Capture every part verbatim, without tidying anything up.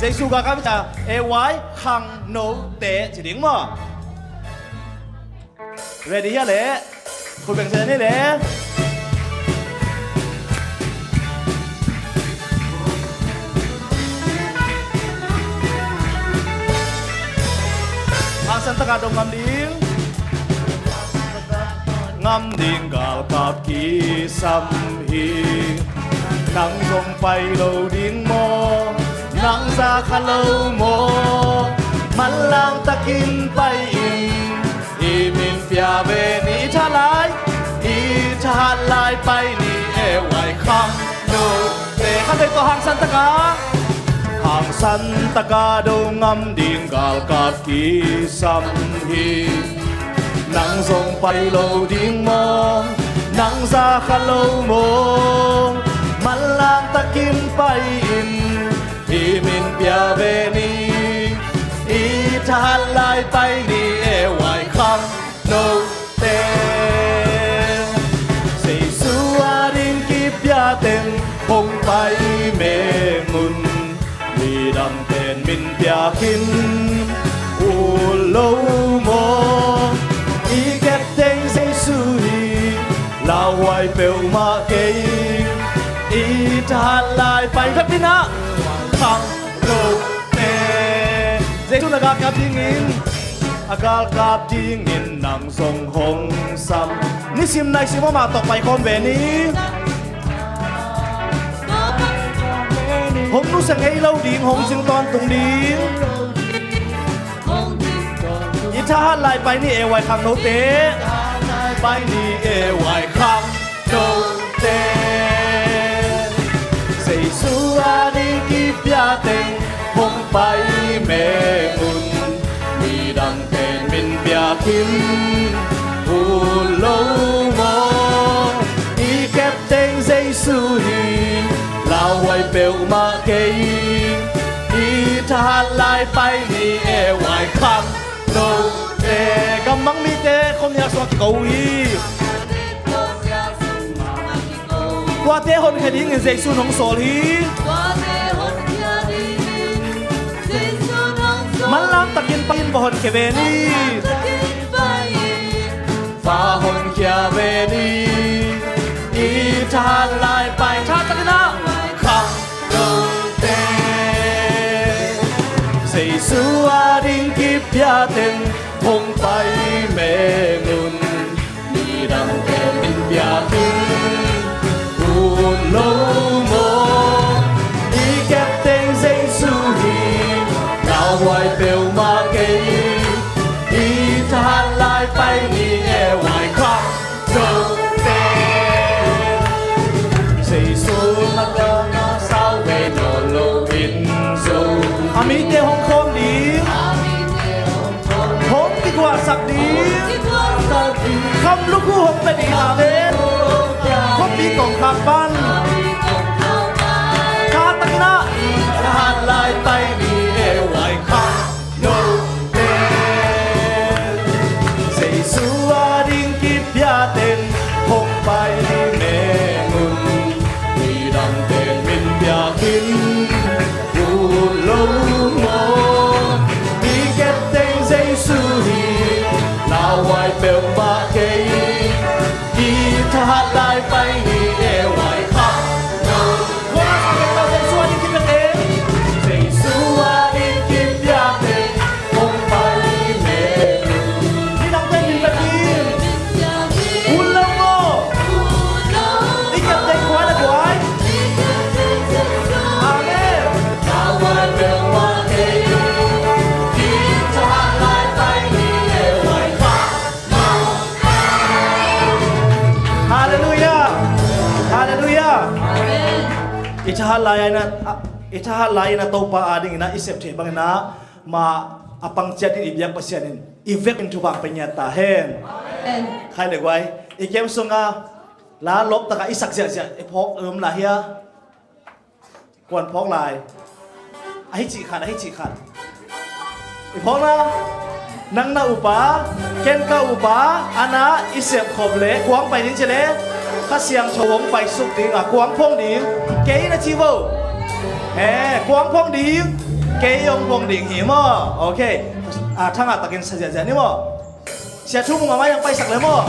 Jesu galkap hi ta, A Y, khangnote ci ding maw? Ready hia leh? Khut beng ciat ni leh. Hangsan taka dong ngam ding. Ngam ding galkap kisam hi. Nang zong pai lo ding maw? Nang za kha lo maw? Manlang takin pai in, i min pia ve ni. I thahat lai, i thahat lai pai ni. A Y, khangnote. Khatvei tawh hangsan taka. Hangsan taka do ngam ding galkap kisam hi. Nang zong pai lo ding maw? Nang za kha lo maw? Manlang takin pai in, i min pia ve ni. I thahat lai pai ni. A Y, khangnote. Jesu ading kipia teng hong pai meng un. Midang pen min pia khin ut lo maw? I kep teng Jesu hi, lauhuai peuhmah kei. I thahat lai pai, khapina, khangnote. Jesu na galkap dingin, a galkap dingin nang zong hong sam. Nisim naisim amah tawh paikhawm ve ni. Hong nusia ngei lo ding, hong zing tawntung ding. I thahat lai pai ni. A Y, khangnote. Pai ni. A Y, khangnote. Jesu ading kipia teng hong pai meng un. Midang pen min pia khin ut lo maw? I kep teng Jesu hi, lauhuai peuhmah kei. I thahat lai pai ni. A Y, khangnote. Gammang mite khuamial sungah kiko uh hi. Tuate honkhia dingin Jesu in hong sawl hi. Manlang takin pai in, va honkhia ve ni. Va honkhia ve ni. I thahat lai pai, thahat takin ah. Khangnote. Jesu ading kipia teng hong pai meng un. Midang pen min pia khin ut lo maw? I kep teng Jesu hi, lauhuai peuhmah kei. I thahat lai pai ni. A Y, khangnote. Jesu makaih ah sau ve nawn lo in zo. A mite hong khawm ding, hong kiguahsak ding, kham lukhu hong pia ding. Amen. Khuapi kongkhak pan. Thahat takin ah. Thahat lai pai ni. A Y, khangnote. Jesu ading kipia teng hong pai meng un. Midang pen min pia khin ut lo maw? I kep teng Jesu hi, lauhuai peuhmah kei. I thahat lai pai ni. A Y, khangnote. Jesu ading kipia teng, Jesu ading kipia teng hong pai meng un. Midang pen min pia khin ut lo maw? I kep teng kua le kua hi? Amen. Halleluiah. Halleluiah. I thahat lai-in ah, i thahat lai-in ah Topa adingin ah i sep theih bangin ah, mah a pang ciat dingin i biak Pasian in i vekin thupha pia ngiat ta hen. Amen. Khai le guai, i kem sungah la lawp takah i sak ziahziah i phawk om lai hia? Kuan phawk lai? Ahi cih khat, ahi cih khat. I phawkna, nang na upa, ken ka upa, a na i sepkhop leh kuang pai ding ci leh, Kha Siangtho hong paisuk ding a, kuang phong ding. Kei na ci vo. He, kuang phong ding. Kei hong phong ding hi maw? Ok. Ah, thangah takin sa ziahziah ni maw? Sia Thu Mung a mai hong paisak le maw?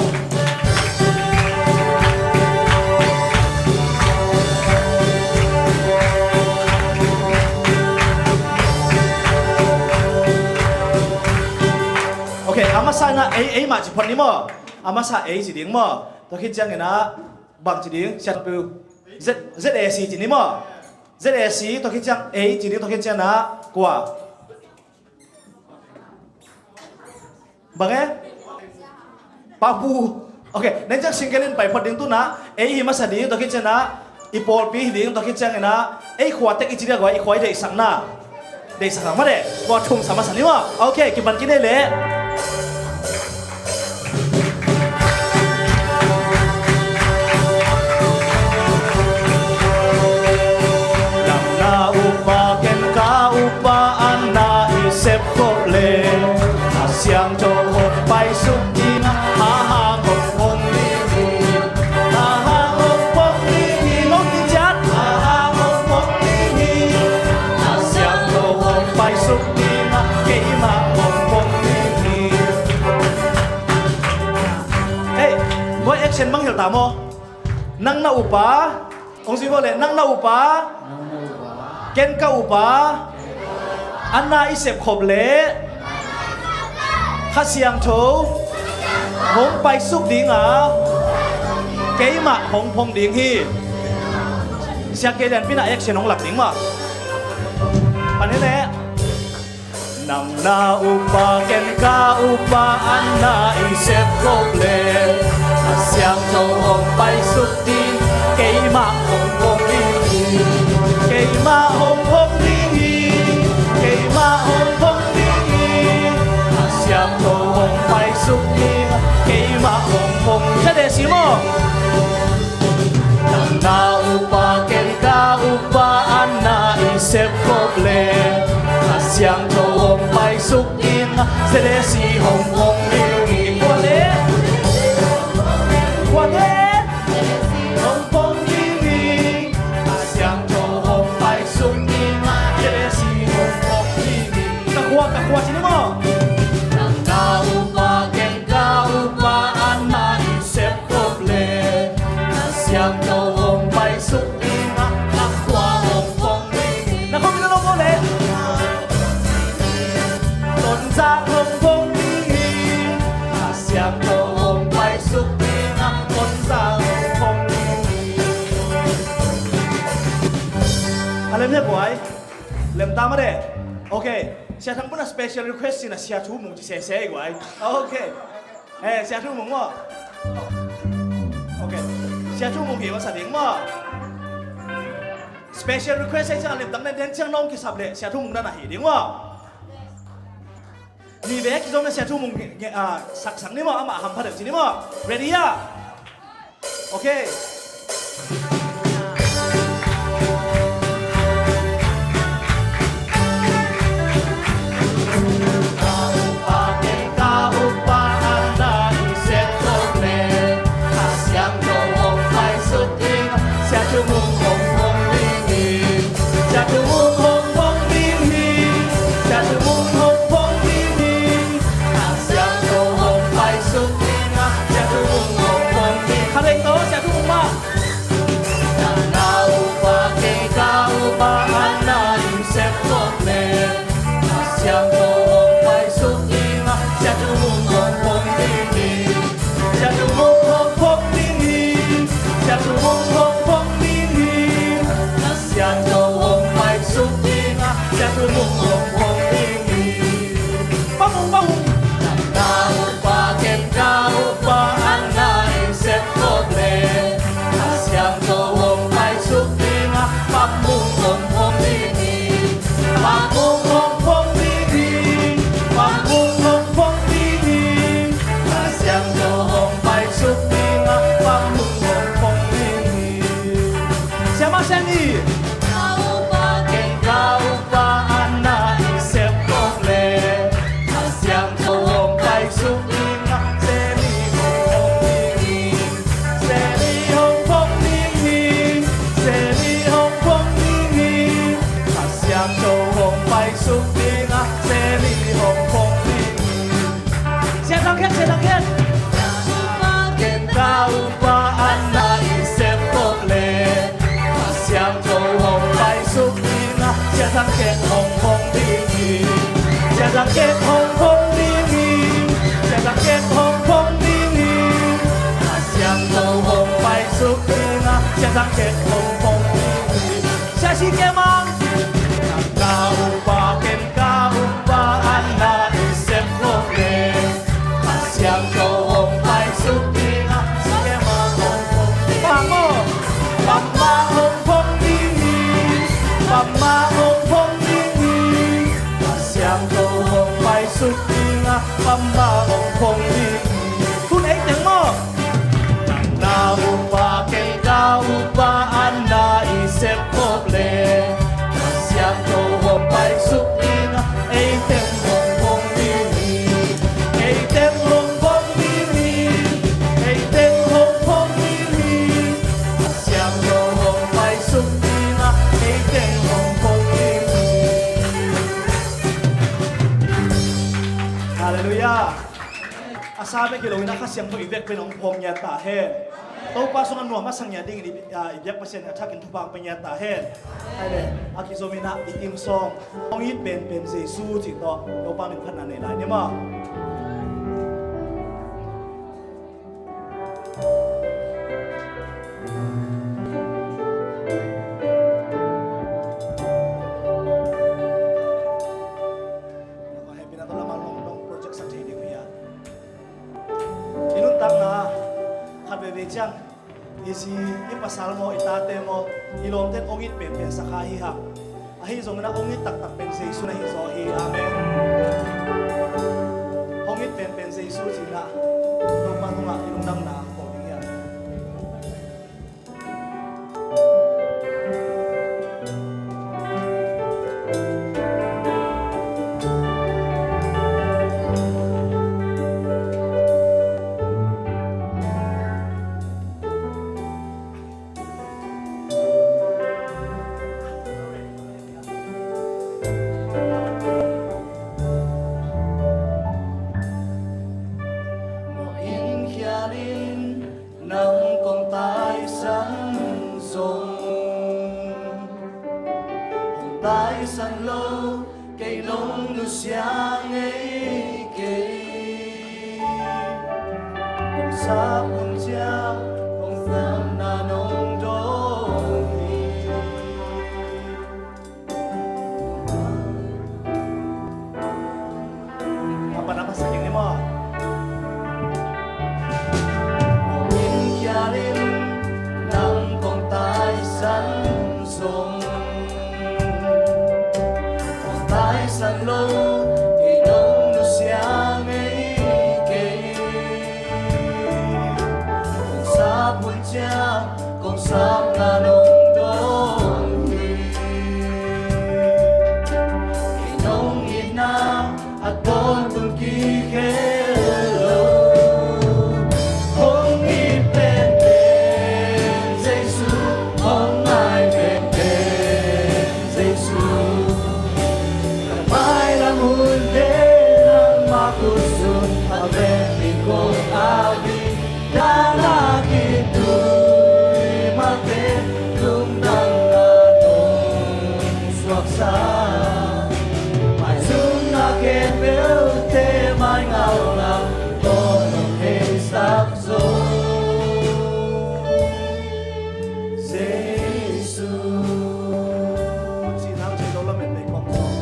Ok, a masa in ah ei, ei mah ci phot ni maw? A masa ei ci ding maw? Tua khit ciangin ah bang ci ding? Sia Thu Piu. Z, Z A C ci ni maw? Z A C, tua khit ciang ei ci ding, tua khit ciang ah kua? Bang e? Papu. Ok, nen ciang single in pai phot ding tu-in ah, ei hi masa ding, tua khit ciang ah i pawlpi hi ding, tua khit ciangin ah ei khua tek i ci ding a, guai, i khua i deihsakna. Deihsak a mah de, kua thum sa masa ni maw? Ok, kipan kik ni leh. Nang na upa, ken ka upa, a na i sep khop leh, a siangtho hong paisuk ding a, a hang hong phong ding hi. A hang hong phong ding hi, lawm ding ciat. A hang hong phong ding hi. A siangtho hong paisuk ding a, keimah hong phong ding hi. Hei, boy, action mangngilh ta maw? Nang na upa. Hong zui vua leh, nang na upa. Ken ka upa. A na i sep khop leh, Kha Siangtho hong paisuk ding a, keimah hong phong ding hi. Sia Kei Lian Pin a action hong lak ding maw? Pan hi leh. Nang na upa, ken ka upa, a na i sep khop leh, Kha Siangtho hong paisuk ding, keimah hong phong ding hi. Keimah hong phong ding hi. Keimah hong phong ding hi. Kha Siangtho hong paisuk ding, keimah hong phong ding. Za de si maw? Nang na upa, ken ka upa, a na i sep khop leh, Kha Siangtho hong paisuk ding a, Z A C hong phong ding hi. Kua leh? Kua leh? Hong phong ding hi. Kha Siangtho hong paisuk ding a, Z A C hong phong ding hi. Ka khua, ka khua ci ni maw? Nang na upa, ken ka upa, a na i sep khop leh, Kha Siangtho hong paisuk ding a, ka khua hong phong ding hi. Na khua mi na lo ko leh. Tonzang hong phong ding hi. Kha Siangtho hong paisuk ding a, Tonzang hong phong ding hi. A lem hia, guai? Lem ta mah de. Ok. Sia Thang Pun a special request in a Sia Thu Mung ci sese, guai. Ok. Eh, Sia Thu Mung maw? Ok. Sia Thu Mung hi masa ding maw? Special request ahi ciang a lemtang nen den ciang nong kisap leh Sia Thu Mung dan a hi ding maw? Ni ve kizom na Sia Thu Mung nge, nge, ah, sak, sak ni maw? Amah hampha deuh ci ni maw? Ready ah? Ok. Kha ding to, Sia Thu Mung mah. Nang na upa, ken ka upa, a na i sep khop leh, Kha Siangtho hong paisuk ding a, Sia Thu Mung hong phong ding hi. Sia Thu Mung hong phong ding hi. Sia Thu Mung hong phong ding hi. Kha Siangtho hong paisuk ding a, Sia Thu Mung hong phong ding hi. Pa Mung, Pa Mung. Nang na upa, ken ka upa, a na i sep khop leh, Kha Siangtho hong paisuk ding a, Pa Mung hong phong ding hi. Pa Mung hong phong ding hi. Pa Mung hong phong ding hi. Kha Siangtho hong paisuk ding a, Pa Mung hong phong ding hi. Siamah Seng hi. Ka upa, ken ka upa, a na i sep khop leh, Kha Siangtho hong paisuk ding a, Seli hong phong ding hi. Seli hong phong ding hi. Seli hong phong ding hi. Kha Siangtho hong paisuk Siangtho hong phong ding hi. Siangtho hong phong ding hi. Siangtho hong phong ding hi. Kha Siangtho hong paisuk ding a, Siangtho hong phong ding hi. Sia si kei mang. Nang na upa ken ka upa, an na i sep khop le. Kha Siangtho hong paisuk ding a, si kei mang hong phong ding. Bang maw? Bangmah hong phong ding hi. Bangmah hong phong ding hi. Kha Siangtho hong paisuk ding a, bangmah hong phong ding hi. Tun ei teng maw? Nang na upa ken ka upa, an na i sep khop le. Kha Siangtho hong paisuk ding a, ei teng hong phong ding hi. Ei teng hong phong ding hi. Ei teng hong phong ding hi. Kha Siangtho hong paisuk ding a, ei teng hong phong ding hi. Halleluiah. A sa bek hi lo in a, Kha Siangtho i vek pen hong phong ngiat ta hen. Topa sungah nuam a sa ngiat dingin i, a, i biak Pasian in a thakin thupha hong pia ngiat ta hen. Ahi le, a kizom in a i theme song, Hong it penpen Jesu cih tawh Topa min phatna nei lai ni maw. Hehpihna tawh lamah long long project sa thei ding uh hi a. I nuntakna khat veivei ciang i zi, i pasal maw, i tate maw, i lawmte'n hong it penpen sa kha hi hang. Ahi zongin a hong it taktak pen Jesu na hi zaw hi. Amen. Hong it penpen Jesu cih in a, Topa tungah i lungdamna ko ding hi a. Mawh in khial in, nang kong taisan zong, kong taisan lo, kei nong nusia ngei kei. Kong sap hun ciang, kong sapna nong dawng hi. A pan a pan sa kik ni maw? Min khial in, nang kong taisan zong, kong taisan lo, kei nong nusia ngei kei. Kong sap hun ciang, kong sapna nong dawng hi. Kei nong itna a tawntung kihel lo. Hong it penpen Jesu, hong ngai penpen Jesu. Ka mailam hunte nangmah khut sung a vek ding kong ap hi. Dan a kitui malte, lungdamna nong suaksa. Maizumna khempeuhte maingau lam tawh nong heisak zo. Jesu. Cih nang thei lo lamet bei ka om zong.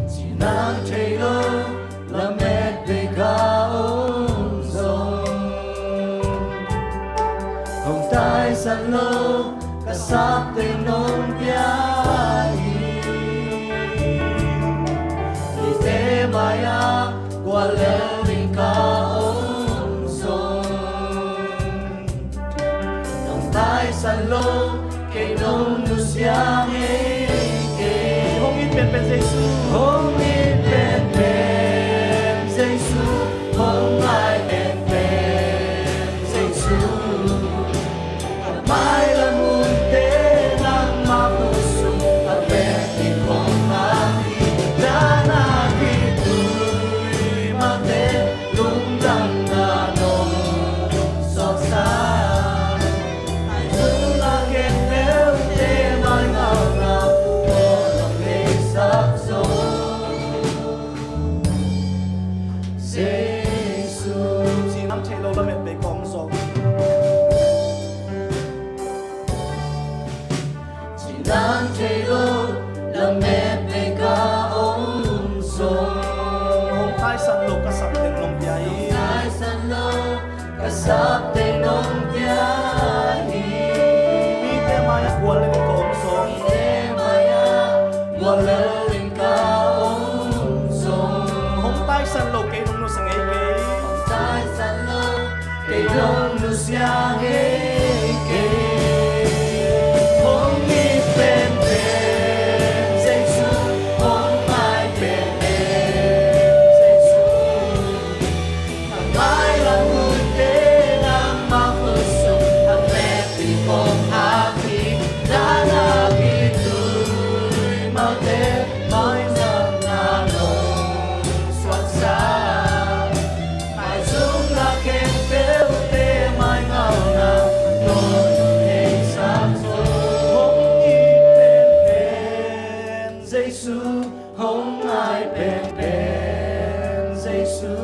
Cih nang thei lo lamet bei ka om zong. Hong taisan lo ka sap teng nong pia hi. Mite mai-ah guallel ding ka om zong. Nong taisan lo, kei nong nusia ngei kei. Hong it penpen Jesu. Hong it penpen Jesu. Hong ngai penpen Jesu. Ka mailam hunte nangmah khut sung a vek ding kong ap hi. Dan a kitui malte, lungdamna nong suaksa. Maizumna khempeuhte Thei lo, lamet bei ka om zong. Hong taisan lo ka sap teng nong pia hi. Taisan lo ka sap teng nong pia hi. Mite mai-ah guallel in ka om zong. Mite mai-ah guallel in ka om zong. Hong taisan lo kei nong nusia ngei kei. Hong taisan lo kei nong nusia ngei kei. Hong it penpen Jesu, hong ngai penpen Jesu. Mailam hunte nangmah khut sung a vekpi kong a ki dana ki tui malte maizang na nong suaksa. Maizum na khempeuhte maingau na nong heisak zo. Hong it penpen Jesu, hong ngai penpen Jesu.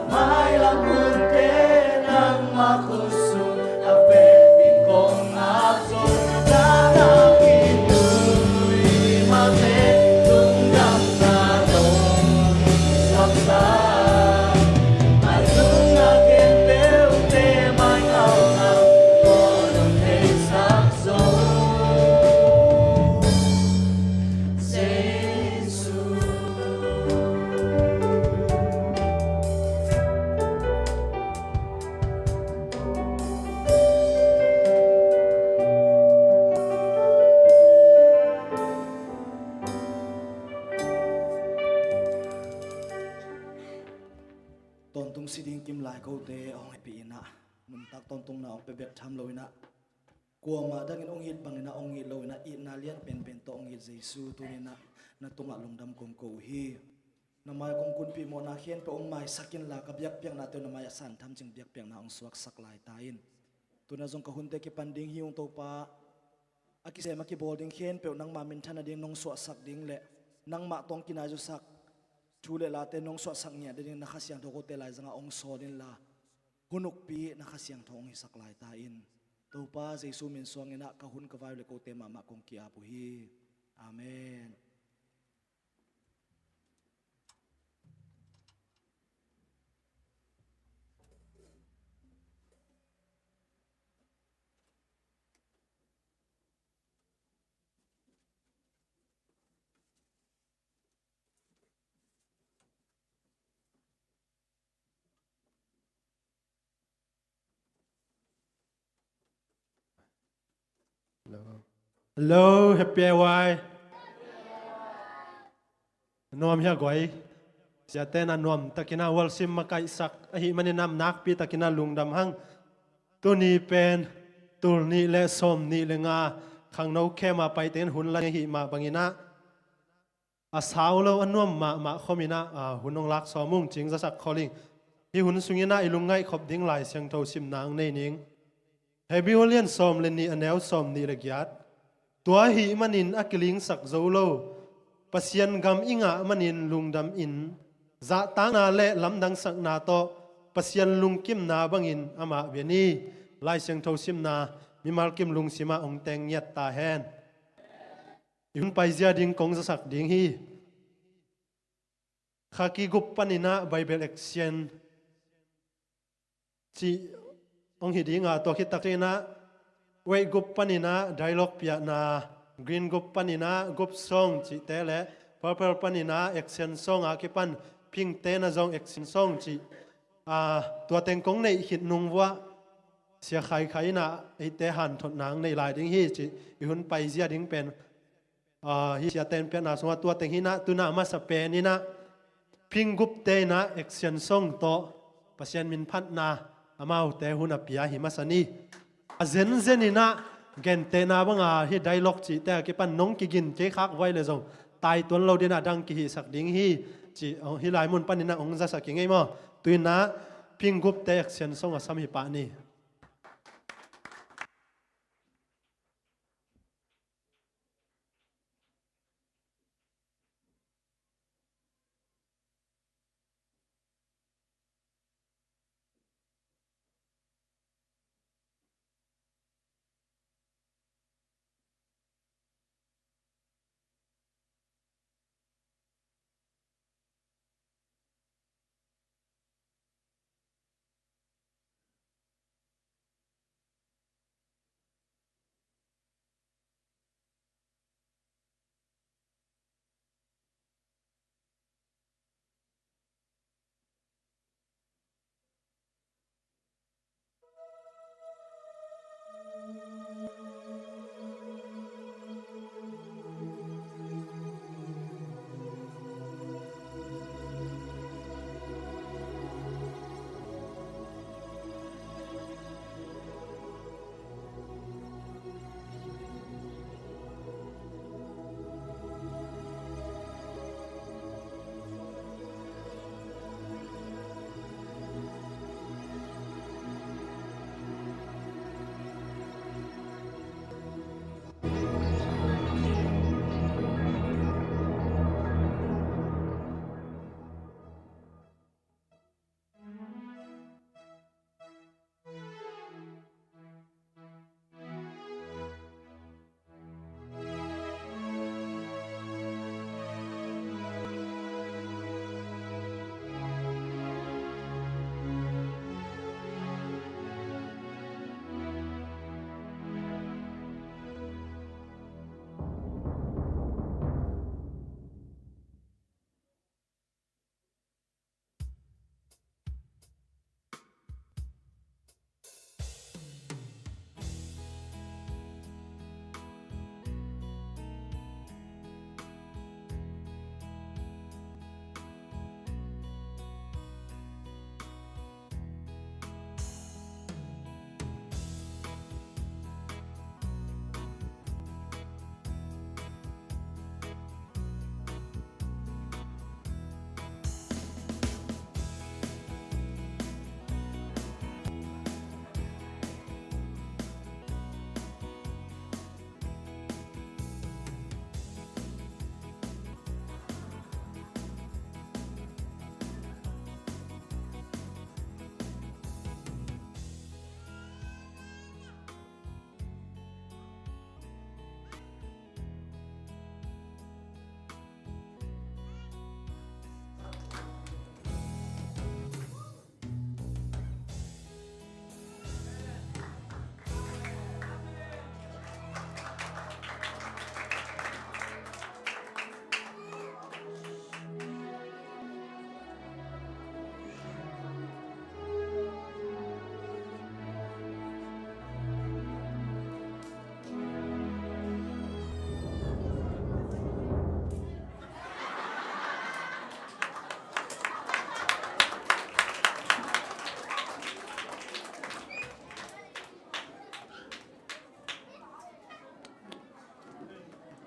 Mailam hunte nangmah khut sung a vekpi kong a zong. Dana ki tui malte lungdamna nong suaksa. Maizum na khempeuhte maingau na nong heisak zo. Jesu. Tawntung si ding kim lai kote a hong hehpih in ah, nuntak tawntungna hong pia bek tham lo in ah, kuamah dangin hong it bangin ah hong it lo in ah, itna lian penpen tawh hong it Jesu, tuni in ah na tungah lungdam kong ko uh hi. Na mai-ah kong kunpih mawhna khempeuh hong maisak inla, ka biakpiaknate uh na mai-ah san tham cing biakpiakna hong suaksak lai ta in. Tuni-ah zong ka hunte kipan ding hi ung Topa. A kisem a kibawl ding khempeuh nangmah minthan nading nong suahsak ding le nangmah tawh hong kinaizusak thu le late nong suahsak ngiat nading na Kha Siangtho kote laizangah hong sawl inla, hun ukpi na Kha Siangtho hong hisak lai ta in. Topa Jesu min suang in ah ka hun ka vai uh le kote mahmah kong ki-ap uh hi. Amen. Hello, happy A Y. Nuam hia guai? Siate na nuam takin a worship makaihsak ahih manin a nakpi takin a lungdam hang. Tuni pen tul nih le sawm nih le nga khangno khema paiteng hun la ahih mah bangin ah, a sau lo a nuam mahmah khawm in ah, a, hun hong lak sawm ung, cing zasak khol ing. Hih hun sung in ah i lungngaih khop ding Lai Siangtho simna hong nei ning. Hebrew lian sawm le nih a neu sawm nih le giat. Tua ahih manin a kilingsak zo lo Pasian gam i ngah manin lungdam in, zahtakna le lamdangsakna tawh Pasian lungkimna bangin amah bia ni. Lai Siangtho simna mimal kim lungsim ah hong teng ngiat ta hen. I hun paizia ding kong zasak ding hi. Kha kigup panin ah Bible action cih hong hi ding a, tua khit tak ciangin ah red group panin ah dialogue piakna, green group panin ah group song cihte le purple panin ah action song a kipan pink te na zong action song cih, a, tua teng kong neih khit nung vuah Sia Khai Khai in ah eite hanthotna hong nei lai ding hi cih i hun paizia ding pen, a, hih siate in piakna sungah tua teng hi in ah, tu in ah masa pen in ah pink group te in ah action song tawh Pasian min phatna amaute hun a pia hi masa ni. A zenzen in ah gentehna banga hih dialogue cihte a kipan nong kigin kei khak vai le zong tai tuan lo ding in ah dang kihihsak ding hi cih, hih lai mun panin ah hong zasak ing ei maw. Tu in ah pink group te action song a sam hi pah ni.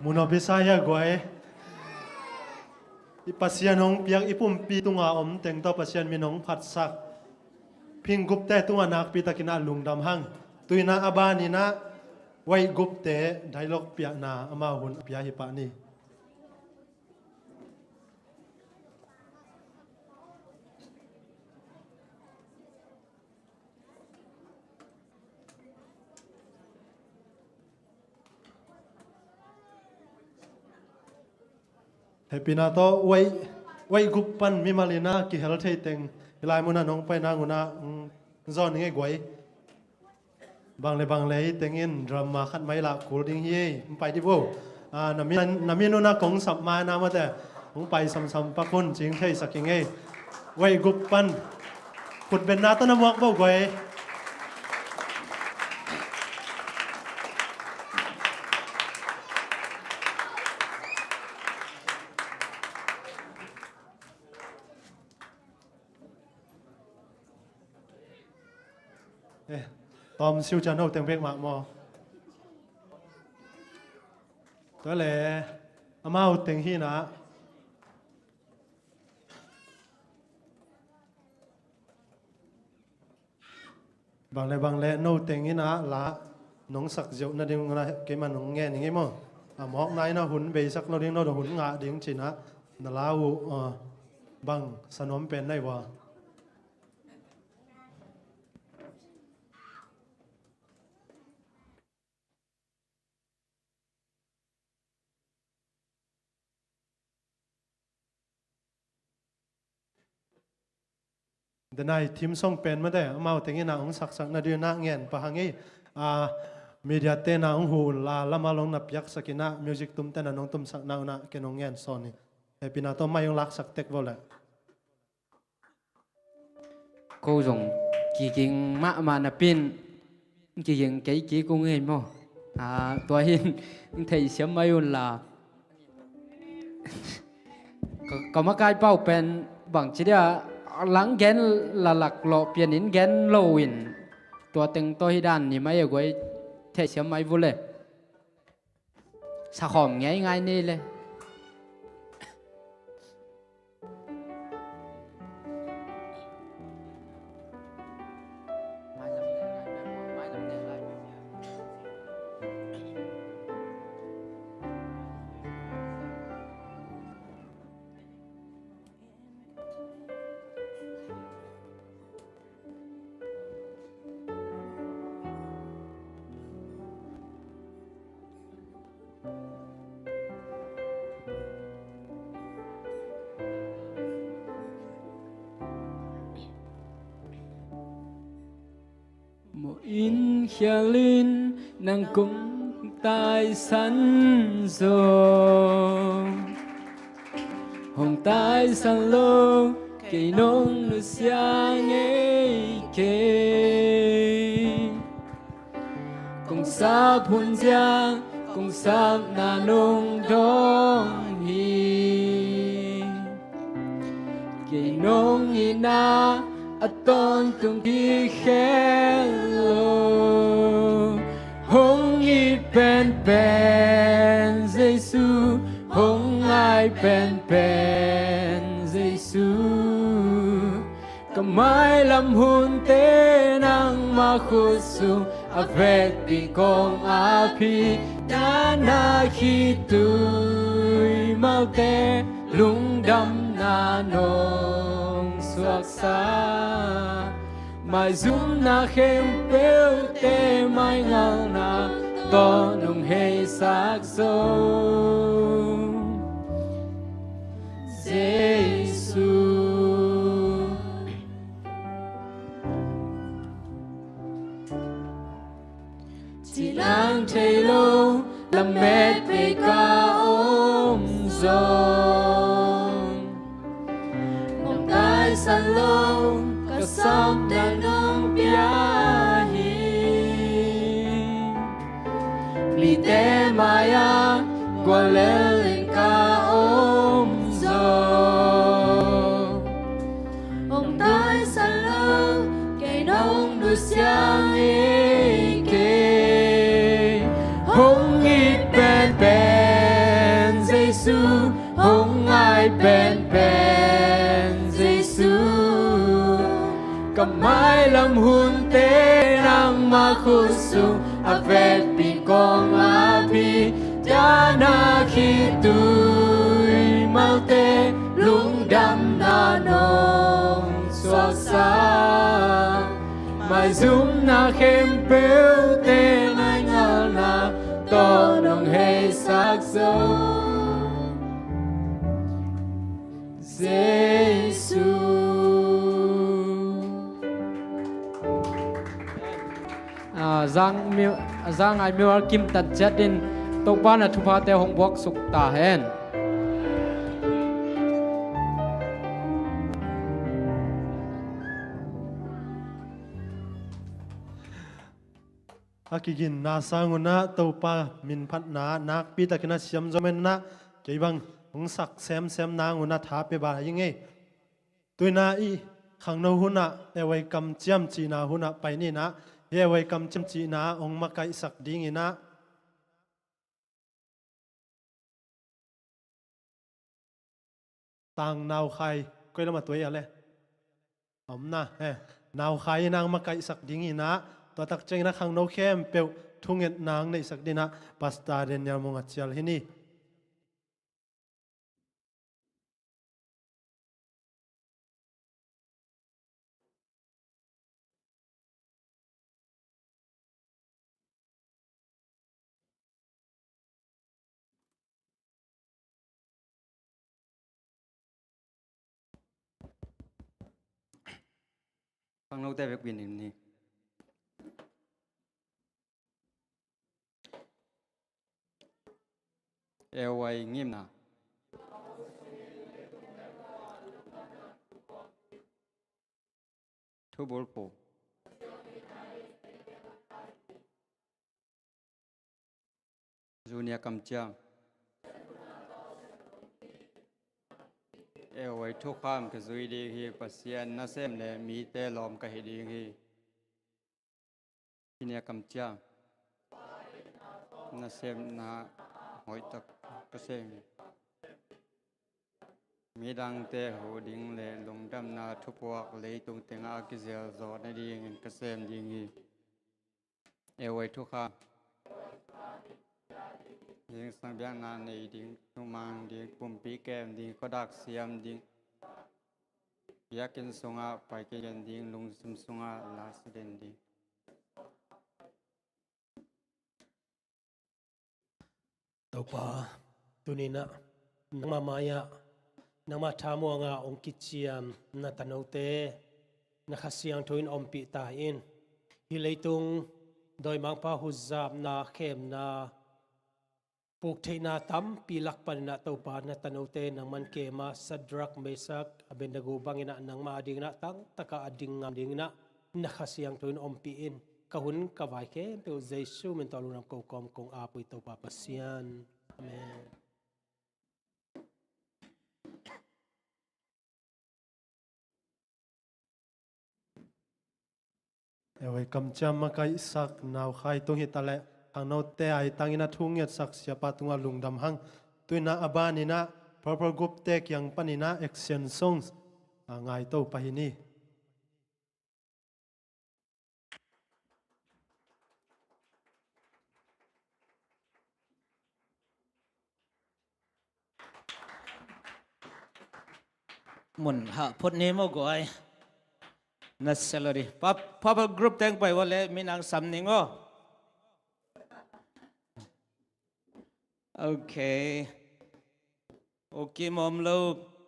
Muno Bisaya guai, i Pasian hong piak i pumpi tunga om teng tawh Pasian min hong phatsak Phing Gupte tungah nakpi takinah lungdam hang. Tuinah a baninah Wai Gupte dailok piakna amau hun a pia hi pah ni. Hehpihna tawh Wai, Wai Gup pan mimal inah kihel thei teng hih lai munah nong paina ngunah, mm, zawn i ngei guai. Bang le bang le i tengin drama khat mai lah kul ding hi ei. Hong pai dih bo. Ah, na min, na min unah kong sap mai na mate. Hong pai samsam pak un cing thei sak i ngei. Wai Gup pan khutbetna tawh na muak bo guai. Eh, tawm siu cian ho teng bek mah maw? Tua le amau teng hinah bang le bang le no teng inah la nong sak ziauh nading unah keimah nong ngen i ngei maw? A mawkna inah hun beisak lo ding, no hun ngah ding cinah na la uh, ah, bang sanuam pen nai ua. Danai thim song pen mate amau teng inah hong saksak nading inah ngen pah hang ei. Ah, media tenah hong huh la lama long na piaksak inah music tum tenah nong tumsakna unah ken hong ngen sawn hi. Hehpihna tawh mai hong laksak tek vo le. Ko zong kiging mahmah napin kiging kei kik ung ei maw? Ah, tua hin theihsiam mai un la. Ka, ka makai pau pen bangci dia lang gen lalak lawh pianin gen lo in tua teng tawh hi dan ni mai a guai, theihsiam mai vule. Sakhawm ngei ngai ni le. Mawh in khialin nang kong taisan zong hong taisan lo, kei nong nusia ngei kei. Kong sap hun ciang kong sapna nong dawng hi. Kei nong itna a tawntung kikhen lo. Hong it penpen Jesu, hong ngai penpen Jesu. Ka mailam hunte nangmah khut sung a vekpi kong ap hi. Dana khitui malte lungdamna nong suaksa. Maizumna khempeuhte maingalna tawh nong heisak zo. Jesu. Cilang thei lo lamet bei ka om zong, nong taisan lo ka sapna nong pia hi. Mite mai-ah guallel in ka om zong, hong taisan lo kei nong nusia ngei kei. Hong it penpen Hong ngai penpen Jesu, ka mailam hunte nangmah khut sung a vekpi kong a phi, dana khitui malte lungdamna nong suaksa, maizumna khempeuhte ngaingalna tawh nong heisak zo. Jesu. Ah, Zang Mil-, Zang Ai Mil Kim tan ciat in Topa na thuphate hong buak suk ta hen. A kiginna sangun ah Topa minphatna nakpi takin a siam zo menun ah kei bang hong sak semsem nangun a tha pia ba ing ei. Tuinah i khangno hunah ewei kamciam cihna hunah pai ninah, hi ewei kamciam cihna hong makaihsak dinginah Tang naukhai koi lam a tuai a le omna he naukhai in ang makaihsak ding inah, tua tak ciangin a khangno khempeuh thungetna ang neihsak dinah Pastor Daniel Mung a cial hi ni. Khangnote vekpi ning ni. Ewai ngimna. Thubulphu. Junior kamciam. Ewai thukham ka zui ding hi, Pasian nasem le mite lawm ka hi ding hi. Senior kamciam. Nasemna hoihtak ka sem. Midangte huh ding le lungdamna thupuak leitung tengah a kizel zawh nadingin ka sem ding hi. Ewai thukham. Zingsang biakna nei ding, thumang ding, pumpi kem ding, khuadak siam ding. Biakinn sungah pai kigen ding, lungsim sungah la siden ding. Topa, tuninah nangmah mai-ah nangmah thamuanga hong kiciam na tanote na Kha Siangtho in ompih ta in. Hih leitung dawimangpa hutzapna khemna puktheihna tampi lak paninah Topa na tanote nangman kema Sadrak, Mesak, Abednego banginah nangmah adinginah tangtaka a ding ngam dinginah na Kha Siangtho in ompih in. Ka hun ka vai khempeuh Jesu min tawh lungdam ko kawm kong ap uh hi Topa Pasian. Amen. Ewai kamciam makaihsak naukhai tung hi taleh khangnote aitangin a thu ngetsak siapa tungah lungdam hang. Tuinah a baninah purple group te kiang paninah action songs a ngaito pah hi ni. Mun hah phot ni maw guai. Na salary. Purple group teng pai vua le min ang sam ning aw. Ok. U Kim om lo,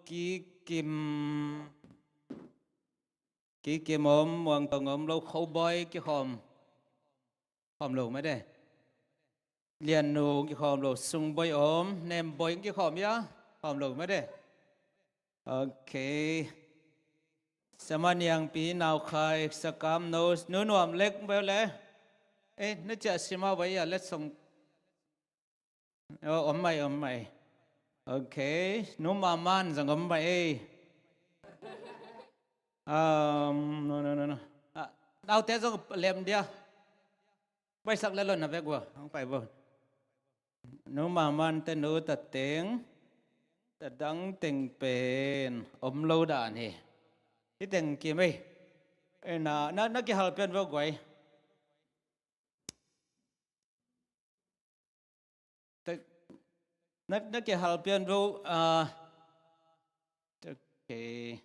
Ki Kim. Ki Kim om, Muang Tong om lo, Kho Boi kikhawm. Khawm lo mah de. Lian Nu kikhawm lo, Sung Boi om, Nem Boi kikhawm ia. Khawm lo mah de. Ok. Sama Niang Pi, Nau Khai, Sakam No, Nu Nuam Lek bel le. Eh, na ciah sima bai ia, let song. Oh, om mai, om mai. Ok. Nu Maman zong om mai ei. Um, no, no, no, no. Ah, naute zong lem dia. Bai sak le lo na vek ua. Ang pai bo. Nu Maman te nu ta teng. Tadang teng pen om lo dan hi. Hi teng kim ei. Na, na, na kihal pian vo guai. Te, na, na kihal pian vo, ah, okay.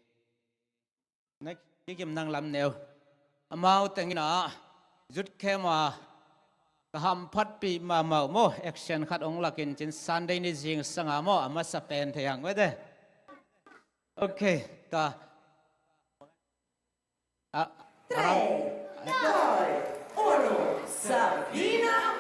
Na kikim nang lam neu. Amau tengin ah, zut khem a, ka hamphatpih mahmah uh maw, action khat ong lakin cin Sunday ni zingsang a maw, a masa pen thei hang mete. Okay, ta. Ah, Trei, doi, unu, Sabina.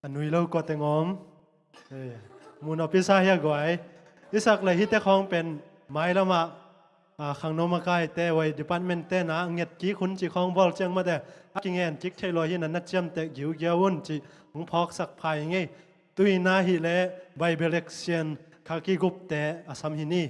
A nui lo kua teng om. Eh, mu nawpi sa hia guai. I sak le hite khawng pen mailamah, ah, khangno makaite, vai department te na nget kik hun ci khawng bawl ciang mate, a kingen kik theih lo hi na, na ciamteh giugiau un ci hong phawksak phai ngei. Tuina hi le Bible action kha kigupte a sam hi ni.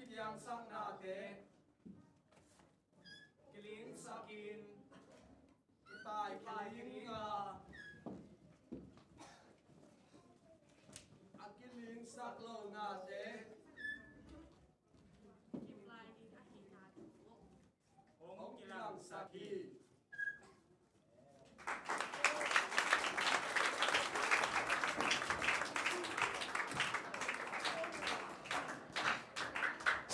Piangsak nate kilingsak in, kitai kiling a, a kilingsak lo nate hong kilangsak hi.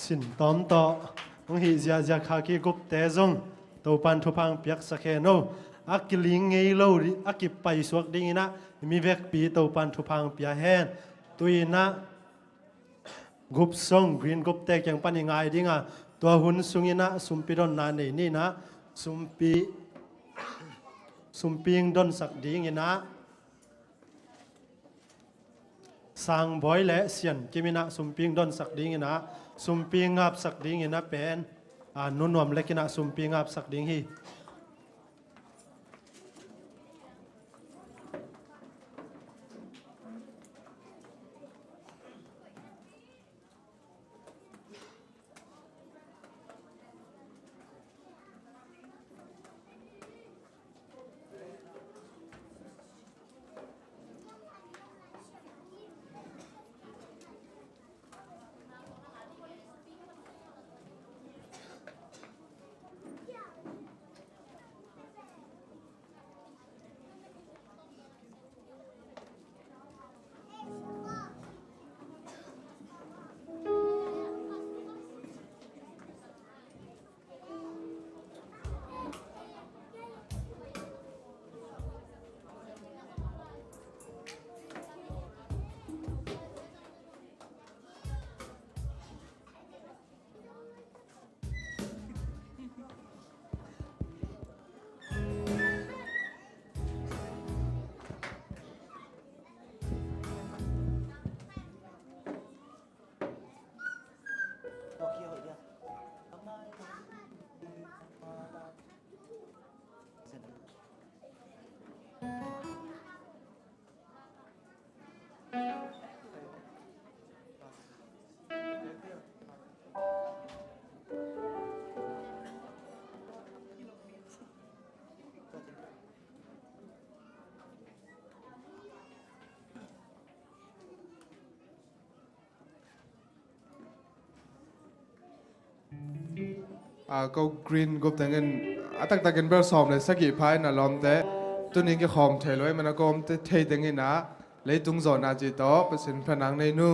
Sin tawm tawh hong hih ziahziah khak hi. Gupte zong Topan thupha piaksak hen o. A kiling ngei lo, a kipaisuak dingin ah mi vekpi Topan thupha pia hen. Tu-in ah gup song, green gupte kiang pan i ngai ding a, tua hun sungin ah sumpi donna nei ni in ah, sumpi, sumpi hong donsak dingin ah, Sangbawi le Sian Kim in ah sumpi hong donsak dingin ah, sumpi ngapsak dingin ah pen, a, Nu Nuam Lek in ah sumpi ngapsak ding hi. A, ko green group tengin a taktakin bel sawm le sagih pha in a lawmte, tuni kikhawm thei lo ahih manin a kawmte thei tengin a leitung zawhna cih tawh Pasian phatna nei nu.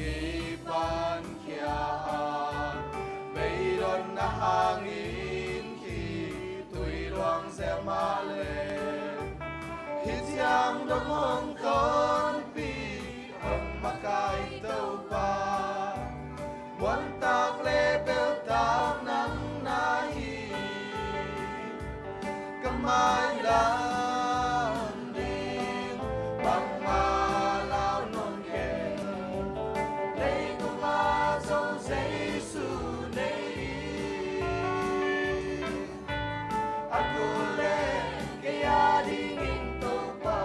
Kipankhia a, beidonna hangin khitui luang zel mah le, hih ciang dong hong tonpih hong makai Topa, muantak le beltak nang na hi. Ka mailam ding bangmah lau nawn kei, leitungah zong Jesu nei hi. A kul le kei a dingin Topa,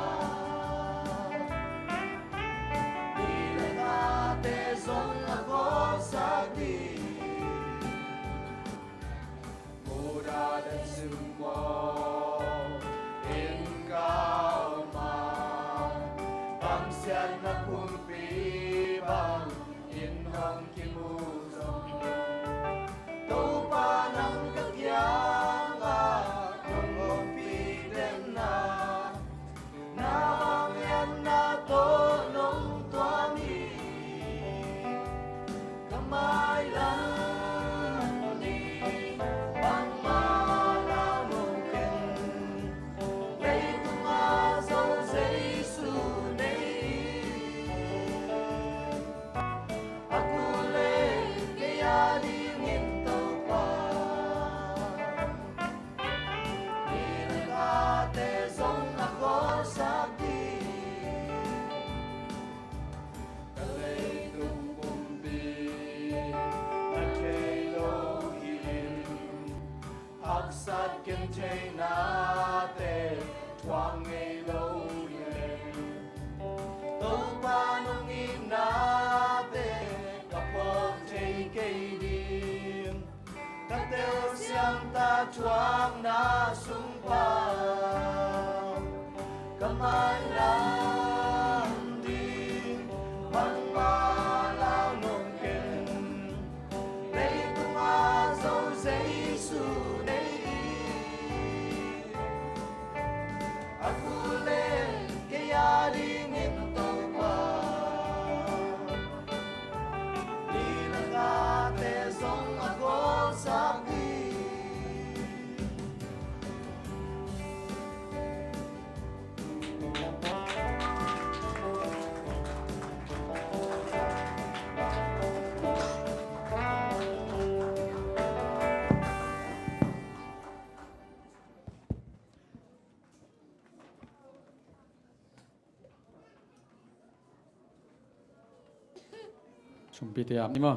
ni le thate zong a kawsak ding. Mudah dan semua in kau mah, bangsiatna pumpi bangin hong kimu zong, Topa nang ka kiangah nong ompih denna, na vangliatna tawh nong tuam hi. Ka Thei nate thuak ngei lo hi. Topa nong itnate ka phawk thei kei ding. Ka telsiam ta thuakna sung pan ka manlang ding bangmah lau nong ken. Leitung a zo Jesu nei hi. A kul le kei a dingin Topa, lilakate zong a kawlsak hi. Sumpite ap ni maw.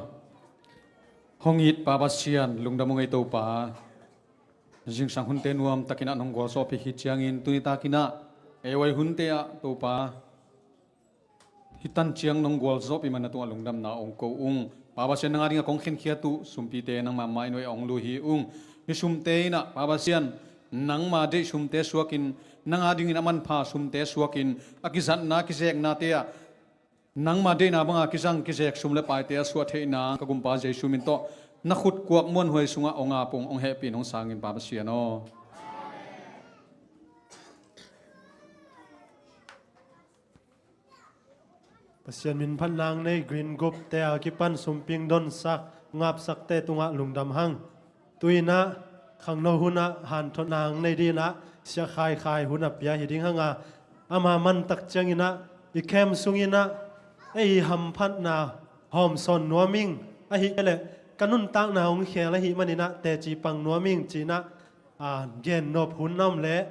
Hong it Pa Pasian, lungdam ung ei Topa. Zingsang hunte nuam takin ah nong gualzawhpih hi ciangin tuni takin ah ei huai hunte ah Topa, hih tan ciang nong gualzawhpih man na tungah lungdamna ong ko ung. Pa Pasian, nang a dingah kong khenkhia uh sumpite nangma mai nuai ah ong lui hi ung. Hih sumte in ah Pa Pasian, nangma deih sumte suakin, nang a dingin a manpha sumte suakin, a kizatna kizeknate ah nangma deihna banga kizang kizek sum le paite a suah theihna ka Gumpa Jesu min tawh na khut kuak muanhuai sungah ong ap ung, ong hehpih in ong sang in Pa Pasian aw. Pasian min phatna nei Green Group te a kipan sumping donsak ngapsakte tungah lungdam hang. Tu-in ah khangno hunah hanthotna nei dingin ah Sia Khai Khai hun a pia hi ding hang a, ama mantak ciangin ah i camp sungin ah ei hamphatna hawmsawn nuam ing. Ahih kei leh ka nuntakna hong khel ahih manin ah teci pang nuam ing ci-in ah, a, gen nop hun na om leh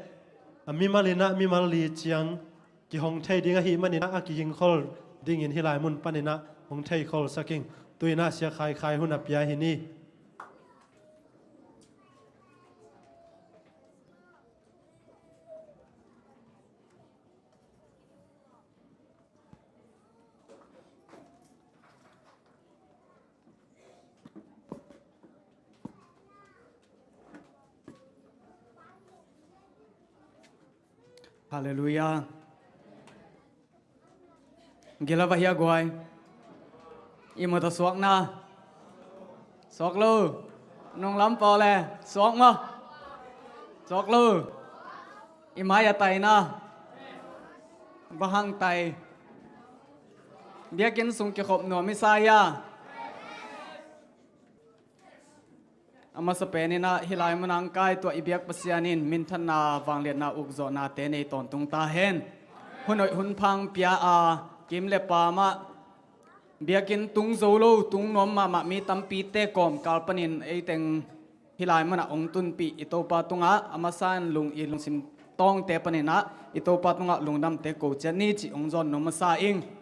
a mimal in ah mimal li ciang kihong thei ding ahih manin ah a kigingkhol dingin hih lai mun panin ah hong theikhol sak ing. Tu-in ah Sia Khai Khai hun a pia hi ni. Halleluiah. Gila va hia guai. I mawtaw suakna. Suak lo. Nunglam paw le suak maw. Suak lo. I mai a taina. Bang hang tai. Biakinn sung kikhop nuam i sa hia. A masa penin ah hih lai munah hong kai tuah i biak Pasian in minthanna vangliatna ukzawhnate nei tawntung ta hen. Hun hoih hun pha hong pia a, kim le paam ah biakinn tung zo lo, tung nuam mahmah mi tampite kawmkal panin ei teng hih lai munah hong tunpih i Topa tungah a masa in lung i lungsim tawngte panin ah i Topa tungah lungdamte ko ciat ni cih hong zawn nuam masa ing.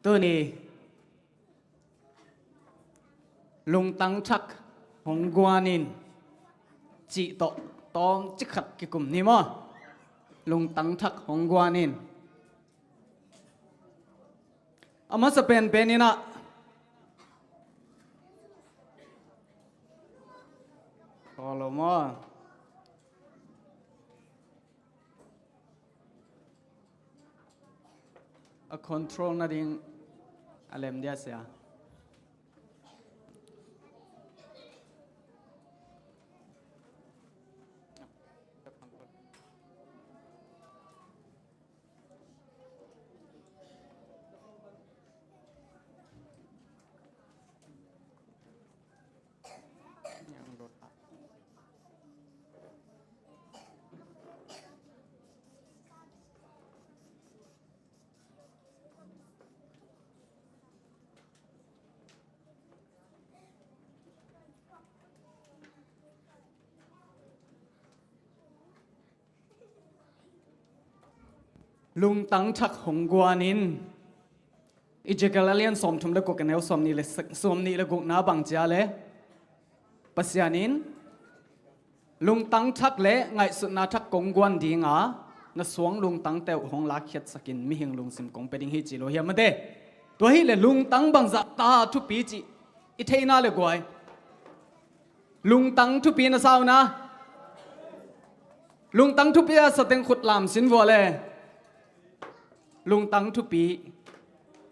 Tuni lungtang thak hong guan in cih tawh tawmcik khat kikum ni maw? Lungtang thak hong guan in. A masa penpen in ah. Kawlo maw? A control nading a lem dia sia. Lungtang thak hong guan in. Ezekiel a lian sawmthum le guk, a neu sawmnih le, sawmnih le gukna bang ci a leh, Pasian in lungtang thak le ngaihsutna thak kong guan ding a, na suang lungtangte uh hong lakkhiatsak in mihing lungsim kong pia ding hi ci lo hiam, mate? Tua hi leh lungtang bangzah ta thupi cih i theihna le guai. Lungtang thupi na sa uh na. Lungtang thupi a sa teng khut lam sin vua le. Lungtang thupi.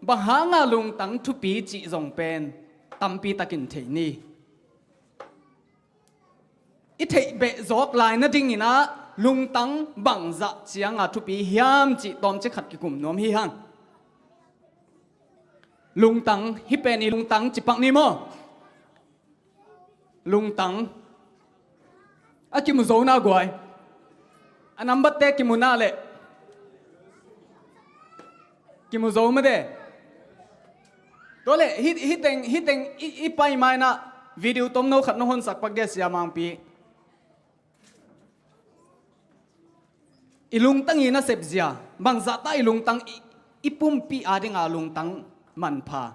Bang hanga lungtang thupi cih zong pen tampi takin thei ni. I theih beh zawk lai nadingin ah lungtang bangzah cianga thupi hiam cih tawmcik khat kikum nuam hi hang. Lungtang, hih pen i lungtang ci pak ni maw? Lungtang. A kimu zo na guai. A nambatte kimu na leh. Kimu zo mate. Tua leh, hih, hih teng, hih teng i, i pai mai na video tomno khat na honsak pak dia sia mangpi. I lungtang i nasep zia, bangzah ta i lungtang i, i pumpi a dinga lungtang manpha.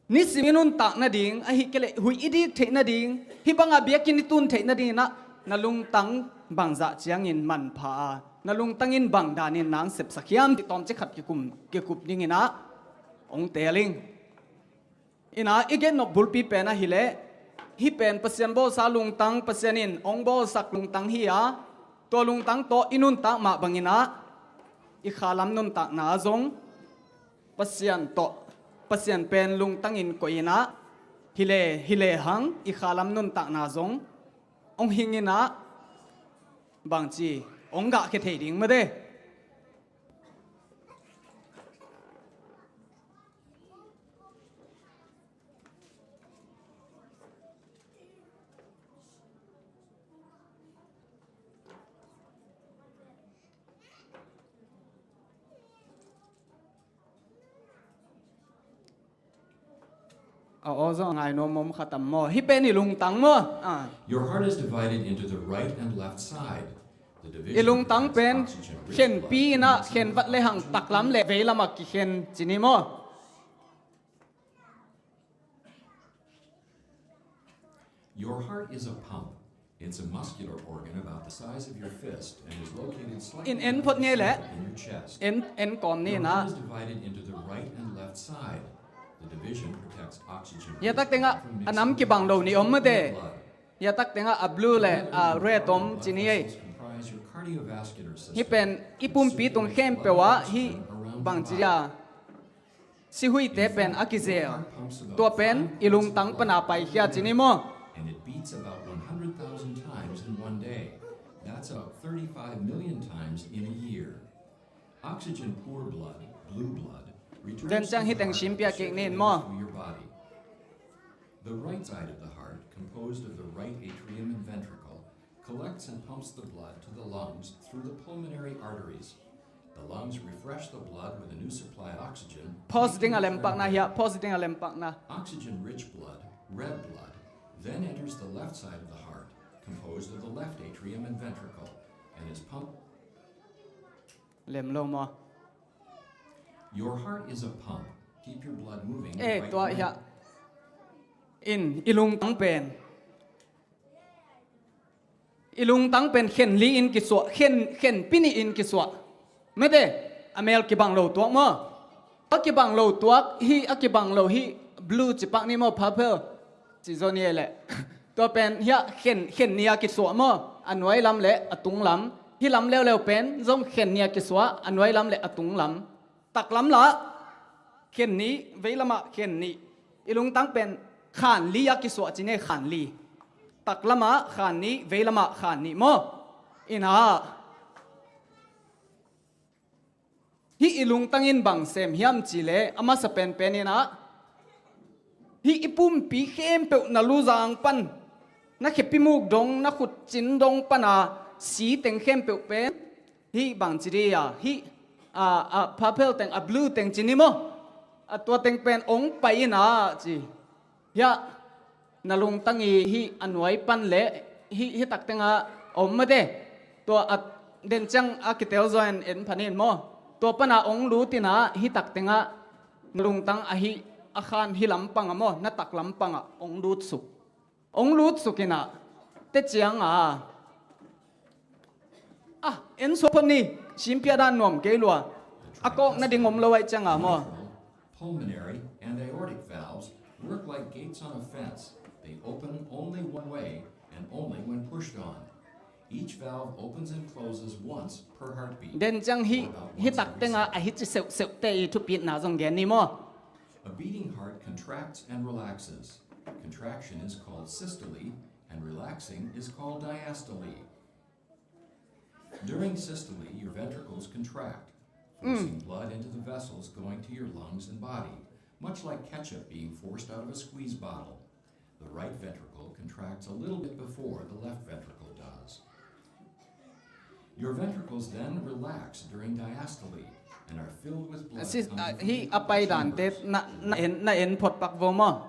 Nisim i nuntak nading, ahih kei leh huih i dik theih nading, hih banga biakinn i tun theih nading in ah, na lungtang bangzah ciangin manpha a, na lungtang in bang danin nang sepsak hiam cih tawmcik khat kikum, kikup dingin ah, hong teel ing. In ah, i gen nop bulpi pen ahih leh, hih pen Pasian bawlsa lungtang, Pasian in hong bawlsak lungtang hi a, tua lungtang tawh i nuntak mah bangin ah, i khalam nuntakna zong Pasian tawh, Pasian pen lungtangin koih in ah, hi le, hi le hang, i khalam nuntakna zong hong hing in ah, bangci hong gahkhia thei ding mate. A aw zong a ngai nuam om kha tam maw? Hih pen i lungtang maw? Ah. Your heart is divided into the right and left side. The division I lungtang protects pen oxygen-rich blood khenpi in ah, from khenvat le hang, taklam le veilam ah kikhen ci ni maw? Your heart is a pump. It's a muscular organ about the size of your fist and is located slightly in, en phot ngei leh, in your chest. En, en kawm ni na. Your heart is divided into the right and left side. The division protects oxygen. Hih tak tengah a nam kibang lo ni om mate. Hih tak tengah a blue le a red om ci ni ei. Hih pen i pumpi tung khempeuh ah hih bangci a sihuite pen a kizel. Tua pen i lungtang pana paikhia ci ni maw? And it beats about one hundred thousand times in one day. That's about thirty-five million times in a year. Oxygen poor blood, blue blood, returns to the heart and circulates through your body. The right side of the heart, composed of the right atrium and ventricle, collects and pumps the blood to the lungs through the pulmonary arteries. The lungs refresh the blood with a new supply of oxygen. Pause ding a lem pak na hia, pause ding a lem pak na. Oxygen-rich blood, red blood, then enters the left side of the heart, composed of the left atrium and ventricle, and is pumped. Lem lo maw? Your heart is a pump. Keep your blood moving. Eh, tua hia. In, i lungtang pen. I lungtang pen khen li in kisuah, khen, khenpi nih in kisuah. Mate, a mel kibang lo tuak maw? A kibang lo tuak, hih a kibang lo hih blue ci pak ni maw, purple. Ci zaw ni ei leh. Tua pen hih a khen, khen nih a kisuah maw? A nuai lam le a tung lam. Hih lam leuleu pen zong khen nih a kisuah, a nuai lam le a tung lam. Taklam lah khen nih, veilam ah khen nih. I lungtang pen khan li a kisuah ci ni ei, khan li. Taklam ah khan nih, veilam ah khan nih maw? In ah. Hih i lungtang in bang sem hiam cih leh, a masa penpen in ah, hih i pumpi khempeuh na luzang pan, na khepi muk dong, na khutcin dong pana si teng khempeuh pen, hih bangci dih a, hih, a, a, purple teng, a blue teng ci ni maw? A tua teng pen hong pai in ah ci. Hiah, na lungtang i hih a nuai pan le hih, hih tak tengah om mate. Tua a den ciang a kitel zaw in en phan in maw? Tua pana ong lut inah, hih tak tengah na lungtang ahi a khan hih lampangah maw, na tak lampangah ong lutsuk. Ong lutsuk inah, te cianga, ah, en suak phot ni, simpia dan nuam kei lua. A kawk nading om lo ahih cianga maw. Pulmonary and aortic valves work like gates on a fence. They open only one way and only when pushed on. Each valve opens and closes once per heartbeat. Den ciang hih, or about hih once tak every tengah second. A hih ci seuhseuhte i thupitna zong gen ni maw. A beating heart contracts and relaxes. Contraction is called systole, and relaxing is called diastole. During systole, your ventricles contract, forcing blood into the vessels going to your lungs and body, much like ketchup being forced out of a squeeze bottle. The right ventricle contracts a little bit before the left ventricle does. Your ventricles then relax during diastole and are filled with blood coming from the chambers. Hih a pai dante na, na en, na en phot pak vo maw.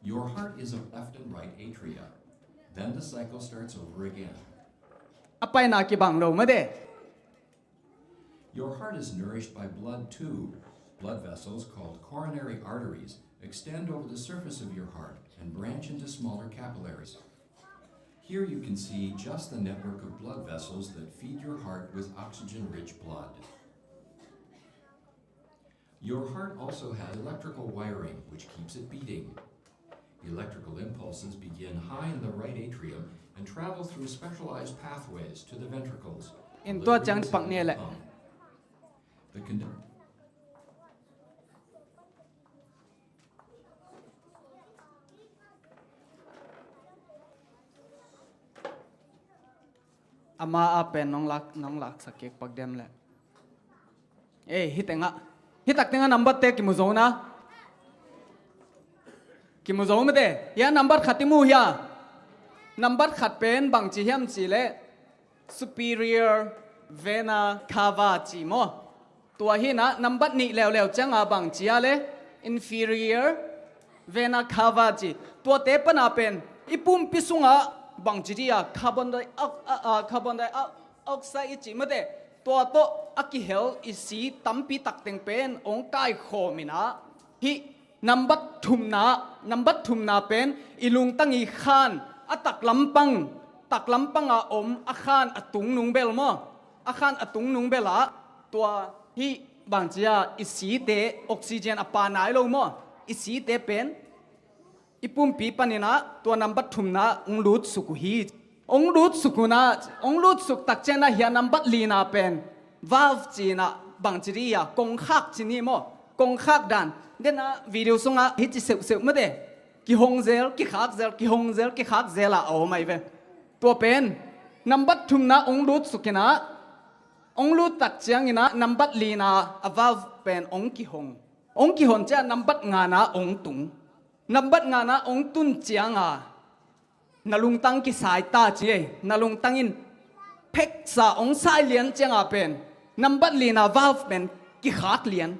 Your heart is a left and right atria. Then the cycle starts over again. A paina kibang lo mate. Your heart is nourished by blood too. Blood vessels called coronary arteries extend over the surface of your heart and branch into smaller capillaries. Here you can see just the network of blood vessels that feed your heart with oxygen-rich blood. Your heart also has electrical wiring, which keeps it beating. Electrical impulses begin high in the right atrium and travel through specialized pathways to the ventricles. In tua ciang pak ni le. The condi- Ama a pen nong lak, nong laksak kik pak dem le. Eh, hih tengah, hih tak tengah nambat te kimu zo na. Kimu zo mate. Hia nambat khat i mu hia. Nambat khat pen bangci hiam ci le, superior vena cava ci maw. Tua hi na, nambat nih leuleu cianga bangci a le, inferior vena cava ci. Tuate pana pen i pumpi sungah bangci dia carbon di-, a, a, a, carbon dioxide i ci mate. Tua tawh a kihel i si tampi tak teng pen ong kaikhawm inah, hih nambat thumna, nambat thumna pen i lungtang i khan a tak lampang, tak lampanga om a khan a tung nung bel maw. A khan a tung nung bel ah tua hih bangci a i site oxygen a pa nai lo maw. I site pen i pumpi paninah tua nambat thumna ong lutsuk uh hi. Ong lutsuk uh na, ong lutsuk tak cianah hia nambat lina pen valve cinah bangci di hia, kongkhak ci ni maw. Kongkhak dan. Denah video sungah hih ci seuhseuh mate. Kihong zel, kikhak zel, kihong zel, kikhak zel ah a om ahi ve. Tua pen nambat thumna ong lutsuk inah, ong lut tak cianginah nambat lina a valve pen ong kihong. Ong kihon ciah nambat ngana ong tung. Nambat ngana ong tun cianga na lungtang kisai ta ci ei. Na lungtang in pheksa ong sai lian cianga pen nambat lina valve pen kikhak lian.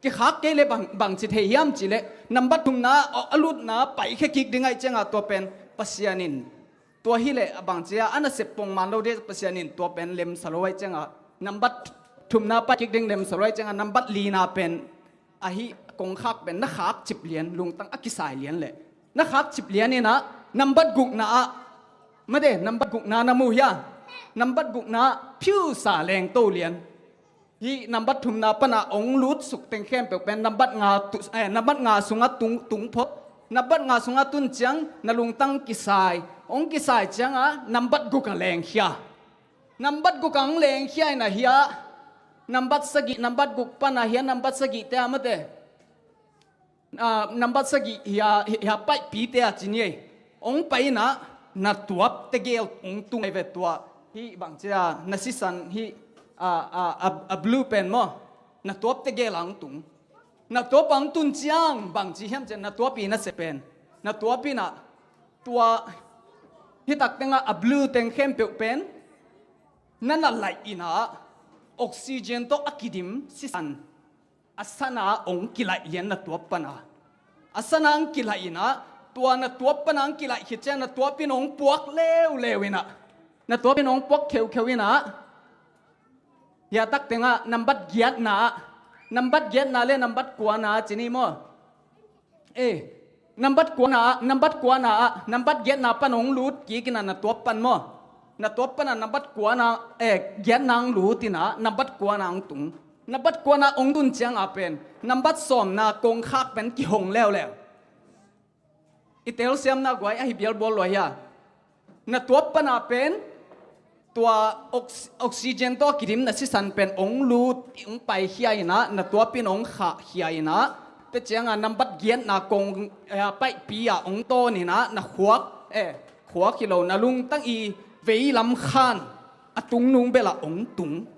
Kikhak kei le bang, bangci thei hiam ci le, nambat thumna a, a lutna paikhia kik ding ahih cianga tua pen Pasian in tua hi le a bangci a, a nasep pongman lo de Pasian in tua pen lemsa lo ahih cianga, nambat thumna pai kik ding lemsa lo ahih cianga, nambat lina pen ahi kongkhak pen na khak cip lian, lungtang a kisai lian le. Na khak cip lian inah, nambat gukna ah, mate, nambat gukna na mu hia. Nambat gukna phiusa lengto lian. Hih nambat thumna pana ong lutsuk teng khempeuh pen nambat nga tu, eh, nambat nga sungah tung, tung phot. Nambat nga sungah tun ciang na lungtang kisai. Ong kisai cianga nambat guk a lengkhia. Nambat guk a ong lengkhia inah hia. Nambat sagih, nambat guk pana hia, nambat sagih te a mate. Ah, nambat sagih hia, hia paipite a ci ni ei. Ong pai inah na tuap tegel ong tung ahi ve tua. Hih bangci a na sisan hih, ah, ah, a, a blue pen maw. Na tuap tegel a ong tung. Na tuap a ong tun ciang bangci hiam ciang na tuap i na se pen. Na tuap inah tua hih tak tengah a blue teng khempeuh pen na na laih inah oxygen tawh a kidim sisan a sana ong kilaih lian na tuap pana. A sana ong kilaih inah, tua na tuap pana ong kilaih khit ciang na tuap in ong puak leuleu inah. Na tuap in ong puak kheukheu inah. Hia tak tengah nambat giatna ah, nambat giatna le nambat kuana ci ni maw? Eh, nambat kuana ah, nambat kuana ah, nambat giatna pan hong lut kik in ah na tuap pan maw? Na tuap pan ah nambat kuana, eh, giatna hong lut in ah nambat kuana hong tung. Nambat kuana hong tun ciang ah pen nambat sawmna kongkhak pen kihong leuleu. I telsiamna guai ahi bialbual lua hia? Na tuap pan ah pen tua ox-, oxygen tawh a kidim na sisan pen hong lut, hong paikhia in ah, na tuap in hong khahkhia in ah, te ciang ah nambat giatna kong, eh, paihpi ah hong tawn in ah, na khuak, eh, khuak hi lo, na lungtang i veilam khan a tung nung bel ah hong tung.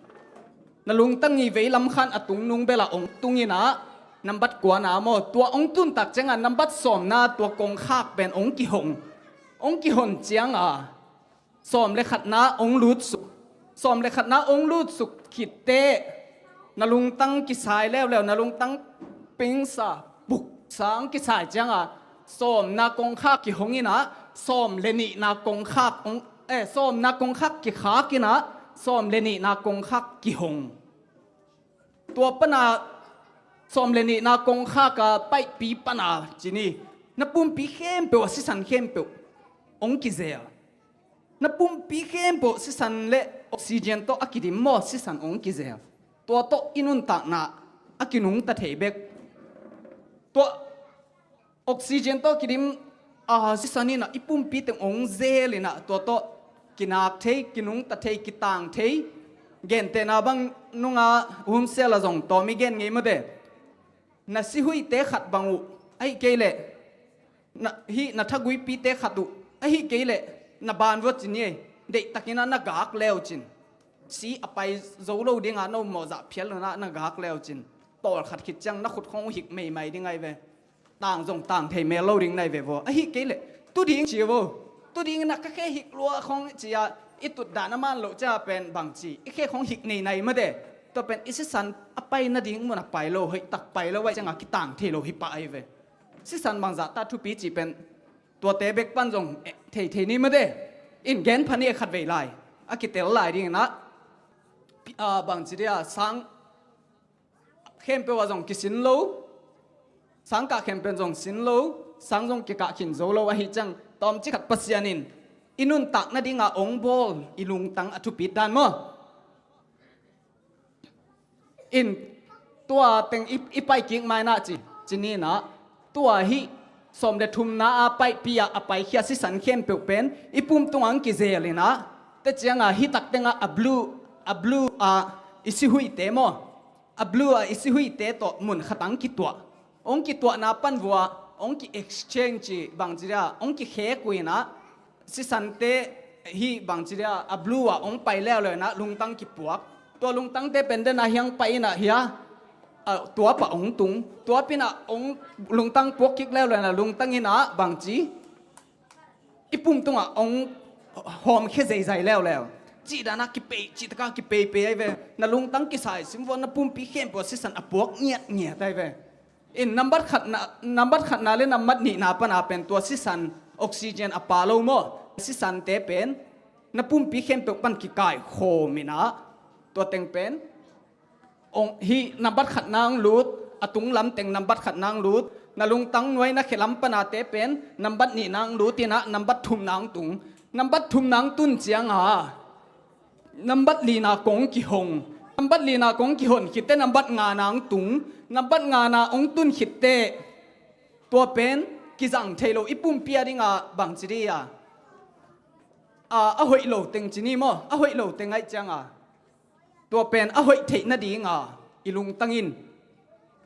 Na lungtang i veilam khan a tung nung bel ah hong tung in ah, nambat kuana maw, tua hong tun tak ciang ah nambat sawmna tua kongkhak pen hong kihong. Hong kihon ciang ah sawm le khatna hong lutsuk. Sawm le khatna hong lutsuk khit teh na lungtang kisai leuleu, na lungtang pingsa, puksa hong kisai ciang ah sawmna kongkhak kihong in ah, sawm le nihna kongkhak hong, eh, sawmna kongkhak kikhak in ah, sawm le nihna kongkhak kihong. Tua pan ah sawm le nihna kongkhak a paihpi pan ah ci ni, na pumpi khempeuh ah sisan khempeuh hong kizel. Na pumpi khempeuh sisan le oxygen tawh a kidim maw, sisan hong kizel. Tua tawh i nuntakna a kinungta thei bek. Tua oxygen tawh kidim, ah, sisan in ah i pumpi teng hong zel in ah tua tawh kinak thei, kinungta thei, kitang thei. Gentehna bang nung ah hun sel ah zong tawm i gen ngei mawte. Na sihuite khat bang uh, ahih kei leh na, hih na thaguipite khat uh, ahih kei leh na ban vua ci ni ei, deihtakin ah na gak leu cin. Si a pai zo lo ding ah na um mawh zah phial lo in ah na gak leu cin. Tawlkhat khit ciang na khut khong uh hik meimai ding ahi ve. Tang zong tang thei mel lo ding na hi ve vaw. Ahih kei leh tu ding ci vaw. Tu ding in ah ka khe hik lua khong ci a, i tut dan a man loh ciang a pen bang ci, i khe khong hik nei nai mawte. Tua pen i sisan a pai nading mun ah pai lo, hoih tak pai lo, ahih ciang a kitang thei lo hi pah ahi ve. Sisan bangzah ta thupi cih pen tuate bek pan zong, eh, thei thei ni mawte. In gen pha ni e, khat vei lai a kitel lai ding in ah, pi-, ah, bang ci dia, sang khempeuh ah zong kisin lo, sangkah khempeuh zong sin lo, sang zong kikah khin zo lo ahih ciang, tawmcik khat Pasian in i nuntak nading ah hong bawl i lungtang a thupit dan maw? In tua teng i, i pai kik mai na ci, ci ni in ah, tua hih sawm le thumna a paihpi ah a paikhia sisan khempeuh pen i pum tungah hong kizel in ah, te ciang a hih tak teng ah a blue, a blue ah i sihuihte maw? A blue ah i sihuihte tawh mun khat ah hong kituah. Hong kituahna pan vua hong ki-exchange ci, bang ci dia, hong kikhek uh in ah, sisante hih bang ci dia, a blue ah hong pai leuleu in ah lungtang kipuak. Tua lungtangte pen den ah hiang pai in ah hia, ah, tuap ah hong tung. Tuap in ah hong lungtang puak kik leuleu in ah lungtang in ah bang ci, i pum tungah hong hawmkhia zeizai leuleu. Cih dan ah kipei, cih tak ah kipeipei ahi ve. Na lungtang kisai sim vua, na pumpi khempeuh ah sisan a puak ngiatngiat ahi ve. In nambat khatna, nambat khatna le nambat nihna pan a pen tua sisan, oxygen a pha lo maw? Sisante pen na pumpi khempeuh pan kikaikhawm in ah, tua teng pen hong, hih nambat khatna hong lut, a tunglam teng nambat khatna hong lut, na lungtang nuai na khelam pan a te pen nambat nihna hong lut in ah nambat thumna hong tung. Nambat thumna hong tun ciang a nambat lina kong kihong. Nambat lina kong kihon khit teh nambat ngana hong tung. Nambat ngana hong tun khit teh tua pen kizang thei lo, i pumpi a ding ah bang ci di a, a, a hoih lo teng ci ni maw? A hoih lo teng ahih ciang a, tua pen a hoih theih nading a i lungtang in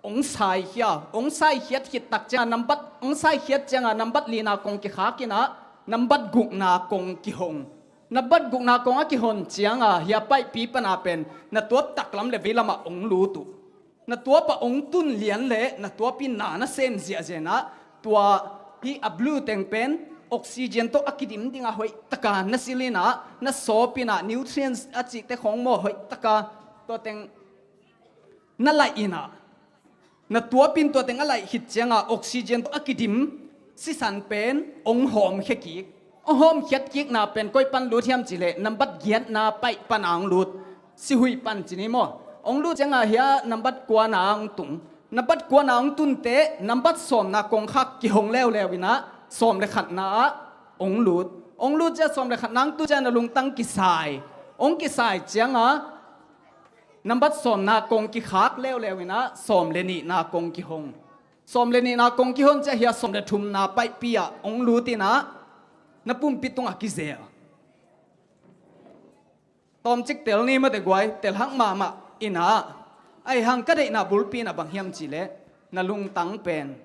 hong saikhia, hong saikhiat khit tak ciang a nambat, hong saikhiat ciang a nambat lina kong kikhak in ah nambat gukna kong kihong. Nambat gukna kong a kihon ciang a hia paihpi pan a pen na tuap taklam le veilam ah hong lut uh. Na tuap ah hong tun lian le na tuap in na na sem ziahziah in ah, tua hih a blue teng pen oxygen tawh a kidim ding a hoih tak a na silh in ah, na sawp in ah, nutrients a cihte khong maw, hoih tak a tua teng na laih in ah, na tuap in tua teng a laih khit ciang a oxygen tawh a kidim sisan pen hong hawmkhia kik. Hong hawmkhiat kikna pen koi pan lut hiam cih leh nambat giatna paih pan a hong lut. sihui pan ci ni maw. Hong lut ciangah hia nambat kuana hong tung. Nambat kuana hong tunte nambat sawmna kongkhak kihong leuleu inah sawm le khatna ah hong lut. Hong lut ciah sawm le khatna hong tun ciah na lungtang kisai. Hong kisai ciangah nambat sawmna kong kikhak leuleu inah sawm le nihna kong kihong. Sawm le nihna kong kihon ciah hia sawm le thumna paihpi ah hong lut inah na pumpi tungah kizel. Tawmcik tel ni mate guai, tel hak mahmah inah. Ahi hang ka deihna bulpi inah bang hiam cihleh na lungtang pen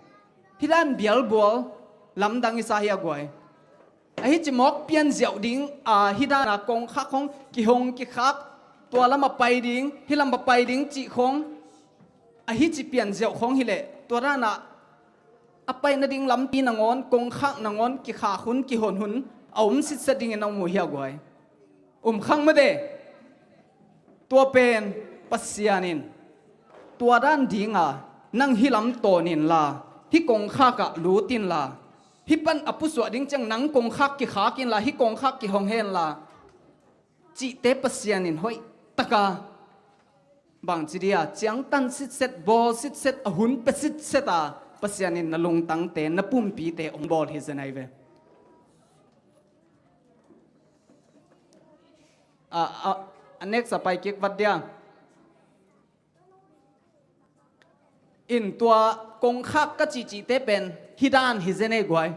hih dan bialbual lamdang i sa hi a guai. Ahi ci mawk pianziauh ding a hih dana kongkhak khong kihong kikhak tua lam a pai ding hih lam a pai ding cih khong ahi ci pianziauh khong hileh tua dana a pai nading lampi nangawn kongkhak nangawn kikhak hun kihon hun a om sitset dingin a um uh hi a guai. Um khang mate. Tua pen Pasian in tua dan dinga nang hih lam tawn inla hih kongkhak ah lut inla hih pan a pusuah ding ciang nang kongkhak kikhak inla hih kongkhak kihong henla cihte Pasian in hoih taka bangci dia ciangtan sitset bawl sitset a hun pe sitset a Pasian in na lungtangte na pumpite hong bawl hi zen ahi ve. A, a, a next a pai kik vat dia. In tua kongkhak ka cihcihte pen hih dan hi zen ei guai.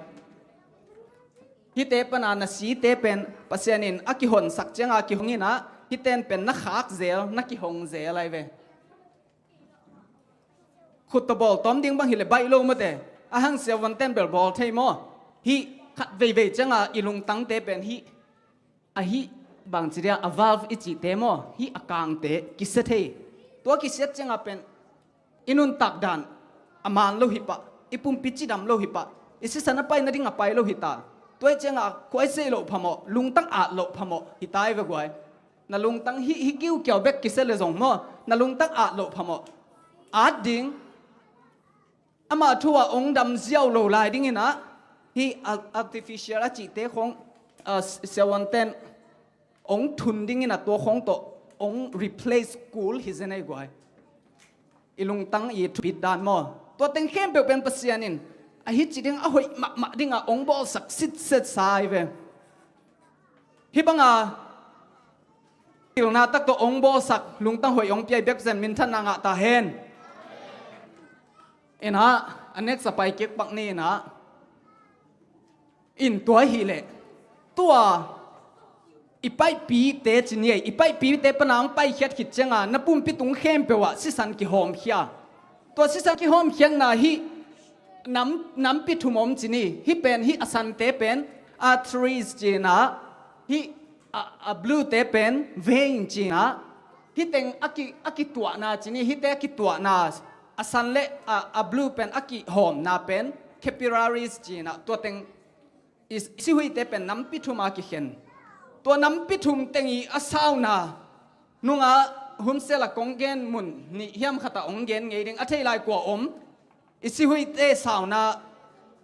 Hihte pana na site pen Pasian in a kihonsak cianga kihong inah hihten pen na khak zel na kihong zel ahi ve. Khut tawbawl tawm ding bang hileh baih lo mate. A hang siavuanten bel bawl thei maw. Hih khat veivei cianga i lungtangte pen hih a hih bangci dia a valve i cihte maw hih a kangte kisia thei. Tua kisiat cianga pen i nuntak dan a man lo hi pah i pumpi cidam lo hi pah i sisan a pai nading a pai lo hi ta. Tua i cianga khuaisei loh phamawh lungtang at loh phamawh hi ta i ve guai. Na lungtang hih hih kiukiau bek kisia le zong maw na lungtang at loh phamawh. At ding amah thu ah ong dam ziau lo lai dinginah hih artificial a cihte khong siavuanten ong thun dinginah tua khong tawh ong replace kul hi zen ei guai. I lungtang i thupit dan maw tua teng khempeuh pen Pasian in ahi ci ding a hoih mahmah dingah ong bawlsak sitset sa hi ve. Hih banga pilna tak tawh ong bawlsak lungtang hoih ong piai bek zen minthanna ngah ta hen. Inah a next a pai kik pak ni inah in tua hileh tua i paihpite ci ni ei i paihpite pana ang paikhiat khit cianga na pumpi tung khempeuh ah sisan kihawmkhia. Tua sisan kihawmkhiatna hih nam nampi thum om ci ni hih pen hih a sante pen arteries cinah hih a blue te pen vein cinah hih teng a kituahna ci ni hihte a kituahna a san le a blue pen a kihawmna pen capillaries cinah tua teng i sihuite pen nampi thum a kikhen. Tua nampi thum teng i a sauna nungah hun sela kong gen mun nih hiam khatah ong gen ngei ding a thei lai kua om. I sihuite sauna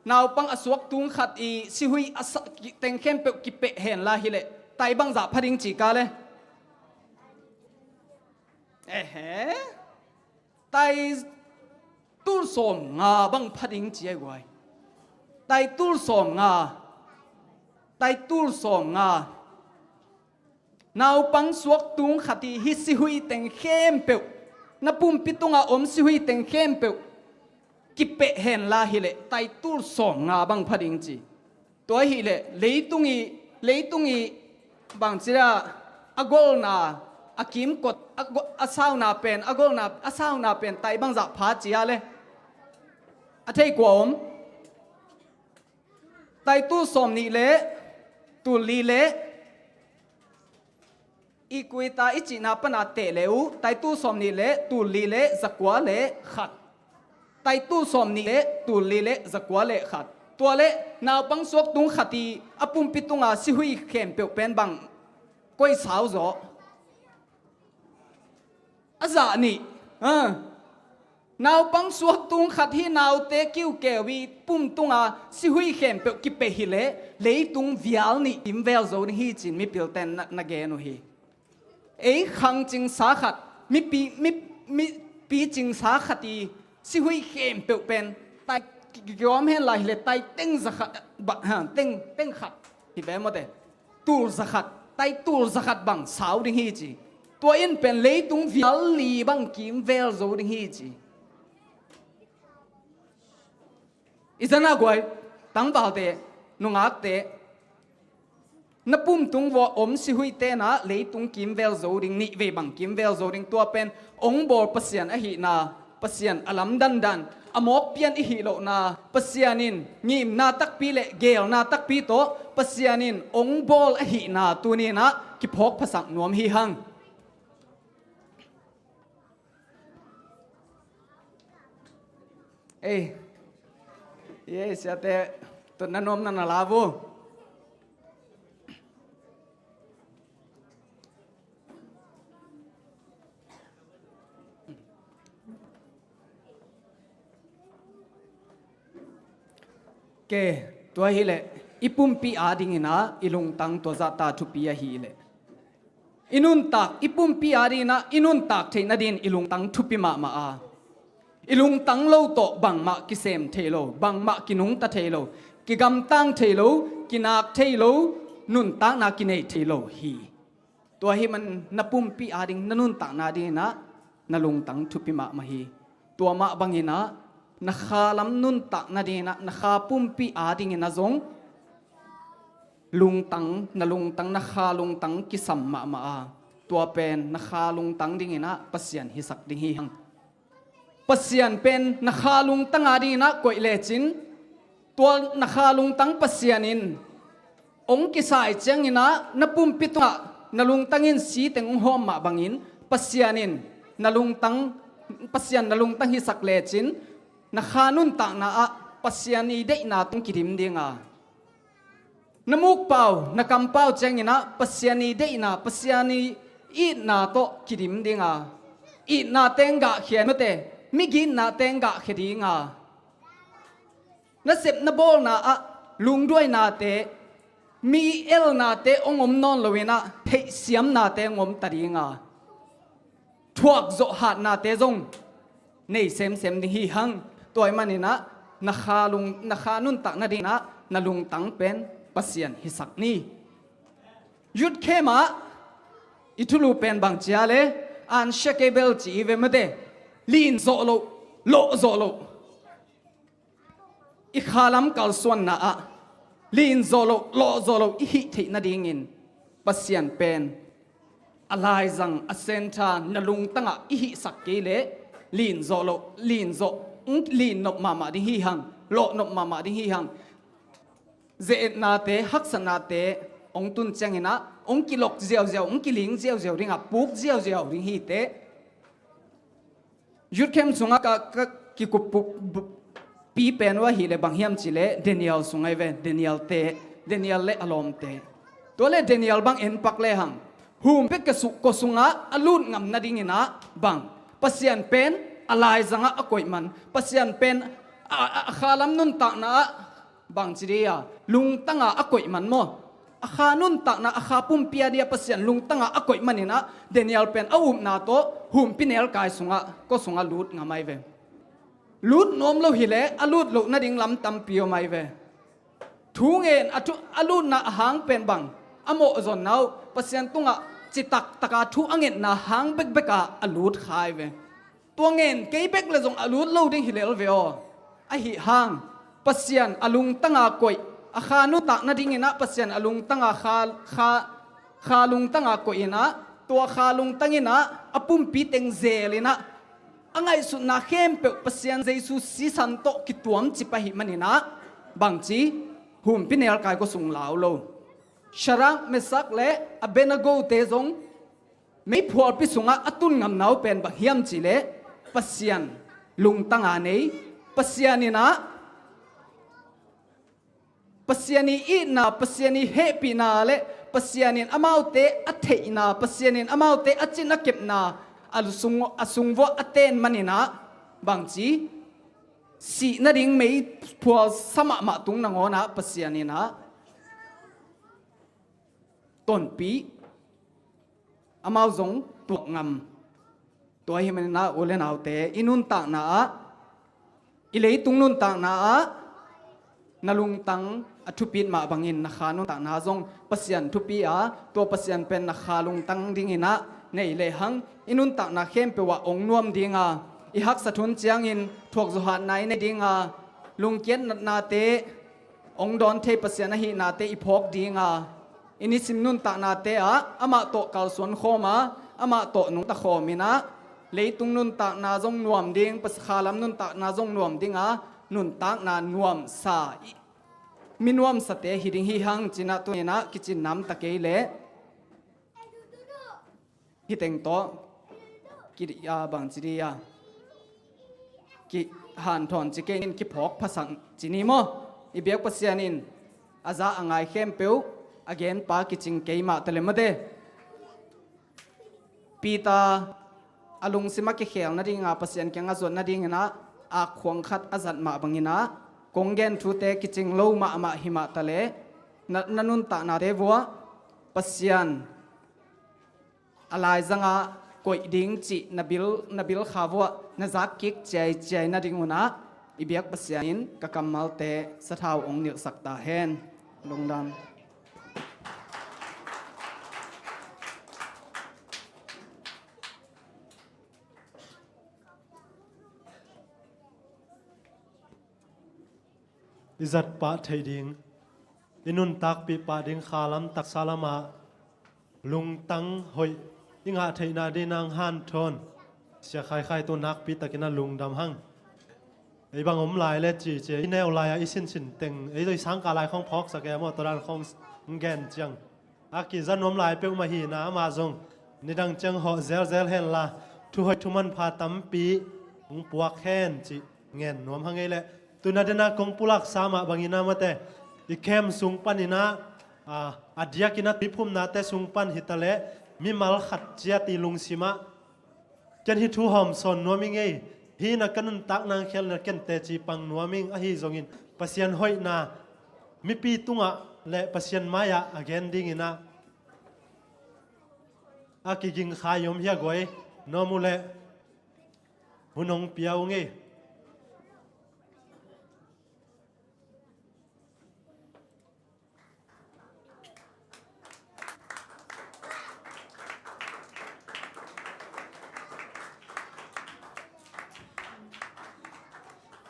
naupang a suak tung khat i sihui a teng khempeuh kipeh henla hileh tai bangzah pha ding ci ka le. Ehe. Tai tul sawm nga bang pha ding ci ai guai. Tai tul sawm nga. Tai tul sawm nga. Naupang suak tung khat i hih sihui teng khempeuh na pumpi tunga om sihui teng khempeuh kipeh henla hileh tai tul sawm nga bang pha ding ci. Tua hileh leitung i leitung i bangci a a golna a kimkot a sauna pen a golna a sauna pen tai bangzah pha cia le a thei kua om. Tai tul sawm nih le tul li le i kuita i cihna pana teh le uh tai tul sawm nih le tul li le zakua le khat. Tai tul sawm nih le tul li le zakua le khat. Tua le naupang suak tung khat i a pumpi tunga sihui khempeuh pen bang koi sau zaw. A zah nih. Naupang suak tung khat hi naute kiukeu i pum tunga sihui khempeuh kipeh hileh leitung vial nih timvel zo ding hi cin mipilten na gen uh hi. Ei khang cingsa khat, mipi, mi, mipi cingsa khat i sihuih khempeuh pen tai, ki, ki, kiawm hen lai hileh tai teng za khat, ba, ha, teng, teng khat hi ve mawte. Tul za khat, tai tul za khat bang sau ding hi ci. Tua in pen leitung vial li bang kimvel zo ding hi ci. I zana guai, tangvalte, nungakte, na pumtung vua om sihuihte na leitung kimvel zo ding, nihvei bang kimvel zo ding, tua pen ong bawl Pasian ahihna, Pasian a lamdandan, a mawk pian i hih lohna, Pasian in ngimna takpi le geelna takpi tawh Pasian in ong bawl ahihna tuninah kiphawk phasak nuam hi hang. Ei, ei, siate, tun na nuam na na la vu. Ke, tua hileh i pumpi adingin ah i lungtang tua zahta thupi ahileh i nuntak, i pumpi adingin ah i nuntak theih nadingin i lungtang thupi mahmah a, i lungtang lo tawh bangmah kisem thei lo, bangmah kinungta thei lo, kigamtang thei lo, kinak thei lo, nuntakna kinei thei lo hi. Tua hi man na pumpi ading, na nuntakna dingin ah na lungtang thupi mahmah hi. Tua mah bangin ah na kha lam nuntak nadingin ah, na kha pumpi adingin ah zong lungtang, na lungtang, na kha lungtang kisam mahmah a, tua pen na kha lungtang dingin ah Pasian hisak ding hi hang. Pasian pen na kha lungtang adingin ah koih lecin, tua na kha lungtang Pasian in ong kisai ciangin ah na pumpi tungah na lungtang in siteng ong hawm mah bangin, Pasian in na lungtang, Pasian na lungtang hisak lecin, na kha nuntakna ah Pasian i deihna tawh kidim ding a, na mukpau, na kampau ciangin ah Pasian i deihna, Pasian i itna tawh kidim ding a, itna teng gahkhia mate, migi itna teng gahkhia ding a, na sep na bawlna ah lungduainate, mi elnate ong om nawn loin ah theihsiamnate ong om ta ding a, thuak zawh hatnate zong nei semsem ding hi hang. Tua ahih manin ah na kha lung, na kha nuntak nadingin ah na lungtang pen Pasian hisak ni. Youth camp ah i thulu pen bang ci a le, unshakable ci i ve mate, lin zawh loh, lawh zawh loh, i kha lam kalsuanna ah lin zawh loh, lawh zawh loh i hih theih nadingin Pasian pen a laizang, a centre na lungtangah i hihsak kei leh lin zawh loh, lin zawh, lin nop mahmah ding hi hang, lawh nop mahmah ding hi hang. Ze-etnate, haksatnate ong tun ciangin ah ong kilok ziauziau, ong kiling ziauziau ding a, puk ziauziau ding hi teh. Youth camp sungah ka, ka kikup pi pen uh ahih leh bang hiam cih leh Daniel sung ahi ve, Daniel te, Daniel le a lawmte. Tua le Daniel bang en pak lehang, humpia ka su-, kua sungah a lut ngam nadingin ah bang, Pasian pen a laizangah a koih man, Pasian pen a, a, a kha lam nuntakna ah bang ci dih a, lungtangah a koih man maw? A kha nuntakna, a kha pumpi a dih a Pasian lungtangah a koih manin ah Daniel pen a upna tawh humpi nelkai sungah, kua sungah lut ngam ahi ve. Lut nuam lo hileh a lut loh nading lam tampi om ahi ve. Thu ngen a thu, a lutna a hang pen bang, a mawhzonna uh, Pasian tungah citak taka thu a ngetna hang bekbek ah a lut kha ahi ve. Tua ngen kei bek le zong a lut lo ding hi lel ve aw. Ahi hang, Pasian a lungtanga koih, a kha nuntak nadingin ah Pasian a lungtanga kha, kha, kha lungtanga koih in ah, tua kha lungtang in ah a pumpi teng zel in ah, a ngaihsutna khempeuh Pasian Jesu sisan tawh kituam cip ahih manin ah, bangci, humpi nelkai kua sung lau lo. Shadrach, Meshach le Abednego te zong meiphualpi sungah a tun ngamna uh pen bang hiam cih leh Pasian lungtanga nei, Pasian in ah, Pasian i itna, Pasian i hehpihna le Pasian in amaute a theihna, Pasian in amaute a cin a kepna a sung, a sung vuah a ten manin ah, bangci, sih nading meiphual sa mahmah tung nangawn ah Pasian in ah tonpih, amau zong tuak ngam. Tua ahih manin ah, u le naute, i nuntakna ah, i leitung nuntakna ah na lungtang a thupit mah bangin na kha nuntakna zong Pasian thupi a, tua Pasian pen na kha lungtang dingin ah nei lehang, i nuntakna khempeuh ah hong nuam ding a, i haksat hun ciangin thuakzawh hatna i nei ding a, lungkiat natnate hong dawn thei Pasian ahihnate i phawk ding a, i nisim nuntaknate ah amah tawh kalsuan khawm a, amah tawh nungta khawm in ah, leitung nuntakna zong nuam ding, pas-, khalam nuntakna zong nuam ding a, nuntakna nuamsa, i, mi nuamsate hi ding hi hang ci-in ah, tu-in ah kicin nam ta kei leh, hih teng tawh, ki, a, bang ci dih a, kihanthawn ci kei in, kiphawk phasak ci ni maw? I biak Pasian in a za a ngai khempeuh a genpa kicing kei mah ta leh maw te. Peter a lungsim a kikhel nading a, Pasian kiang a zuat nadingin ah, akkhuang khat a zat mah bangin ah, kong gen thute kicing lo mahmah hi mah ta leh, na, na nuntaknate vuah Pasian a laizangah koih ding cih na bil, na bil kha vuah na zak kik ciaiciai nading un ah, i biak Pasian in ka kammalte sathau hong nilhsak ta hen. Lungdam. I zat pah theih ding, i nuntakpih pah ding khalam taksa lamah lungtang hoih i ngah theihna ding nang hanthawn Sia Khai Khai tawh nakpi takin a lungdam hang. Ei bang om lai le ci ci, i neu lai-ah i sinsin teng, ei zoi sangkah lai khawng phawksak e maw, tua dan khawng gen ciang a kiza nuam lai peuhmah hi-in ah, amah zong nidang ciang hawh zelzel henla, thuhoih thumanpha tampi hong puak hen cih ngen nuam hang ei leh. Tu-in ah den ah kong pulaksa mah bangin ah maw te, i camp sung panin ah, a, a diakin a tuiphumnate sung pan hi ta leh, mimal khat ciat i lungsim ah, ken hih thu hawm sawn nuam ing ei, hih in ah ka nuntakna hong khial in ah ken teci pang nuam ing, ahi zongin Pasian hoihna mipi tungah le Pasian mai-ah a gen dingin ah a kiging kha i om hi a guai, nuam uh leh hun hong pia ung ei.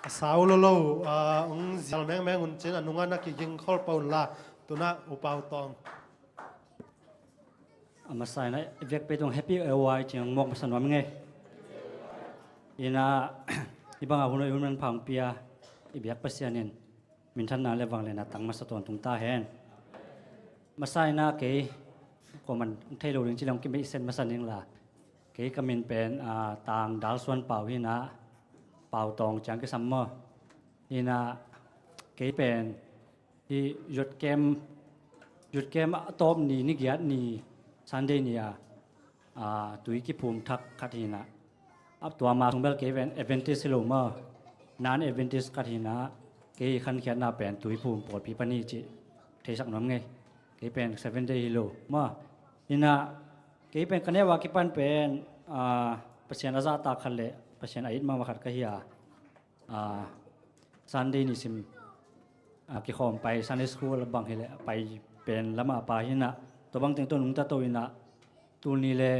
A sau lolo, a, hong zial mengmeng un cin, a nungah na kiging khol pah un la, tu-in ah U Pau Tawng. A masa in ah i biak Pau Tawng Happy Hour i cih hong muak masa nuam ing ei. In ah, i bangah hun hoih hun manpha hong pia i biak Pasian in minthanna le vangliatna tang masa tawntung ta hen. Masa in ah kei, kuaman thei lo ding ci leng kimeihset masa ning la. Kei ka min pen, a, Tang Dal Suan Pau hi-in ah, Pau Tawng ciang kisam maw. In ah kei pen hih youth camp, youth camp a tawp ni, ni giat ni, Sunday ni a, a, tui kiphum thak khat hi-in ah, a, tua ma sung bel kei pen Adventist hi lo maw, non-Adventist khat hi-in ah, kei khankhiatna pen tuiphum pawlpi pan hi cih theisak nuam ing ei. Kei pen Seventh Day hi lo maw. In ah kei pen ka neu a kipan pen, a, Pasian a zahtak khat le Pasian a it mahmah khat ka hi a, a, Sunday ni sim, a, kikhawm pai, Sunday school bang hi leh pai pen lamah a pa hi-in ah, tua bang teng tawh nungta to in ah, tul nih le,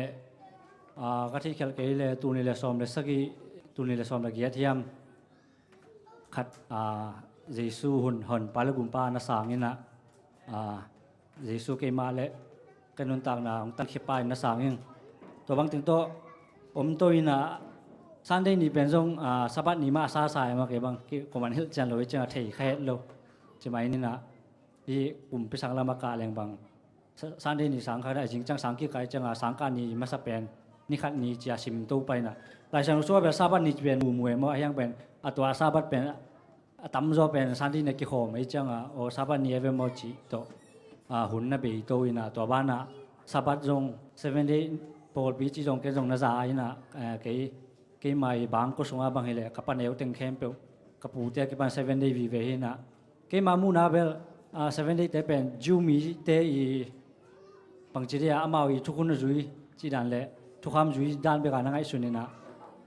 a, ka theihkhial kei leh tul nih le sawm le sagih, tul nih le sawm le giat hiam khat, a, Jesu hun, Honpa le Gumpa na sang in ah, a, Jesu keimah le ka nuntakna hong tankhia pa in na sang ing. Tua bang teng tawh om to in ah, Sunday ni pen zong, a, Sabbath ni mah a sasa e maw, kei bang, kei kuaman hilh cian lo hi ciang a thei kha het lo. Ci mai in ah, hih kumpi sang lamah kah leng bang, Sa-, Sunday ni sang kha, a zing ciang sang kik kha hi ciang a, sang kah ni masa pen ni khat ni ci a sim to pah in ah, Lai Siangtho sung ah pen Sabbath ni ci pen mumu e maw, a hiang pen, a, tua Sabbath pen a tamzaw pen Sunday ni a kikhawm ahih ciangin, aw, Sabbath ni a ve maw cih tawh, a, hun na bei to in ah, tua banah Sabbath zong Seventh Day pawlpi cih zong ken zong na za in ah, a, kei, keima i bangkua sungah bang hi leh ka pa neu teng khempeuh, ka pute a kipan Seventh Day vive hi in ah, keima muhna bel, a, Seventh Day te pen Jew mite i bangci dih a, amau i thukhun a zui cih dan le thukham zui dan bek a na ngaihsun in ah,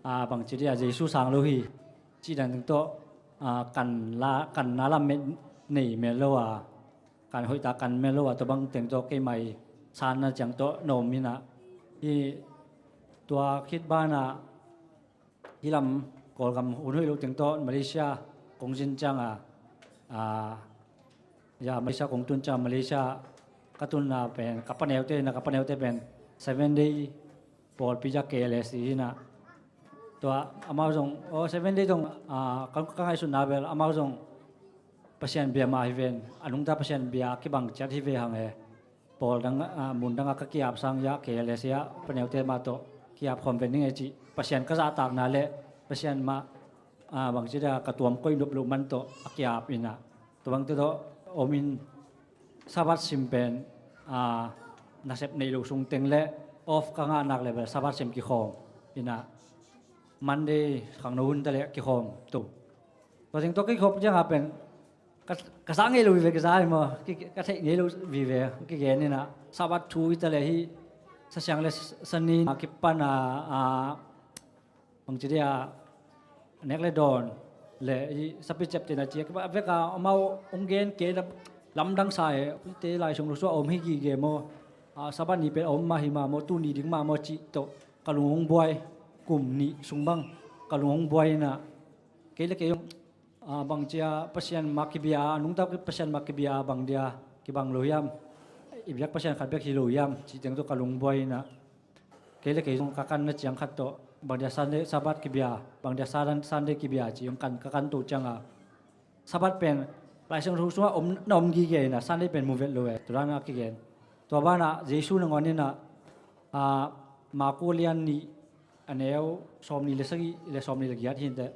a, bangci dih a Jesu sang lo hi cih dan teng tawh, a, kan la, kanna lam mel nei mel lo a, kan hoihtak kan mel lo a, tua bang teng tawh keimah i sanna ciang tawh na om in ah, hih tua khit banah hih lam Kawlgam hun hoih lo teng tawh Malaysia kong zin ciang a, a, ya, Malaysia kong tun ciang, Malaysia ka tunna pen ka paneute in ah, ka paneute pen Seven Day pawlpi a K L S hi in ah, tua amau zong, aw, Seven Day zong, a, ka, ka ngaihsutna bel amau zong Pasian bia mah hi ven, a nungta Pasian bia kibang ciat hi ve hang e. Pawl dang, a, mun dang a ka ki-ap sang ya, K L S ya, paneute mah tawh ki-ap khawm ven ning e cih Pasian ka zahtakna le Pasian mah, a, bangci dih a ka tuam koih nop loh man tawh a ki-ap in ah, tua bangte tawh om in, Sabbath sim pen, a, nasep neih loh sung teng le off ka ngah nak le bel Sabbath sim kikhawm in ah, Monday khangno hun ta le kikhawm to. Tua teng tawh kikhop ciang a pen ka, ka zak ngei lo vive, ka zak hi maw, ki, ka theih ngei lo vive, kigen in ah Sabbath thu hi ta le hih Sasiang le Sani a kipan a, a, bangci dih a nek le dawn le hih sapi ciaptehna ci a kipan a vek a amau hong gen kei la, lamdang sa e, hihte Lai Siangtho sung a om hi gige maw, a, Sabbath ni pen a om mah hi mah maw, tuni ding mah maw cih tawh ka lung hong buai, kum nih sung bang ka lung hong buai in ah, kei le kei zong, a, bangci a Pasian mah kibia, a nungta Pasian mah kibia, bang dia kibang lo hiam, i biak Pasian khat bek hi lo hiam cih teng tawh ka lung buai in ah, kei le kei zong ka kanna ciang khat tawh, bang dia Sunday, Sabbath kibia, bang dia Sadan-, Sunday kibia cih hong kan, ka kan to ciang a, Sabbath pen Lai Siangtho sung a om, na om gige in ah, Sunday pen mu vet lo e, tua dan a kigen. Tua banah Jesu nangawn in ah, a, Marku lian nih, a neu sawmnih le sagih le sawmnih le giat hi inteh,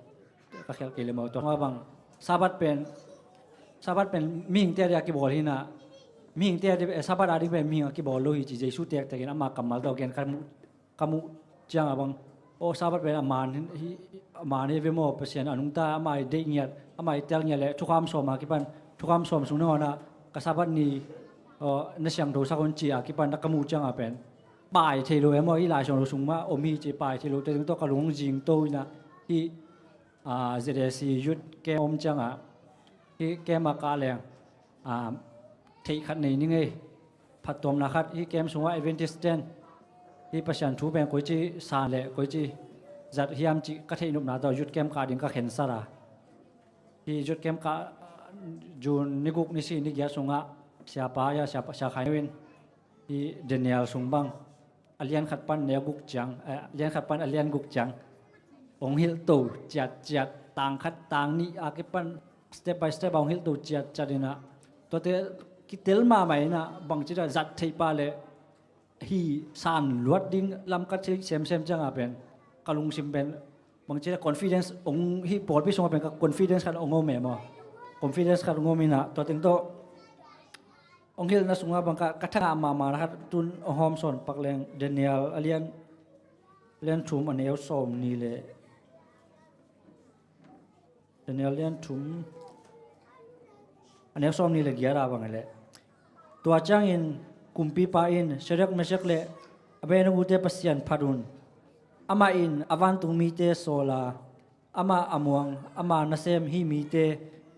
ka khial kei le maw, tua bang Sabbath pen, Sabbath pen mihingte a ding a kibawl hi in ah, mihingte a ding, eh, Sabbath a ding pen mihing a kibawl lo hi ci Jesu tektek in ama kammal tawh gen ka muh, ka muh ciang a bang, aw, Sabbath pen a man hi, a man hi ve maw, Pasian a nungta ama i deih ngiat, ama i tel ngiat le thukham sawm a kipan, thukham sawm sung nangawn ah ka Sabbath ni, aw, na siangtho sak un ci a kipan na ka muh ciang a pen pai thei lo e maw, hih Lai Siangtho sung mah om hi ci, pai thei lo, tua teng tawh ka lung zing to in ah, hih, a, Z A C youth camp om ciang a, hih camp a kah leng, a, theih khat nei ning ei, phattuamna khat, hih camp sungah Adventist ten hih Pasian thu pen koici san le koici zat hiam cih ka theih nopna tawh youth camp kah ding ka khensat a, hih youth camp kah June ni guk, ni sagih, ni giat sungah siapa ya, siapa, Sia Khai Neu in hih Daniel sung bang, a lian khat pan neu guk ciang, eh, a lian khat pan a lian guk ciang hong hilh to ciatciat, tang khat tang nih a kipan step by step a hong hilh to ciatciat in ah, tuate kitel mahmah in ah, bangci dih a zat theih pah le hih san luat ding lam ka theih semsem ciang a pen ka lungsim pen bangci dih a confidence hong, hih pawlpi sung a pen ka confidence khat hong om e maw, confidence khat hong om in ah, tua teng tawh hong hilhna sungah bang ka, ka thangah mahmahna khat tun hong hawm sawn pak leng, Daniel a lian, lian thum a neu sawmnih le, Daniel lian thum a neu sawmnih le giat a bang hi leh, tua ciangin kumpipa in Shadrach, Meshach le Abednego-te Pasian phat un. Amah in a vantung mite sawl a, amah a muang, ama nasem hih mite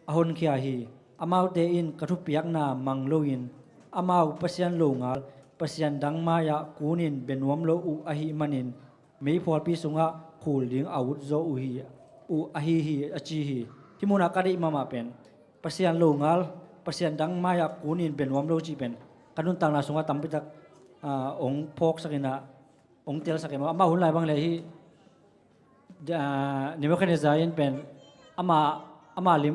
a honkhia hi. Amaute in ka thupiakna mang loin, amau pasian longal, pasian dang mai-ah kunin bia nuam lo uh ahih manin, meiphualpi sungah khul ding a ut zo uh hi, uh ahi hi, a ci hi. Hih munah ka deih mahmah pen, pasian longal, pasian dang mai-ah kunin bia nuam lo cih pen ka nuntakna sungah tampitak, ah, hong phawksak in ah, hong telsak e maw. Amah hun lai bang le hih, ah, Nebuchadnezzar in pen amah, amah lim,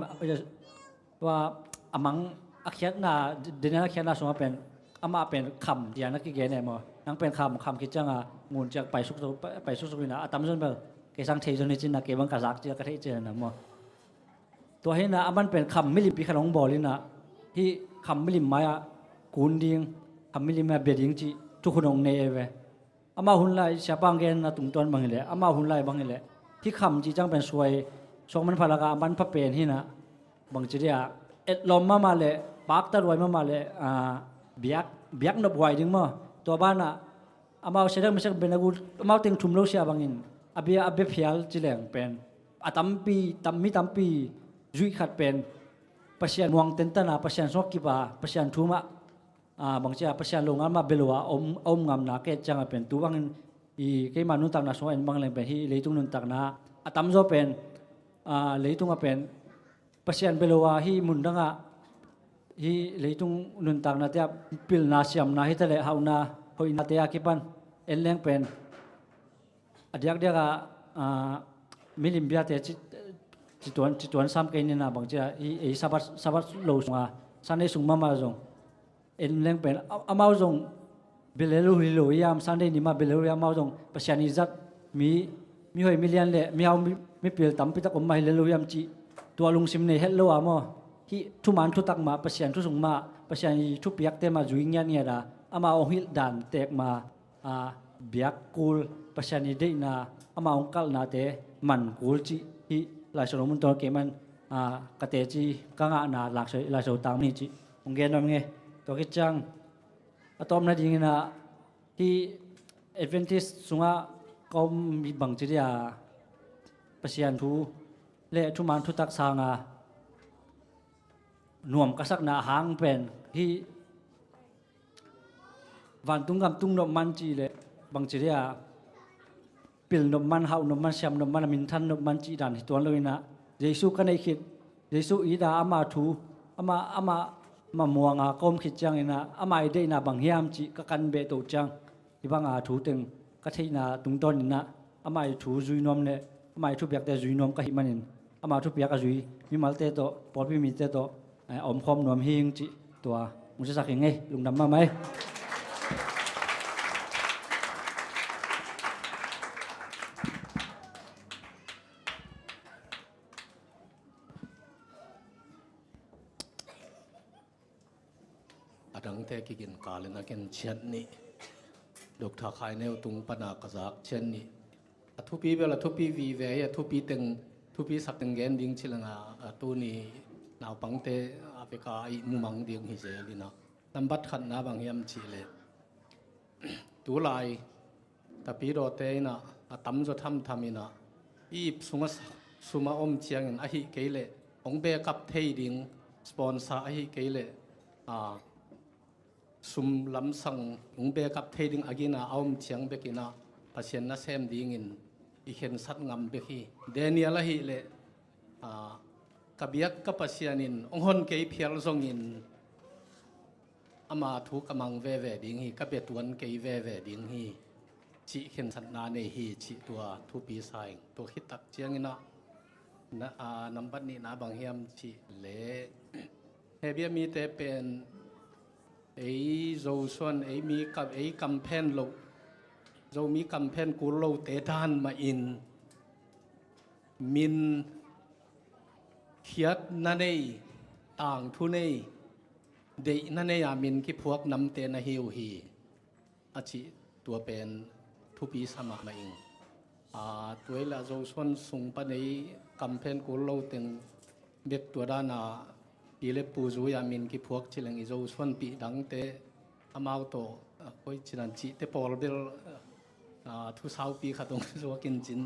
tua a mang a khiatna, Daniel a khiatna sungah pen amah pen kham tiang a kigen e maw. Nang pen kham, kham khit ciangin ngun ciang pai suksuk, pai, pai suksuk in ah, a tamzaw in bel kei sang thei zaw ni ci in ah, kei bang ka zak ci a ka theih ci in ah maw. Tua hi in ah, aman pen kham milimpi khat hong bawl in ah, hih kham milim mai-ah kun ding, kham milim mai-ah bia ding cih thukhun hong nei e ve. Amah hun lai, siapa genna tungtawn bang hi leh, amah hun lai bang hi leh, hih kham cih ciang pen suai suak manpha lakah a manpha pen hi in ah, bangci dih ah, etlawm mahmah leh, pakta luai mahmah leh, ah, biak, biak nophuai ding maw. Tua banah Amau Sadrak, Mesak, Abednego, amau teng thum lo sia bangin a bia, a bia phial ci leng pen a tampi, tam, mi tampi zuih khat pen Pasian muang tentana, Pasian sungah kipa, Pasian thu mah, a, bangci a, Pasian lo ngal mah bia lo a om, a om ngamna ka et ciangah pen tu bangin i keima nuntakna sungah en bang leng pen hih leitung nuntakna a tamzaw pen, a, leitungah pen Pasian bia lo a hih mundangah hih leitung nuntaknate ah pilna siamna hi taleh hauhna hoihnate a kipan en leng pen a diakdiakah, a, milim biate ci, cituan, cituan sam kei nina bangci a, hih ei Sabbath, Sabbath lo sunga Sunday sung mahmah zong en leng pen, a, amau zong bia lel uh hi lo hiam, Sunday ni mah bia lel uh hiam, amau zong Pasian i zat mi, mihoi milian le mihau mi, mipil tampitak om mah hi lel uh hiam cih tua lungsim nei het lo a maw. Hih thuman thutak mah, Pasian thu sung mah, Pasian i thupiakte mah zui ngiatngiat a, amah hong hilh dan tek mah, a, biak kul, Pasian i deihna, amah hong kalhnate man kul cih hih Lai Siangtho mun tawh kei man, a, ka teci ka ngahna Lai Siangtho, Lai Siangtho tang mun hi cih hong gen nuam ing e. Tua khit ciang a tawpna dingin ah hih Adventist sungah ka om bangci dia Pasian thu le thuman thutak sanga nuam ka sakna a hang pen hih vantung gam tung nop man cih leh bangci dia pil nop man, hauh nop man, siam nop man, a minthan nop man cih dan hi tuan lo inah, Jesu ka neih khit, Jesu ida ama thu, ama, ama, ama muanga ka om khit cianginah ama i deihna bang hiam cih ka kan beh toh ciang, hih banga thu teng ka theihna tungtawn inah ama i thu zui nuam le ama i thupiakte zui nuam ka hih manin ama thupiak a zui mimalte tawh, pawlpi mite tawh, eh, a omkhawm nuam hing cih tua hong siasak hi ing ei. Lungdam mahmah ei. A dangte kigin kalin a ken ciat nih. Doctor Khai Neu tung pana ka zak ciat nih. A thupi bel a thupi vive hi, a thupi teng, thupi sak teng gen ding ci leng a, a tuni naupangte a veka a ihmu mang ding hi zel inah. Nambat khatna bang hiam cih leh tulai tapidawte inah a tamzaw thamtham inah i ip sungah sum a om ciangin ahih kei leh hong bekap thei ding sponsor ahih kei leh, a, sum lamsang hong bekap thei ding a gina a om ciang bekinah Pasian nasem dingin i khensat ngam bek hi. Daniel ahih leh, a, ka biak ka Pasian in hong hon kei phial zongin ama thu ka mang veve ding hi, ka bia tuan kei veve ding hi cih khensatna nei hi cih tua thupi sa ing. Tua khit tak cianginah na, a, nambat nihna bang hiam cih leh Hebia mite pen ei Zosuan, ei mi kam, ei kamphen loh, Zomi kamphen kul lote dan mahin min khiatna nei, tangthu nei, deihna nei a min kiphuak namte na hi uh hi. A cih tua pen thupi sa mahmah ing. A, tua i la Zosuan sung pan ei kamphen kul lo teng bek tua dana pi le pu zui a min kiphuak ci leng i Zosuan pih dangte amau tawh, a, koi cinan cihte pawl bel, a, thusaupi khat hong zuakin cin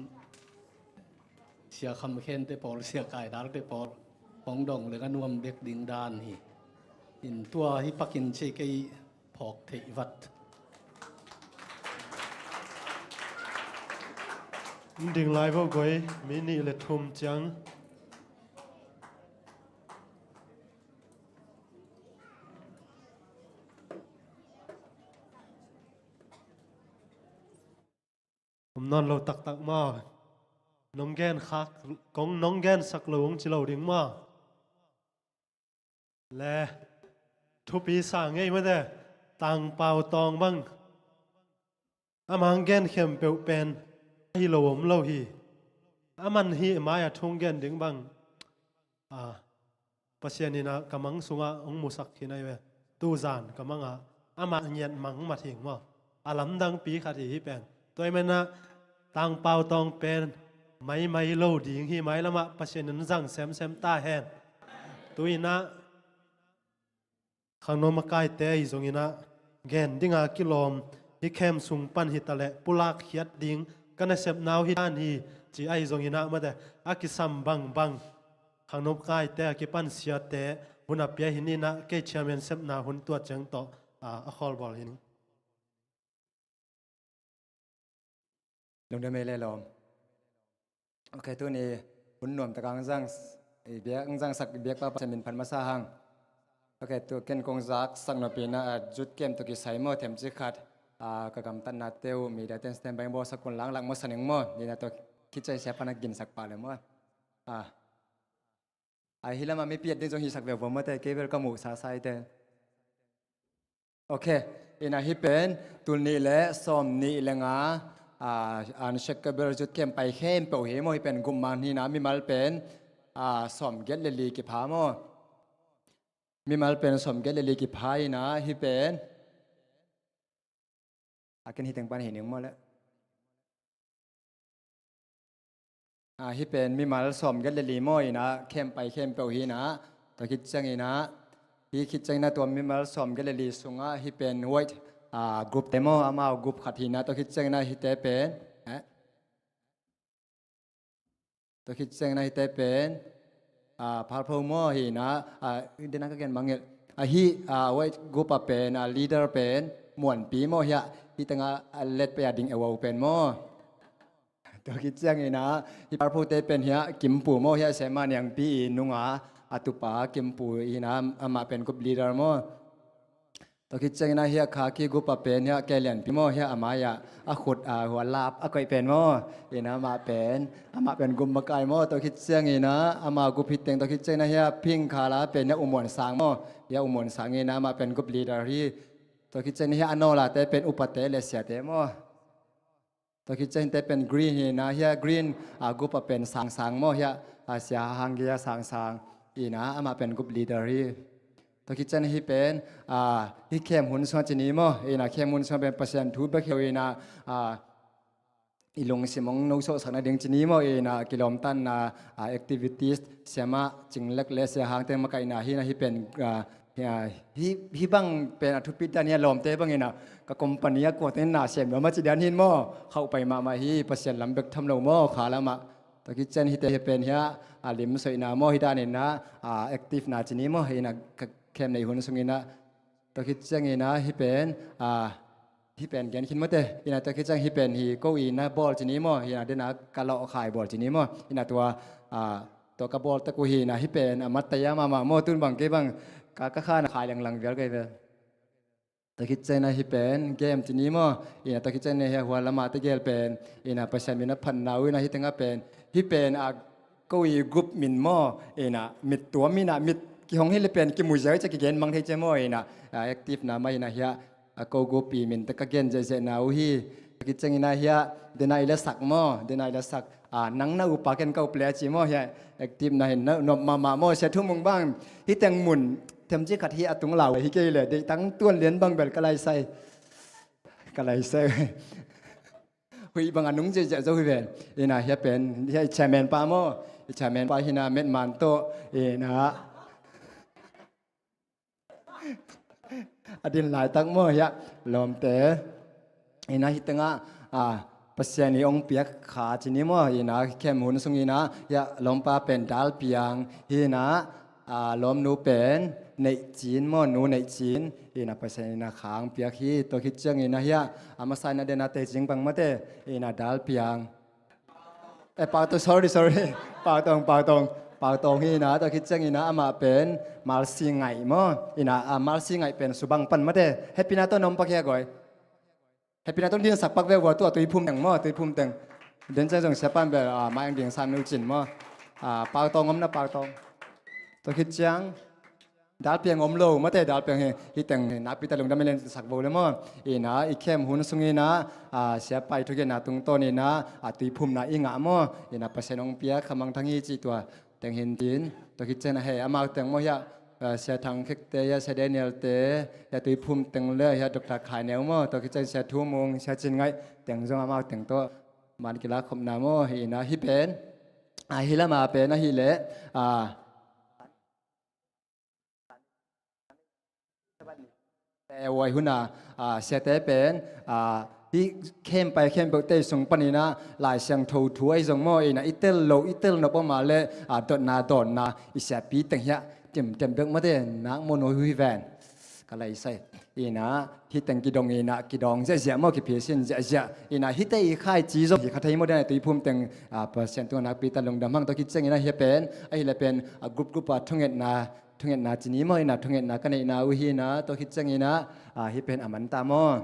Sia Kham Khente pawl, Sia Kai Dalte pawl hong dong leng a nuam bek ding dan hi. In tua hi pakin ci kei phawk theih vat. Ding lai vo koi, mi nih le thum ciang. Om nawn lo taktak maw? Nong gen khak, kong nong gen sak lo hong ci lo ding maw? Le, thupi sa ngei mate, Tangpau Tawng bang. Amah hong gen khempeuh pen, ahi lo om lo hi. Aman hi mai a thu hong gen ding bang. A, Pasian in a ka mang sungah hong musak khin ahi ve. Tuzan ka mangah amah ngiat mang mat hing maw? A lamdangpi khat hi hi pen. Tua hi menah Tangpau Tawng pen maimai lo ding hi, mailamah Pasian in zang semsem ta hen. Tu inah khangno makaite ahi zonginah gen dinga kilawm hih camp sung pan hi ta leh pulak khiat ding ka nasepna uh hi dan hi, ci ahi zongin ah mate, a kisam bangbang khangnop kaite, a kipan siate, hun a pia hi ning ah, kei chairman sepna hun tua ciang tawh, ah, a khawlbawl hi ning. Lungdam ei le lawm. Ok, tuni hun nuam tak a ang zang, i biak, ang zangsak i biakpa Pasian min phat masa hang. Ok, tu ken kong zaksak nopna, ah, youth camp tawh kisai maw, themcik khat, ah, ka gamtatnate uh, media ten stand by bawlsak un lang lak masa ning maw, ina tua khit ciang siapa na ginsak pah le maw. Ah. Ahi lamah mipi et ding zong hisak veu vua mate, kei bel ka muh sasai te. Ok, ina hih pen tul nih le sawm nih le nga, ah, Unshakable Youth Camp pai khempeuh hi maw, hih pen gupman hi ina, mimal pen, ah, sawm giat le li kipha maw. Mimal pen sawm giat le li kipha ina, hih pen a ken hi teng pan hi ning maw le. Ah, hih pen mimal sawm giat le li maw ina, camp pai khempeuh hi ina, tua khit ciang ina, hih khit ciang ina tua mimal sawm giat le li sungah hih pen white, ah, group te maw, amau group khat hi ina, tua khit ciang ina hihte pen, eh? Tua khit ciang ina hihte pen, ah, purple maw hi ina, ah, dena ka gen mangngilh. Ah, hih, ah, white group a pen, ah, leader pen Muanpi maw hiah, hih tengah, ah, let pai a ding ewau pen maw. Tua khit ciang ina, hih purple te pen hiah Kimpu maw hiah, Sema Niangpi i nunga, a tupa Kimpu ina, amah pen group leader maw. Tua khit ciang ina hiah khaki group a pen hiah Kelianpi maw hiah, amah hiah a khut, ah, hua lap a koih pen maw. Ina amah pen, amah pen group makai maw. Tua khit ciang ina amah group hi teng, tua khit ciang ina hiah pink khala pen hiah U Muan Sang maw. Hiah U Muan Sang ina amah pen group leader hi. Tua khit ciang ina hiah a nawlate pen upate le siate maw. Tua khit ciang hihte pen green hi ina, hiah green, ah, group a pen Sang Sang maw hiah, ah, Sia Hang Gia Sang Sang ina, amah pen group leader hi. Tua khit ciang hih pen, ah, hih camp hun sungah ci ni maw ina, camp hun sungah pen Pasian thu bek hi lo ina, ah, i lungsim hong nosawhsak nading ci ni maw ina, kilawmtatna, ah, activities, Siamah Cing Lek le Sia Hang teng makaihna hi ina, hih pen, ah, Hia, hih, hih bang pen a thupi dan hia, lawmte bang ina, ka company a kuate na sem lo ma ci dan hin maw, khauh pai mahmah hi, Pasian lam bek tham lo maw, kha lamah. Tua khit ciang hihte hi pen hia, a lim soihna maw, hih dan ina, a active na ci ni maw, ina ka camp nei hun sung ina. Tua khit ciang ina hih pen, a, hih pen gen khin mawte, ina tua khit ciang hih pen hi ko ina bawl ci ni maw, ina dena ka lawh khai bawl ci ni maw, ina tua, a, tua ka bawl tak uh hi ina hih pen a mat taya mahmah maw, tun bang kei bang ka, ka khan a khai langlang vial kei ve. Tua khit ciang ina hih pen game ci ni maw, ina tua khit ciang ina hia hua lama tegel pen, ina Pasian min a phatna uh ina hih tengah pen, hih pen a ko i group min maw, ina mit tuam ina mit kihong hi le pen kimu ziau hi cia kigen mang thei cia maw, ina, a, active na mah ina hia, a ko group i min te ka gen ziahziahna uh hi. Tua khit ciang ina hia, dena i la sak maw, dena i la sak, a, nang na upa ken ka up le a ci maw hia, active na hin na nop mahmah maw, sia thumung bang, hih teng mun, themci khat hi a tung lau hi kei le, deih tang tuan lian bang bel ka laisai. Ka laisai. Huih bang a nung ziahziah zo hi ven. Ina hia pen, hia i chairman pa maw. I chairman pa hina metman tawh. Ina. A din laitak maw hia. Lawmte. Ina hih tengah, a, Pasian i ong piak kha ci ni maw. Ina camp hun sung ina hia lawmpa pen Dal Piang. Hina, a, lawmnu pen Neih Cin maw, Nu Neih Cin, ina Pasian ina khang piak hi, tua khit ciang ina hia, a masa ina dena Teicing pang mate, ina Dal Piang. Eh, Pau Tong, sorry, sorry. Pau Tong, Pau Tong. Pau Tong hi ina, tua khit ciang ina amah pen Malsi Ngaih maw, ina, a, Malsi Ngaih pen Subang pan mate, hehpihna tawh na om pak hia guai. Hehpihna tawh dingsak pak ve vua, tua Tuiphum teng maw, Tuiphum teng. Den ciang zong siapan bel, a, mai ang dingsak nu cin maw. A, Pau Tong om na, Pau Tong. Tua khit ciang Dal Piang om lo mate, Dal Piang hi, hih teng hi, nakpi ta lungdam i len sak vo le maw. Ina, i camp hun sung ina, a, siapa i thugenna tungtawn ina, a, Tuiphum na i ngah maw. Ina Pasian ong piak kha mangthang hi ci tua. Teng hin tin, tua khit ciang a hei, amau teng maw hia, a, Sia Thang Khek te, hia Sia Daniel te, hia Tuiphum teng le, hia Doctor Khai Neu maw, tua khit ciang Sia Thu Mung, Sia Cin Ngaih, teng zong amau teng tawh, man kila khopna maw, hi ina, hih pen, a, hih lama pen, a, hih le, a, Huai huna, a, siate pen, a, hih khem pai khempeuhte sung paninah Lai Siangtho thu ahi zong maw, inah i tel loh i tel nop om a leh, a, dotna dawnna i siapi teng hiah timtem bek mawte nak maw nuai hui ven. Ka laisai. Inah hih teng kidong inah kidawng ziahziah maw, kiphiasin ziahziah. Inah hihte i khaici zong hi kha thei maw, dena tuiphum teng, a, Pasian tungah nakpi ta lungdam hang. Tua khit cianginah hia pen ahileh pen, a, group group a thungetna, thungetna cini maw, inah thungetna ka neihna uh hi inah tua khit cianginah, a, hih pen a man ta maw.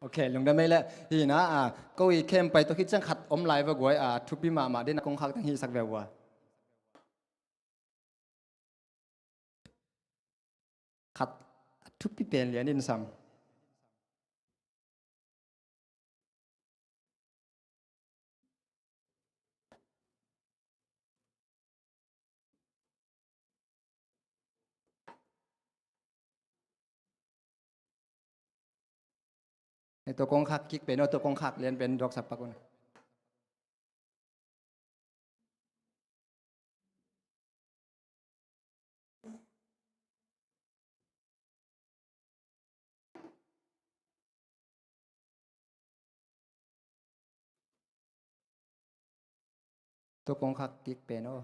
Ok, lungdam ei leh. Hi inah, a, ko i khem pai tua khit ciang khat om lai va guai, a, thupi mahmah dena kongkhak teng hih sak ve ua. Khat a thupi pen lian in sam. Hei, tua kongkhak kik pen, tua kongkhak lian pen dawksak pak un. Tua kongkhak kik pen aw.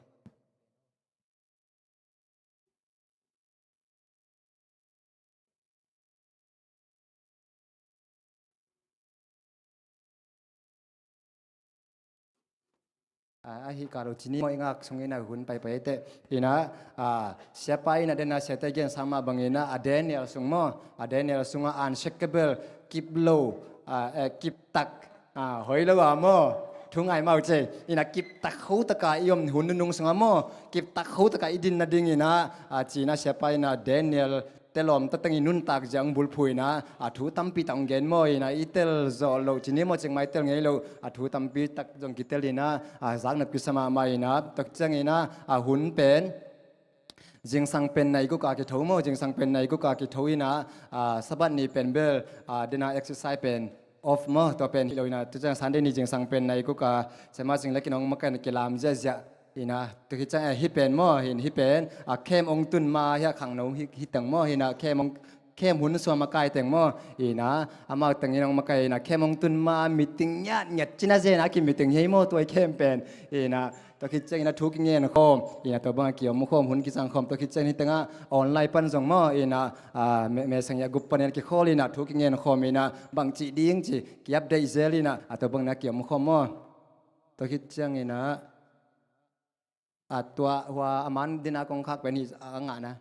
A, ahi kalo cini maw i ngak sungin a hun paipai teh. Inah, a, siapa inah dena siate gen sang mah banginah a Daniel sung maw. A Daniel sungah unshakable, kip lo, a, eh, kip tak, a, hoi lo a maw. Thu ngai mau cei. Inah kip tak ho taka i om hun nunung sungah maw. Kip tak ho taka i din nading inah, a, cina siapa inah Daniel telawm tateng i nuntak zia hong bulphuh inah, a thu tampi tak hong gen maw inah, i tel zawh loh cini maw, ciangmai tel ngei loh, a thu tampi tak zong kitel inah, a, zaknop kisa mahmah inah, tua cianginah, a, hun pen zingsang pen nai guka kitho maw, zingsang pen nai guka kitho inah, a, Sabbath ni pen bel, a, dena exercise pen off maw, tua pen hi lo inah, tua ciang Sunday ni zingsang pen nai guka, sema sing le kinong makan kilam ziahziah. Inah, tua khit ciang, eh, hih pen maw, hin hih pen, a, khem ong tun ma hiah khangno hih, hih teng maw, hinah, khem ong, khem hun suam a kai teng maw, inah, amau teng in ong makai inah, khem ong tun ma meeting ngiatngiat cina zen a ki meeting hi maw, tua i khem pen, inah, tua khit ciang inah thu kingen khawm, inah, tua bang a kiom khawm, hun kisang khawm, tua khit ciang hih tengah online pan zong maw, inah, a, me, me sang iah gup pan inah kikhol inah, thu kingen khawm inah, bang cih ding ci, ki update zel inah, a, tua bang inah kiom khawm maw. Tua khit ciang inah, a, tua hua a man dena kongkhak pen hi a ngahna.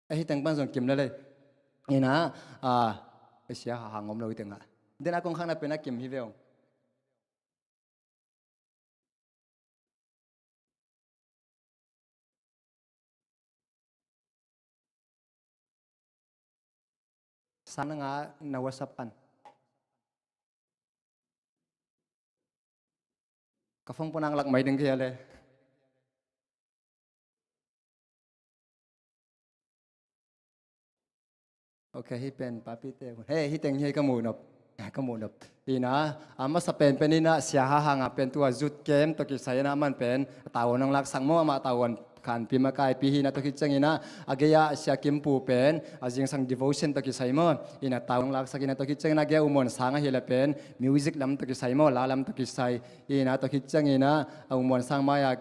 A, hih teng pan zong kim lele. Inah, a, a sia ha hang om lo hih tengah. Dena kongkhakna pen a kim hi ve ong. Sang na nga na WhatsApp pan. Ka phone pon ang lak mai ding kei a le. Ok, hih pen papi te. Hei, hih teng hi ka muh nop. Ka muh nop. Inah, a masa pen pen inah sia ha hanga pen tua zut kem tua kisai inah man pen. Tawon ang laksak maw amah tawon khanpi makaipi hi inah tua khit ciang inah. A gei ah sia kimpu pen. A zingsang devotion tua kisai maw. Inah tawon ang laksak inah tua khit ciang inah gei a umon sang ahi le pen. Music lam tua kisai maw, la lam tua kisai. Inah tua khit ciang inah a umon sang mai a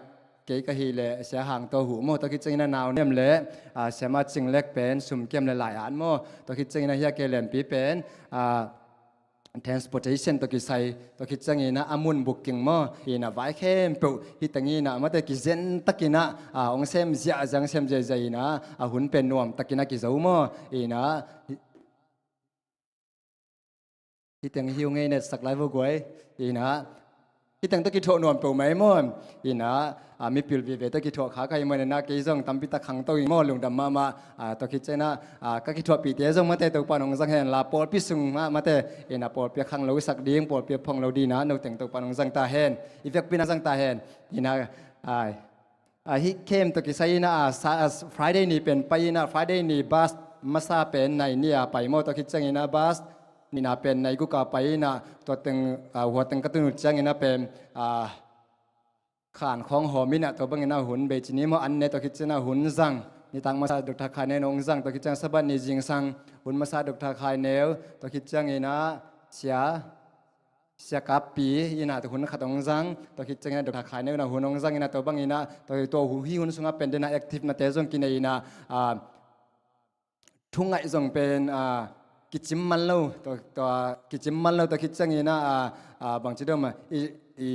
kei ka hih leh sia hang tawh huh maw, tua khit ciangin a nau nem leh, a, siama cing lek pen sum kiam le lai at maw, tua khit ciangin a hia kei lempi pen, a, transportation tua kisai, tua khit ciangin a, a mun booking maw, inah vai khempeuh hih tengin a mate kizen takin a, a, hong sem ziahziah, hong sem ziahziah inah, a hun pen nuam takin a kizo maw, inah, Hih teng hi uh ngei netsak lai vo guai. Inah. Hih teng tawh kithuah nuam peuhmah ei maw. Inah. A, mipil vive tawh kithuah kha ka hi maw inah kei zong tampi tak khangto ing maw lungdam mahmah. A, tua khit ciangin a, a, ka kithuahpihte zong mate Topa nong zang hen la pawlpi sung mah mate. Inah pawlpi a khanglo sak ding, pawlpi a phong lo ding inah, no teng Topa nong zang ta hen. I vekpi inah zang ta hen. Inah. Ai. A, hih camp tawh kisai inah, a, sa-, a, Friday ni pen pai inah, Friday ni bus masa pen nai nih a pai maw, tua khit ciangin a bus nihna pen nai guk a pai inah, tua teng, a, hua teng ka tun uh ciangin a pen, a, khan khawng hawm in ah, tua bangin ah hun bei ci ni maw, an ne, tua khit ciangin ah hun zang. Nitak masa Doctor Khai Neu in ah hong zang, tua khit ciang Sabbath ni zingsang hun masa Doctor Khai Neu, tua khit ciangin ah Sia, Sia Kap Pi in ah tua hun khat hong zang, tua khit ciangin ah Doctor Khai Neu in ah hun hong zang in ah, tua bangin ah tua, tua hu hi hun sungah pen den ah active nate zong kinei in ah, ah, thu ngaih zong pen, ah, kicim man lo, tua, tua kicim man lo, tua khit ciangin ah, ah, ah, bangci dom ah, i, i,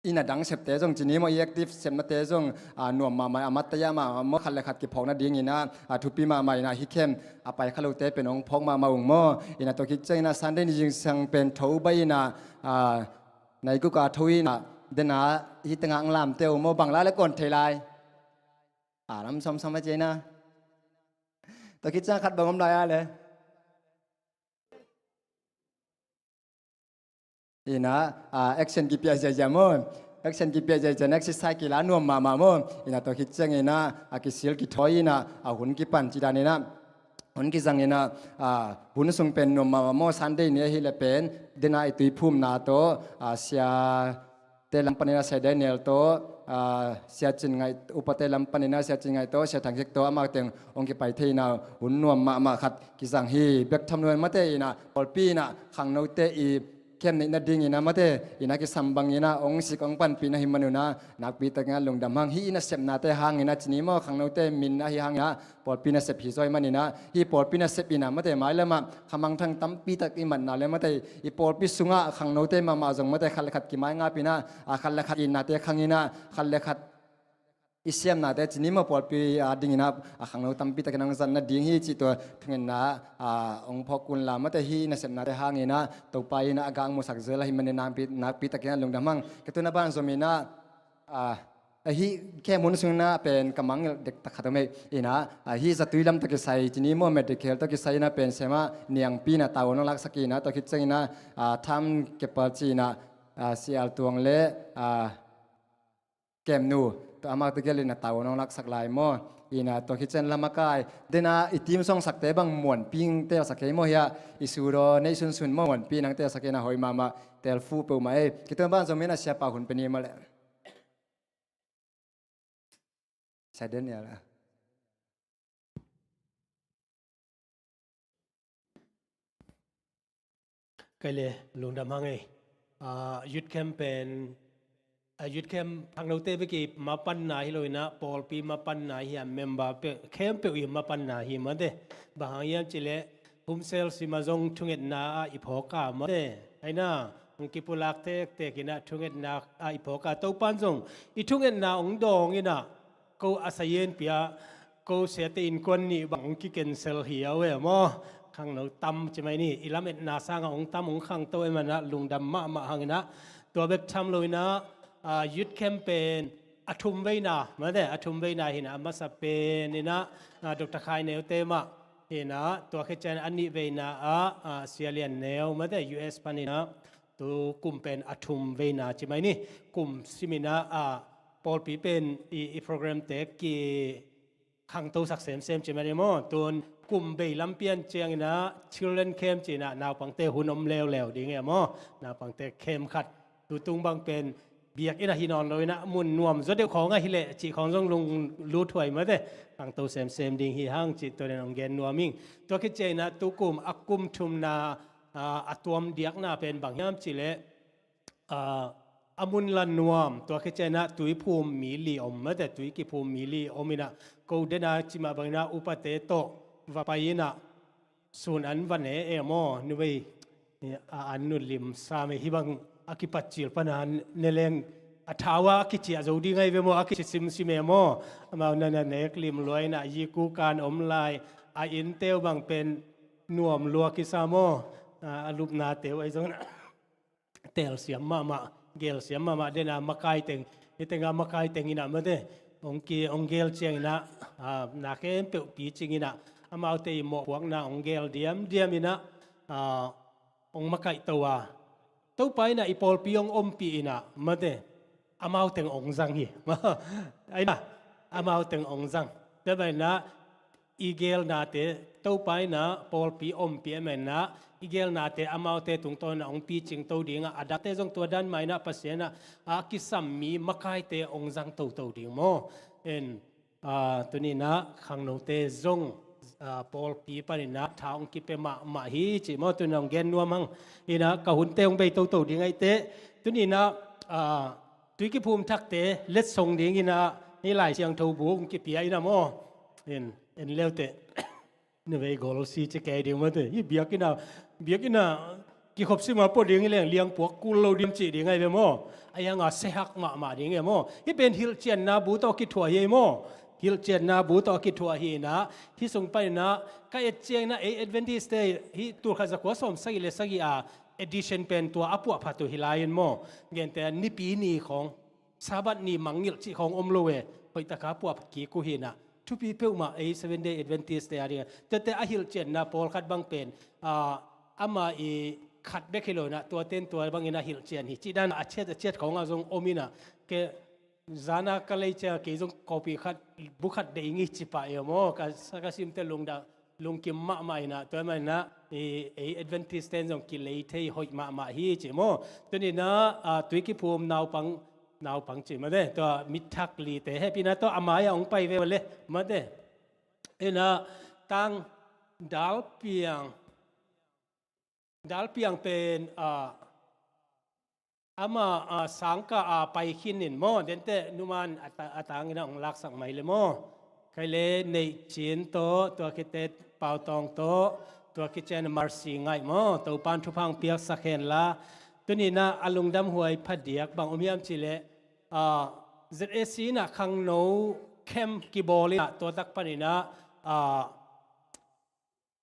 i na dang septe zong ci ni maw, i active sepnate zong, ah, nuam mahmah, a mat taya mahmah maw, khat le khat kiphawk nadingin ah, ah, thupi mahmah in ah, hih camp a pai kha lote pen hong phawk mahmah ung maw. In ah tua khit ciangin ah Sunday ni zingsang pen tho bai in ah, ah, naiguk a tho in ah, den ah hih tengah ang lamte uh maw, bang lai le kawn thei lai. A lam samsam a ci in ah. Tua khit ciang khat bang om lai a le. In ah, ah, action kipia ziazia maw. Action kipia ziazia, exercise kila nuam mahmah maw. In ah tua khit ciangin ah, a kisil kithawi in ah, a hun kipan ci dan in ah, hun kizang in ah, ah, hun sung pen nuam mahmah maw. Sunday ni ahih leh pen, den ah i tuiphumna tawh, ah, sia te lam panin ah Sia Daniel tawh, ah, Sia Cin Ngaih, upate lam panin ah Sia Cin Ngaih tawh, Sia Thang Kik tawh, amau teng hong kipai thei in ah hun nuam mahmah khat kizang hi. Bek tham lo in ah mate, in ah pawlpi in ah khangnote i camp neih nadingin ah mate, in ah kisam bangin ah hong sik hong panpih na hi man un ah, nakpi takin ah lungdam hang. Hih i nasepnate hangin ah ci ni maw, khangnote min ahi hangin ah, pawlpi nasep hi zaw ahih manin ah, hih pawlpi nasep in ah mate, mailam ah khamangthang tampi tak i matna le mate, i pawlpi sungah khangnote mahmah zong mate, khat le khat kimaingap in ah, ah, khat le khat itnate khang in ah, khat le khat i siamnate ci ni maw, pawlpi adingin ah, ah, khangno tampi takin hong zat nading hi cih tua thungetna, ah, hong phawk un la mate, hih i nasepnate hangin ah Topa in ah a gah musak zel ahih manin nakpi, nakpi takin ah lungdam hang. Ka tuna ban zom in ah, ah, ahi, camp hun sung in ah pen ka mangngilh dektak khat om hi. In ah, ah, hih zatui lam tawh kisai ci ni maw, medical tawh kisai in ah pen sem ah niangpi in ah tavuan hong laksak in ah, tua khit ciangin ah, ah, Tham Kepal ci in ah, ah, Sial Tuang le, ah, Kem Nu, tua amau tegel in ah tavuan hong laksak lai maw. In ah tua khit ciang lamakai, den ah i team song sakte bang Muanpi in telsak kei maw, hiah i sudaw neih sunsun maw, Muanpi in hong telsak in ah hoih mahmah, telfu peuhmah ei. Ka tuna ban zom in ah siapa hun pia ni maw le. Sia Daniel ah. Kei le lungdam hang ei. Ah, youth camp pen, ah, youth camp khangnote bek i mapanna hi lo in ah, pawlpi mapanna hi a, member peuh, khempeuh i mapanna hi mate. Bang hang hiam cih leh, Home Cell sim ah zong thungetna ah i phawk a mate. Ahi na, hong kipulak tektek in ah thungetna ah i phawk a, Topan zong i thungetna hong dawng in ah, ko a sayen pia, ko siate innkuan nih bang hong ki-cancel hi a uh e maw. Khangno tam ci mai ni, i lametna sangah hong tam, hong khangto ahih manin ah lungdam mahmah hang in ah, tua bek tham lo in ah, ah, youth camp pen a thum veina mate, a thum veina hi in ah, a masa pen in ah, ah, Doctor Khai Neu te mah hi in ah, tua khit ciang a nih veina ah, ah, Sia Lian Neu mate, U S pan in ah, tu kum pen a thum veina ci mai ni. Kum sim in ah, ah, pawlpi pen i, i program te kikhangtosak semsem ci mai ni maw. Tun kum bei lam pian ciangin ah children camp ci in ah naupangte hun om leuleu ding e maw. Naupangte camp khat, tutung bang pen biakinn ah hi nawn lo in ah, mun nuam zaw deuh khawng ahih leh cih khawng zong lunglut huai mate. Khangto semsem ding hi hang cih tua den hong gen nuam ing. Tua khit ciang in ah tu kum a kum thumna, ah, a tuam diakna pen bang hiam cih leh, ah, a mun la nuam, tua khit ciang in ah tui phum mi li om mate, tui kiphum mi li om in ah, ko den a ci mah bang in ah upate tawh va pai in ah, sun an va ne e maw, numei, a an nu lim sam e, hih bang a kipat cil pan a ne leng a thau a kiciah zo ding ahi ve maw, a kici simsim e maw. Amau na na nek lim lua in ah, yiku kan om lai, a innte uh bang pen nuam lua kisa maw. A, a lupnate uh ahi zongin ah telsiam mahmah, gelsiam mahmah den a, makai teng, hih teng a makai teng in ah mate, hong ki, hong gel ciang in ah, a, na khempeuh picing in ah, amaute i mawhpuakna hong gel diamdiam in ah, a, hong makaihto a, Topa in ah i pawlpi hong ompih in ah mate, amau teng hong zang hi. Ahi na, amau teng hong zang. Tua ban in ah i geelnate Topa in ah pawlpi ompih ahih manin ah i geelnate amaute tungtawn in ah hong picing to ding a, a dangte zong tua dan mah in ah Pasian in ah a kisam mi makaite hong zang toto ding maw. En, ah, tuni in ah khangnote zong, ah, pawlpi panin ah tha hong kipia mahmah hi cih maw, tuni in ah hong gen nuam hang. In ah ka hunte hong bei toto ding ahih teh, tuni in ah, ah, Tuikiphum Thakte letsong dingin ah hih Lai Siangtho bu hong kipia in ah maw. En, en leuteh. Na vei gol si ci kei ding maw te. Hih biakinn ah, biakinn ah kikhop sim a pua ding hi leng liangpuak kul lo ding cih ding ahi ve maw. Ahi hang a sehak mahmah ding hi maw. Hih pen hilhcianna bu tawh kithuah hi maw. Hilhcianna bu tawh kithuah hi in ah, hih sung panin ah ka et ciangin ah ei Adventist-te hih tul khat za kua sawm sagih le sagih a edition pen tua a puahphat uh hi lai in maw. Gente Nipi ni khawng, Sabbath ni mangngilh cih khawng om lo e, hoih taka puah kik uh hi in ah. Thupi peuhmah ei Seventh Day Adventist-te a ding a, tuate a hilhcianna pawlkhat bang pen, ah, ama i khat bek hi lo in ah, tuate in tua bangin a hilhcian hi cih dan a ciat a ciat khawng ah zong om in ah. Kei zan a ka lei ciang kei zong copy khat, bu khat deih ing hi ci pah e maw. Ka, ka simte lungdam, lungkim mahmah in ah, tua ahih manin ah ei, ei Adventist-te in zong kilei thei hoih mahmah hi ci maw. Tuni in ah, ah, Tuikiphum naupang, naupang ci maw te, tua mi thak lite hehpihna tawh a mai ah hong pai ve maw le, maw te. In ah Tang Dal Piang, Dal Piang pen, ah, ama, ah, sangkah a pai khin in maw, dente numan a ta-, a tangin ah hong laksak mai le maw. Kei le Neih Cin tawh, tua khit teh Pau Tawng tawh, tua khit ciang Mercy Ngaih maw, Topa'n thupha hong piaksak hen la. Tuni in ah a lungdam huai phadiak bang om hiam cih leh, ah, Z A C in ah khangno camp kibawl in ah, tua tak panin ah, ah,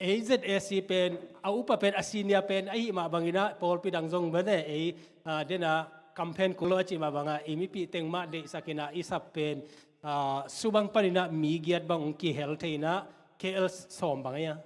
ei Z A C pen, a upa pen, a senior pen ahih mah bangin ah, pawlpi dang zong bang e, ei, ah, den a campaign kul lo a cih mah bangin ah, ei mipih teng mah deihsak in ah, i sap pen, ah, Subang panin ah mi giat bang hong kihel thei in ah, K L sawm bang e a.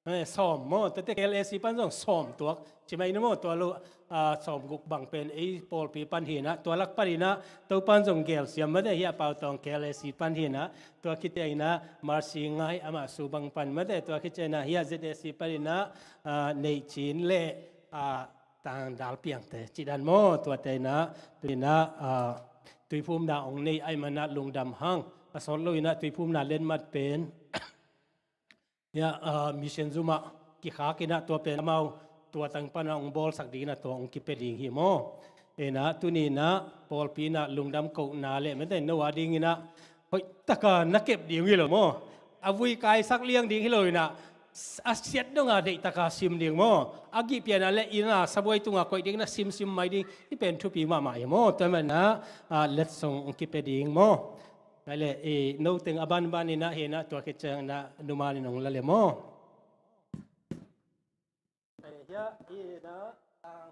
Eh, sawm maw, tuate K L A C pan zong sawm tuak ci mai ni maw, tua lo, ah, sawm guk bang pen ei pawlpi pan hi in ah, tua lak panin ah Topa'n zong gelsiam mah e, hih a Pau Tawng K L A C pan hi in ah, tua khit ciangin ah Mercy Ngaih amah Subang pan mah e, tua khit ciangin ah hih a Z A C panin ah, ah, Neih Cin le, ah, Tang Dal Piangte cih dan maw, tuate in ah, tuni in ah, ah, tuiphumna hong nei ahih manin ah lungdam hang. A sawt lo in ah tuiphumna lenmat pen Hia, ah, mission zum ah kikhak in ah tua pen amau tua tang pan ah hong bawlsak dingin ah tua hong kipia ding hi maw. In ah tuni in ah pawlpi in ah lungdam kohna le mete no a dingin ah hoih taka na kep ding hi lo maw. A vui kaisak liang ding hi lo in ah, a siat dong a deih taka sim ding maw. A gih pian ah le in ah sabuai tung ah koih ding na simsim mai ding, hih pen thupi mahmah hi maw. Tua manin ah, ah, letsong hong kipia ding maw. Ai le, i, no teng a banban in ah hi in ah tua khit ciang in ah numan in hong la le maw. Ai le, hia, i, na, tang.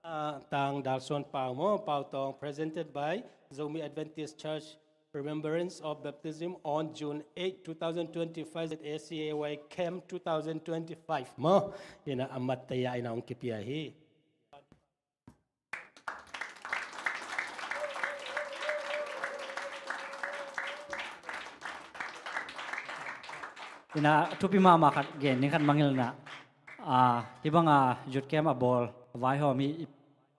Ah, Tang Dal Suan Pau maw, Pau Tawng, presented by Zomi Adventist Church, Remembrance of Baptism on June eight, two thousand twenty-five, Z A C A Y Camp two thousand twenty-five maw. In ah a mat taya in ah hong kipia hi. In ah thupi mahmah khat gen ning khat mangngilh in ah. Ah, hih bang a youth camp a bawl vaihawm hi,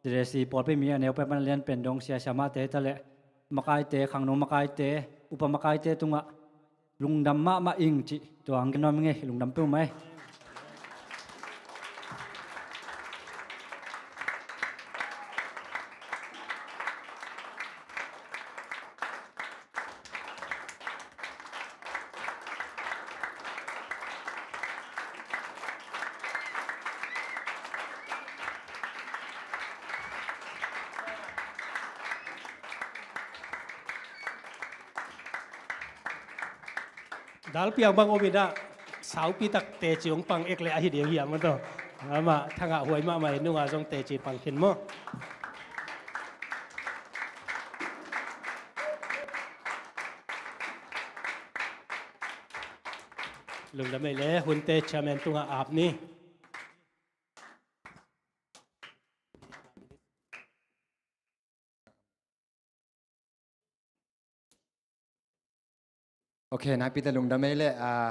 Z A C pawlpi mi a neu pen pan lian pen dong sia siamahte hi ta leh, makaite, khangno makaite, upa makaite tungah lungdam mahmah ing cih tua hong gen nuam ing ei, lungdam peuhmah ei. Dal Piang bang om in ah, saupi tak teci hong pang ek leh ahi ding hiam maw taw. Amah thangah huai mahmah in nungah zong teci pang khin maw. Lungdam ei le, hunte chairman tungah ap ni. Ok, nakpi tak lungdam ei leh, ah,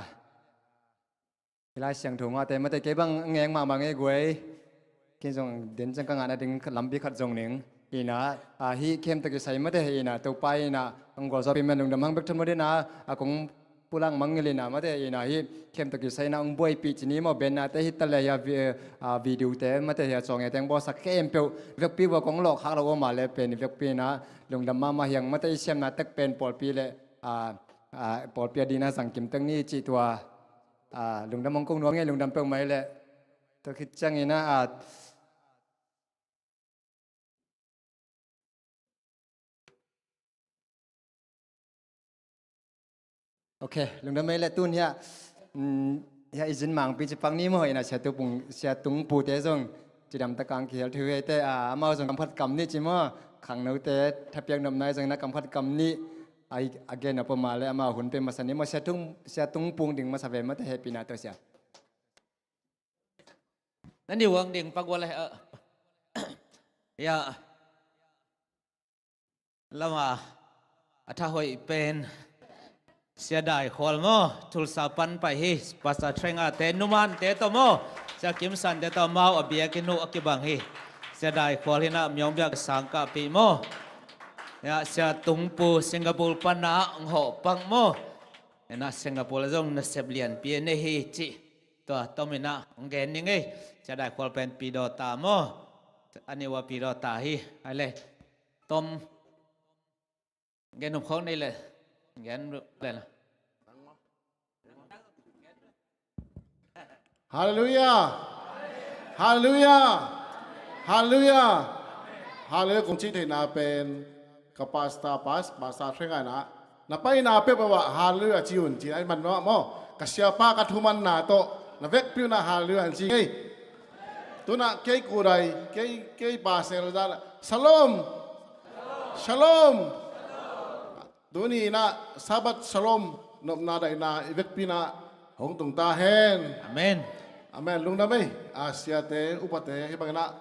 i Lai Siangtho ngahte mate kei bang ngeng mahmah ngei guai. Kei zong den ciang ka ngah nading lampi khat zong ning. Ina, ah, hih khemtak kisai mate ina Topa ina ang gualzawhpih man lungdam hang bek thum dina, ah, kong pulang mangngilh ina mate ina hih khemtak kisai ina ang buaipih ci ni maw, bennate hih ta le hia vi-, ah, video te mate hia cawng e teng bawlsak khempeuh vekpi vua kong lawhkhak lo aw mah le pen i vekpi ina lungdam mahmah hiang mate i siamna tek pen pawlpi le, ah, ah, pawlpi a dina zangkim tek ni cih tua, ah, lungdam hong kong nuam ngei lungdam peuhmah i leh. Tua khit ciangin ah, ah, Ok, lungdam ei leh tun hiah, mm, hiah i zin mangpi ci pak ni maw, ina Sia Tung Pung, Sia Tung Pu te zong cidam tak ang kihel thu hei te, ah, amau zong kam khat kam nih ci maw, khangnote thapiak nopna i zong ina kam khat kam nih, a gen nop peuhmah le amau hun pe masa ni maw, Sia Tung, Sia Tung Pung ding masa ve mate hehpihna tawh sia. Na niuang ding pak ua le, ah. Ya. Lama a tha hoih pen Sia Dai Khual maw, Tulsa pan pai hi, Pastor Trenga te numante tawh maw, Sia Kim San te tawh amau a biakinn uh a kibang hi. Sia Dai Khual hi ina miawng biak sangkahpih maw. Ya, Sia Tung Pu Singapore pan ah ang hawh pak maw. Ina Singapore zong nasep lianpi a nei hi cih. Tua tom ina ang gen ning ei. Sia Dai Khual pen Pi Daw Ta maw. A niu a Pi Daw Ta hi. Ai le. Tom. Gen hum khawng nei le. Gen le. Halleluiah. Halleluiah. Halleluiah. Halleluiah. Kong cih theihna pen ka pastor, pas-, pastor Trenga ina na paina peuhpeuh ah halleluiah ci un ci-in a i man maw. Ka siapa ka thumanna tawh na vekpi un ah halleluiah ci ngei. Tun ah kei kudai, kei, kei pa sel dan ah Shalom. Shalom. Tuni ina Sabbath Shalom nopna daihna i vekpi ina hong tung ta hen. Amen. Amen. Lungdam ei, a siate, upate, hih bang ina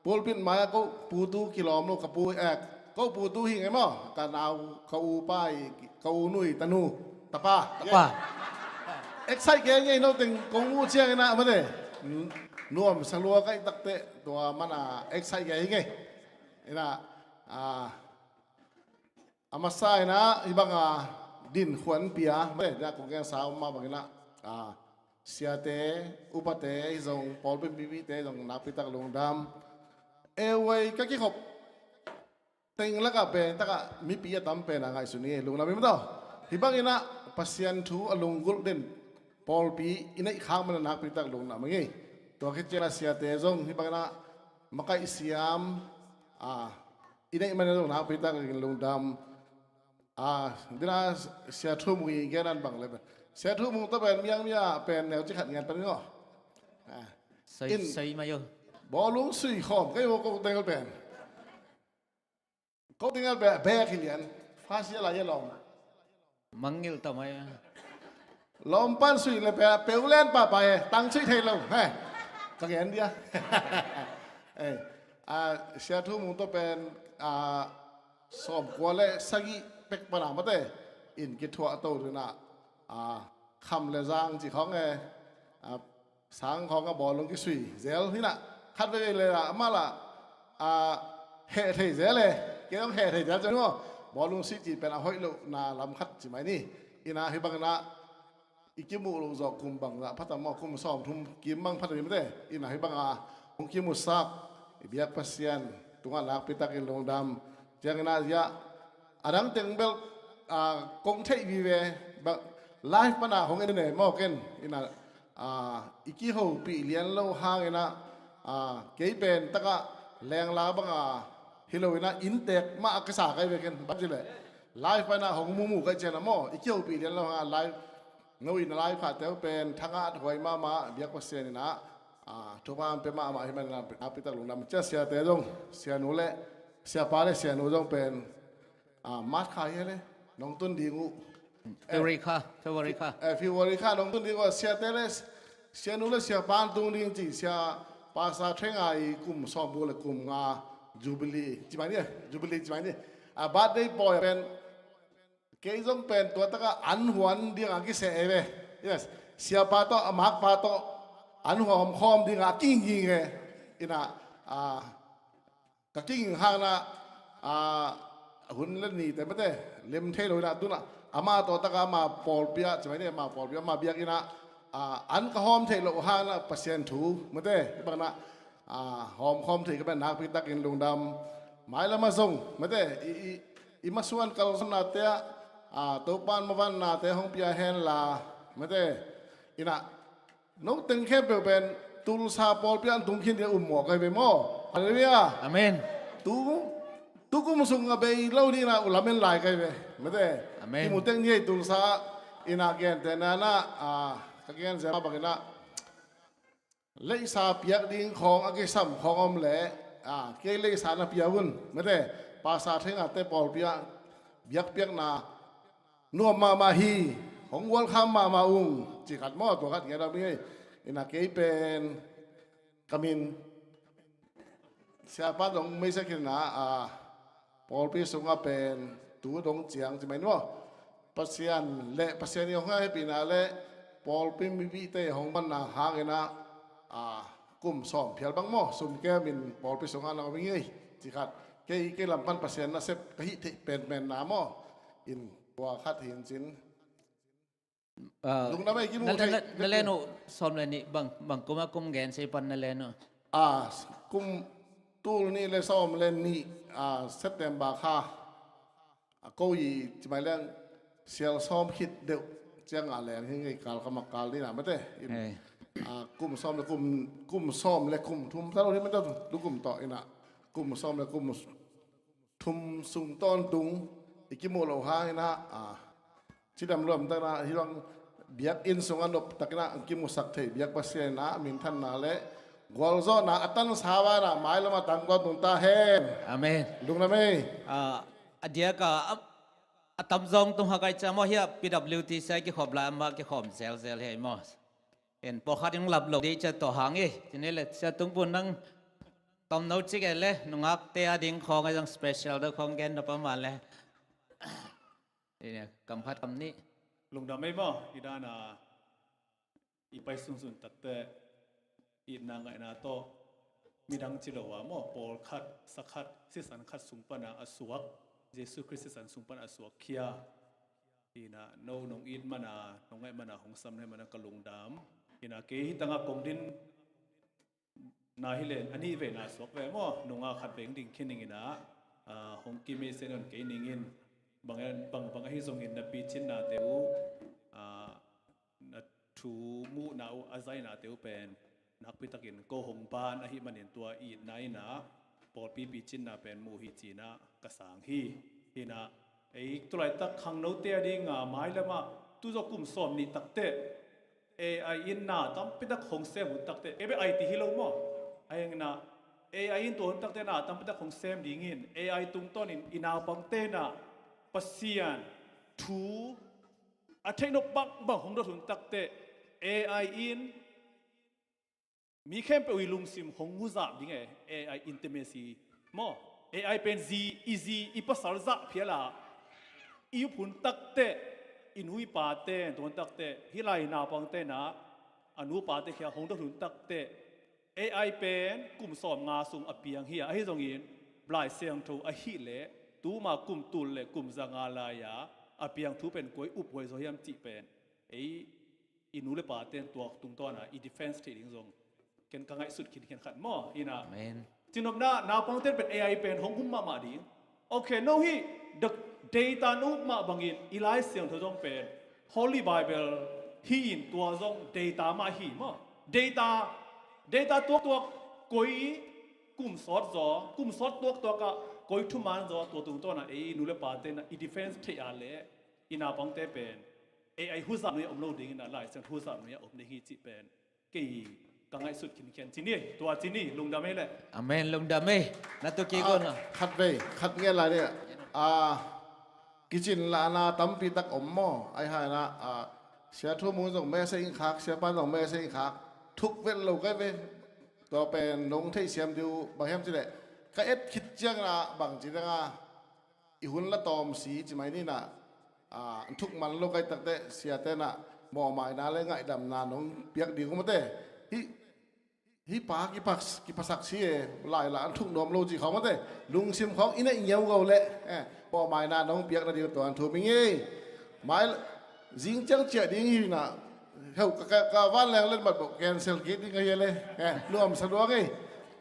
pulpit mai ah ko putu kilawm lo ka pu, eh, ko putu hi ngei maw, ka nau, ka u pa i, ka u nu i tanu, tapa. Tapa. Excite kei ngei no teng kong mu ciang ina mate. Nuam salua ka i takte tua mana excite kei ngei. Ina, ah, a masa ina hih banga din khuan pia mate, ina kong gen sa mah bang ina, ah, siate, upate, hih zong pawlpi mipite zong nakpi tak lungdam. Ewei ka kikhop teng lakah pen takah mipi a tam pen a ngaihsun ni lungdam hi mataw. Hih bang ina Pasian thu a lunggulh den pawlpi i neih khak man a nakpi tak lungdam a ngei. Tua khit ciang a siate zong hih bang ina makaih siam, ah, i neih man a zong nakpi tak lungdam. Ah, dina Sia Thu Mung i gen an bang le pen. Sia Thu Mung tawh pen miang mia pen neu ci khat ngen pan ngaw. Ah. Soi, in soi mai yo. Bawlung sui khawm kei wo ko teng pen. Ko teng pen bek hi lian. Fa sia la ye lawm. Mangngilh tawh mai. Lawm pan sui le pe, peulen papa e, tang sui thei lo. He. Ka gen dia. Eh, ah, Sia Thu Mung tawh pen, ah, sawmkua le sagih pek pana mate in kithuah to dina, ah, kham le zang ci khawng e, ah, sang khawng a bawlung kisui zel hina khat veve le la ama la, ah, heh thei zel e, kei hong heh thei zel zel maw, bawlung sui ci pen a hoih lo na lam khat ci mai ni. Ina hih bang ina i kimuh loh zawh kum bangzah pha tam maw, kum sawmthum kim bang pha tam mate. Ina hih banga hong kimusak i biak Pasian tungah nakpi takin lungdam. Ciang ina zia a dang teng bel, ah, kong theih vive bang live pana hong en ne maw ken. Ina, ah, i kihopih lian lo hang ina, ah, kei pen takah lengla banga hi lo ina inntek mah a kisa kai ve ken. Bang ci le live pana hong mumu kai ciana maw i kihopih lian lo hang a live No in a lai phate uh pen thangah huai mahmah biak Pasian in ah, ah, thupha an pe mahmah hi man in ah, nakpi tak lungdam. Cia siate zong, sianu le siapa le sianu zong pen, ah, March kha hi le nong tun ding uh. Eh, February kha, February kha. Eh, February kha nong tun ding uh, siate le sianu le siapa an tung ding ci, sia Pastor Theng Ngai kum sawm bu le kum nga Jubilee ci mai ni, Jubilee ci mai ni. Ah, birthday boy pen Kei zong pen tua taka an huan dinga kiseh ei ve. Yes. Siapa tawh, a makpa tawh an huam khawm dinga kinging e. Ina, a, ka kinging hangna, a, hun le ni te mate lem thei lo ina tuna ama tua taka ama pawlpi ah, ci mai ni, ama pawlpi ah, ama biakinn ah, a, an ka hawm theih loh hangna Pasian thu mate, i bangna, a, hawm khawm thei ka pen nakpi takin lungdam. Mailam ah zong mate, i, i, i masuan kalsuannate ah, a, Topan mavannate hong pia henla mate, ina, no teng khempeuh pen Tulsa pawlpi ah an tung khin dia um mawh kai ve maw. Halleluiah. Amen. Tu, tu kum sung a bei lo dina u lamen lai kai ve mate. Amen. Kimu teng ni ei Tulsa ah, ina, gentehna na, a, ka gen zel mah bangin ah, leisa piak ding khawng a kisam khawng om leh, a, kei leisa na pia un mate, pasa thengate pawlpi ah biakpiakna nuam mahmah hi, hong welcome mahmah ung, ci khat maw, tua khat ngen a mi ei. Ina, kei pen ka min Siapa dong meisa khin na, a, pawlpi sungah pen tu dong ciang ci mai ni maw. Pasian le Pasian i hong hehpihna le pawlpi mipite hong manna hangin ah, a, kum sawm phial bang maw, sum kemin pawlpi sungah na om ing ei, ci khat. Kei, kei lam pan Pasian nasep ka hih theih penpenna maw. In tua khat hi in cin. Ah, lungdam ei, kimu na, thei na, na len uh sawm le nih bang, bang kum a kum gen sei pan na len uh. Ah, kum tul nih le sawm le nih, ah, September kha. A ko i ci mai leng sial sawm khit deuh ciang a leng hi ngei kal ka mak kal ni na mate. In, eh, ah, kum sawm le kum, kum sawm le kum thum ta lo hi mate, lu kum tawh ina. Kum sawm le kum thum sung tawntung i kimuh loh hangin ah, a, cidam luamtakna hi bang biakinn sungah noptakna kimusak thei biak Pasian in ah minthanna le gualzawhna a tansa vanah mailam a tangkua tung ta hen. Amen. Lungdam ei. A, a diaka a, a tamzawng tung hakai ca maw, hiah P W T C kikhop lai amah kikhawm zelzel hi ei maw. En pawlkhat in lap lo dih cia tawh hang i. Cini le cia tungpun nang tom no cik e le, nungakte a ding khawng a zang special do khawng gen na pa ma le. Ine, kam khat kam nih. Lungdam ei maw, i dana i pai sunsun takte, itna ngaihna tawh midang ci lo a maw, pawlkhat, sakhat, sisan khat sung pana a suak, Jesu Khrist sisan sung pana a suak khia. Ina, no nong it mana, nong ngaih mana, hong sam nai mana ka lungdam. Ina, kei hi tanga kong din na hi len, a nih ve na suak ve maw, nunga khat veng ding khin ning ina, a, hong kim ei sen on kei ning in, bang, bang, bang ahi zongin na picinnate uh, a, na thu muhna uh, a zainate uh pen nakpi takin ko hong ban ahih manin tua itna ina pawlpi picinna pen muh hi cina ka sang hi. Ina, ei tulaitak khangnote a dinga mailamah tuzaw kum sawm nih takte A I in na tampitak hong sem hun takte, ei bek I T hi lo maw? Ahi hangina A I in tua hun takte na tampitak hong sem dingin A I tungtawnin i naupangte na Pasian thu a theih nop bangbang hong dot hun takte A I in mi khempeuh i lungsim hong huzap ding e. A I intimacy maw? A I pen zi, i zi i pasal zah phiala i up hun takte, i nu i pate, tuan takte, hih lai naupangte na a nu pate khia hong dot hun takte A I pen kum sawm nga sung a piang hi a, ahi zongin Lai Siangtho ahih leh tuma kum tul le kum za nga lai-a a piang thu pen koi uphuai zaw hiam cih pen ei i nu le pa ten tua tungtawna i defense theih ding zong ken ka ngaihsut khinkhian khat maw? Ina. Amen. Cinopna naupang ten pen A I pen hong hum mahmah ding. Okay, no hi, the data no mah bangin i Lai Siangtho zong pen Holy Bible hi in tua zong data mah hi maw? Data, data tuaktuak koi kum sawt zaw, kum sawt tuaktuak ah koi thuman zaw tua tungtawna ei i nu le pa ten i defense theih a leh i naupangte pen A I huzap nuia om lo dingin a Lai Siangtho huzap nuia om ding hi cih pen kei ka ngaihsut khinkhian cini, tua cini, lungdam ei le. Amen, lungdam ei. Na tu kik un. Ah, khat vei, khat ngen lai ni. Ah, kicin lahna tampi tak om maw? Ahi hangina, ah, Sia Thu Mun zong message in khak, Sia Pan zong message in khak. Thuk vet lo kai ve. Tua pen nong theihsiam diu bang hiam cih leh ka et khit ciangin ah bang ci dang a i hun la tawm si ci mai ni na. ah, an thuk man lo kai takte, siate na mawhmaina le ngaihdamna nong piak ding uh mate. Hih, hih pa kipak, kiphasak si e, lai la an thuk nuam lo ci khawng mate. Lungsim khawng i neih ngiau go le, eh, mawhmaina nong piak nading tua an thum ing ei. Mai zing ciang ciah ding hi na, heu, ka, ka, ka van leng len mat bo cancel kik ding ka hi le. Eh, nuam sa luang ei.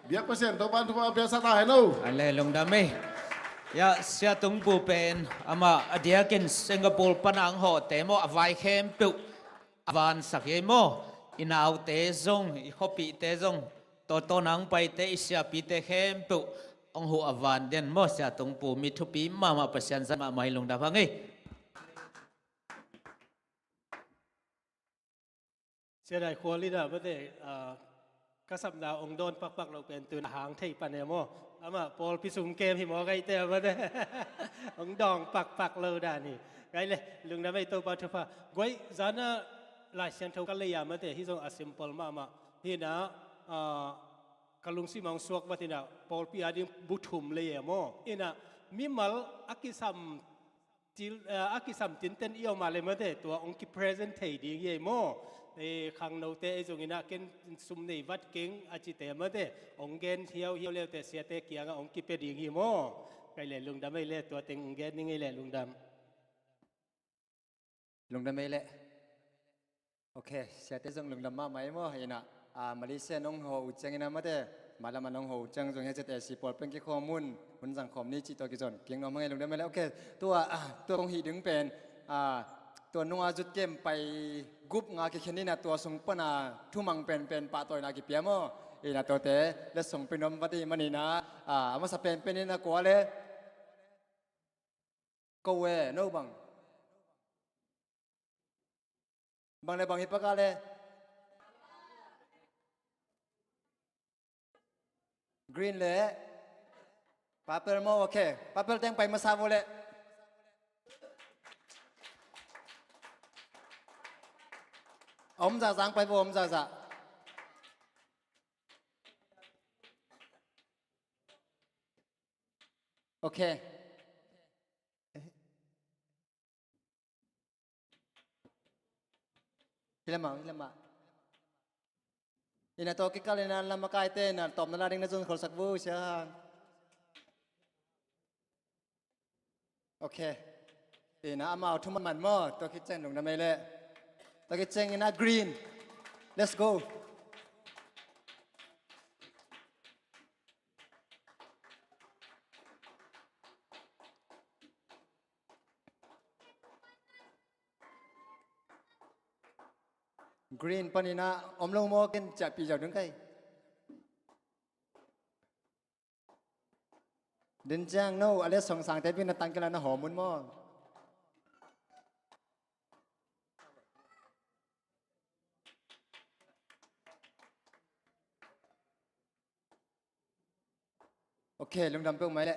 Biak Pasian Topa'n thupha piaksa ta hen o. A le lungdam ei. Ya, Sia Tung Pu pen amah a diakin Singapore pan a ang hawhte maw, a vai khempeuh a vansak ei maw. I naute zong, i khuapihte zong, tawtawn a ang paite, i siapite khempeuh hong huh a van den maw, Sia Tung Pu. Mi thupi mahmah, Pasian zat mahmah hi, lungdam hang ei. Sia Dai Khual in ah mate, ah, ka sapna hong dawn pakpak lo pen tu in a hang thei pan e maw. Amah pawlpi sum kem hi maw, kaite ah mate. Hong dawng pakpak lo dan hi. Kai le, lungdam ei, Topa thupha. Guai, zan a Lai Siangtho ka lei ah mate, hih zong a simple mahmah hi na, ah, ka lungsim hong suak vat hi na, pawlpi a ding bu thum lei e maw. Hi na, mimal a kisam til, eh, a kisam tinten i om a le mate, tua hong kipresent thei ding hi ei maw. Eh, khangnote ei zong in ah ken sum nei vat keng a cite mate, hong gen hiauhiau leute siate kiangah hong kipia ding hi maw. Kai le, lungdam ei le, tua teng hong gen ning ei le, lungdam. Lungdam ei le. Ok, siate zong lungdam mahmah ei maw. Hi na, ah, Malaysia nong hawh uh ciangin ah mate, mailam a nong hawh uh ciang zong hi a, Z A C pawl pen kikhawm un, hun zang khawm ni cih tawh kizon kik nuam hang ei, lungdam ei le. Ok, tua, ah, tua kong hih ding pen, ah, tua nung a zut kem pai gup nga kikhen in ah, tua sung pan a thumang penpen pahtawina kipia maw. Hi na, tuate letsong pia nuam vat ahih manin ah, ah, a masa penpen in ah kua le Ko e, no bang. Bang le bang hi, paka le. Green le. Purple maw, ok. Purple teng pai masa vo le. Om zazang pai vo, om zaza. Ok. Hi lamah, hi lamah. Hi na, tawh kikal hi na, lamakaite na tawpna la ding na zon kholsak vo, sia. Ok. Hi na, amau thu man man maw, tawh khit ciang lungdam ei le. Tawh khit ciang hi na, green. Let's go. Green panin ah om lo maw, ken ciahpih ziau ding kai. Den ciang no, a letsong sangte bek na tangkila na hawm un maw. Ok, lungdam peuhmah ei le.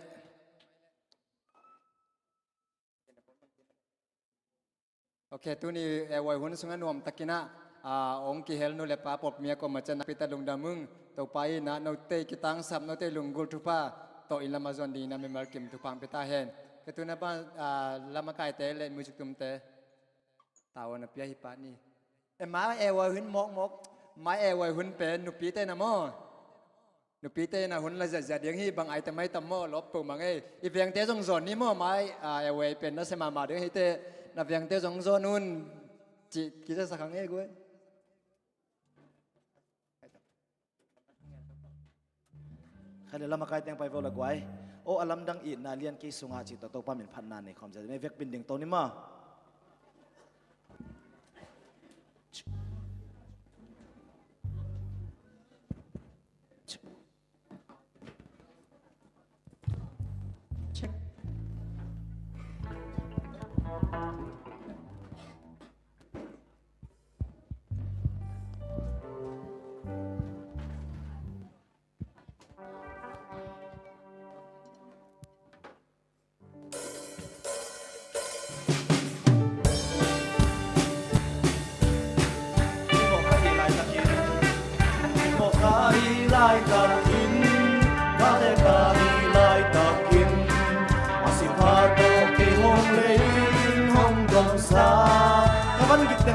Ok, tuni, eh, airway hun sungah nuamtakin ah, ah, hong kihel nu le pa pawlpi mi a kuamah ciat nakpi tak lungdam ung. Topa in ah note kitangsap, note lunggulh thupha tawh inn lamah zuan dingin ah mimal kim thupha hong pia ta hen. Ka tuna pan, ah, lamakaite le music tumte tavuan a pia hi pah ni. E, mai airway hun mawkmawk, mai airway hun pen nupite na maw. Nupite na hun la ziahziah ding hi, bang ai te mai tam maw, lawp peuhmah ei. I vengte zong zawn ni maw, mai, ah, airway pen nasia mahmah ding hi te, na vengte zong zawn un. Cih kizia sa khang ei guai. Khai le, lamakaite teng pai vo la guai. Aw, a lamdang itna lian kei sungah cih tawh Topa min phatna nei khawm zia. Me vekpi in ding to ni maw.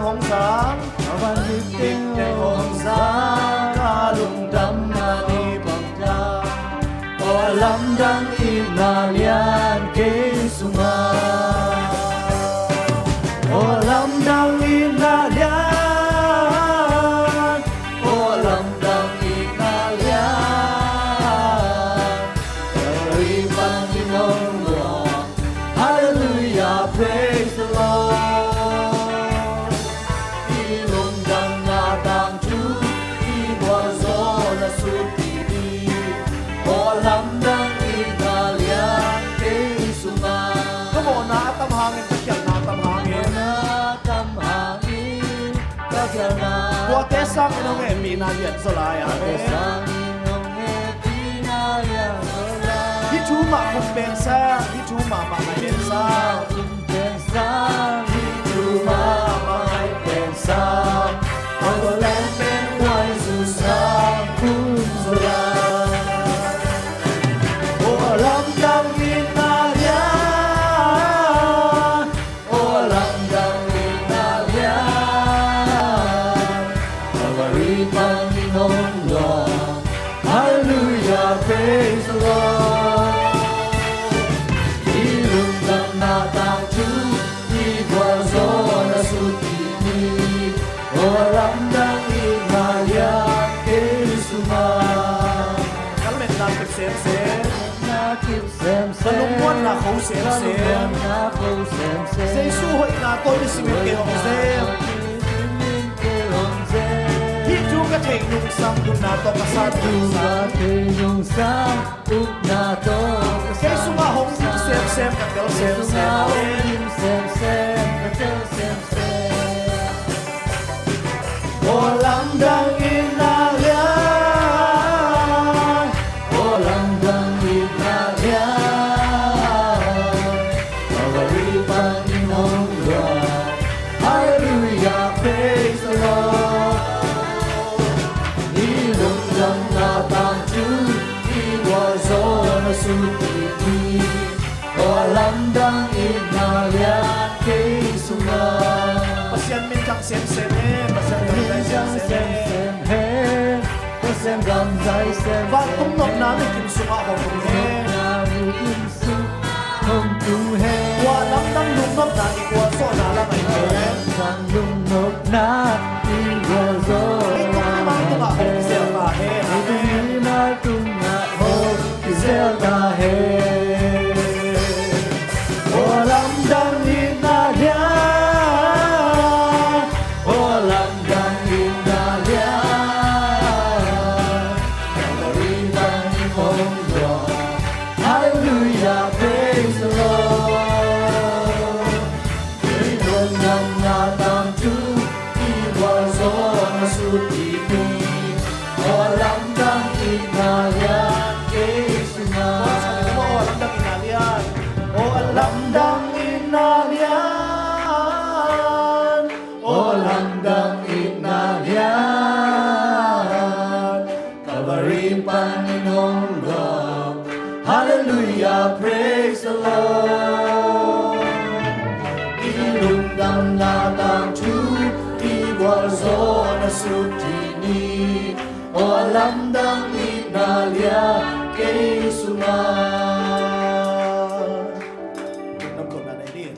hong sang, a van dik teng hong sang, ka lungdam na ni bang ta. Aw lamdang itna lian kei sungah. Aw lamdang itna lian. Aw lamdang itna lian. Kalvary pan in hong luang. Hallelujah, praise the Lord. I lungdamna tangthu, i gualzawhna sut i hi. Aw lamdang itna lian kei sungah. Ka mawhna a tam hangin, ka khialhna a tam hangin. Ka mawhna a tam hangin, ka khialhna. Tuate sangin hong hehpihna lian zaw lai. Amen. Tuate sangin hong hehpihna lian zaw lai. Hih thu mah khum pen sang, hih thu mah mah ngai pen sang. Hih thu mahmah ngai pen sang, a khualeng pen khuaizu sang, khum zaw lai. Aw lamdang itna lian. Aw lamdang itna lian. Kalvary pan in hong luang. Hallelujah, praise the Lord. I lungdamna tangthu, i gualzawhna sut i hi. Aw lamdang itna lian kei sungah. Ka lametna kip semsem. Ka lametna kip semsem. Ka lungmuanna kho semsem. Ka lungmuanna kho semsem. Jesu hoihna tawh i simin kei hong sem. Hih thu ka theih nungsang, nunna tawh ka sat nungsang. Hih thu ka theih nungsang, nunna tawh ka sat nungsang. Kei sungah hong dim semsem, ka tel semsem. Kei sungah hong dim semsem, ka tel semsem. Aw lamdang itna lian. Aw lamdang itna lian. Kalvary pan in hong luang. Hallelujah, praise the Lord. I lungdamna tangthu, i gualzawhna sut i hi. Aw lamdang itna lian kei sungah. Pasian min thang semsem hen, Pasian min thang semsem hen. Pasian gamzai sem. Vantung nopna mikim sungah hong tung hen. Vantung nopna mikim sungah hong tung hen. Tua lamdang lungnopna i gualzawhna lam ahi hen. Tua lamdang lungnopna i gualzawhna lam ahi hen. I tungmi tungah hong kizel ta hen. Amen. I tungmi tungah hong kizel ta hen. Aw lamdang itna lian. Aw lam dang itna lian, Calvary pan in hong luang. Hallelujah, praise the Lord. I lungdamna tangthu, i gualzawhna sut i hi. Aw lamdang itna lian, kei sungah. Aw lamdang itna lian. Aw lamdang itna lian. Aw lamdang itna lian, Calvary pan in hong luang. Hallelujah, praise the Lord. I lungdamna tangthu, i gualzawhna sut i hi. Aw lamdang itna lian, kei sungah. Lungdam kawmna nei ni.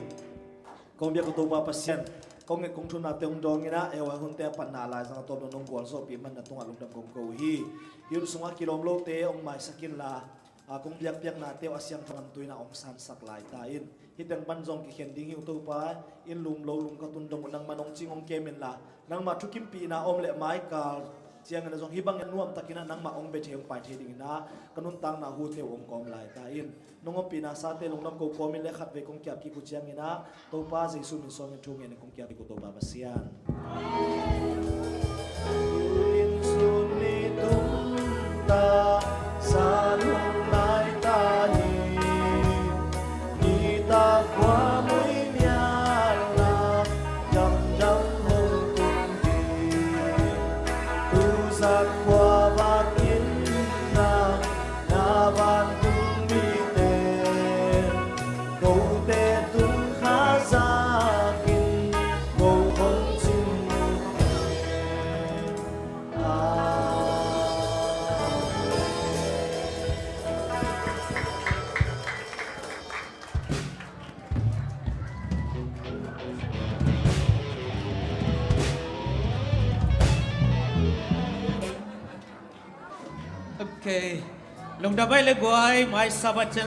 Kong biak ko Topa Pasian, kong nget kong thunate hong dawng in ah, ei a hunte a patna a laizang a tawp dong nong gualzawhpih man na tungah lungdam kong ko uh hi. Hi hun sungah kilawm lote hong maisak inla, a kong biakpiaknate uh a siangtho ngamtui in ah hong sansak lai ta in. Hih teng pan zong kikhen ding hi uh Topa, inn lum lo lum ka tun dong uh nangmah hong cing hong kem inla, nangmah thukimpihna om leh maikal ciangin ah zong hih bangin nuamtakin ah nangmah hong bia thei hong pai thei dingin ah ka nuntakna hute uh hong kawm lai ta in. Nong ompihna sate lungdam ko kawmin le khatvei kong kiap kik uh ciangin ah Topa Jesu min suangin thu ngenin kong kiap kik uh Topa Pasian. Tuin sun ni tung ta, sa lung lai ta hi. Nitak khua mui nial la, jamjam hong tung hi. Tuzak khua vakin na, na vantung mite, kote tung kha zakin, ko hong ci Ok. Lungdam ei le guai, mai Sabbath ciang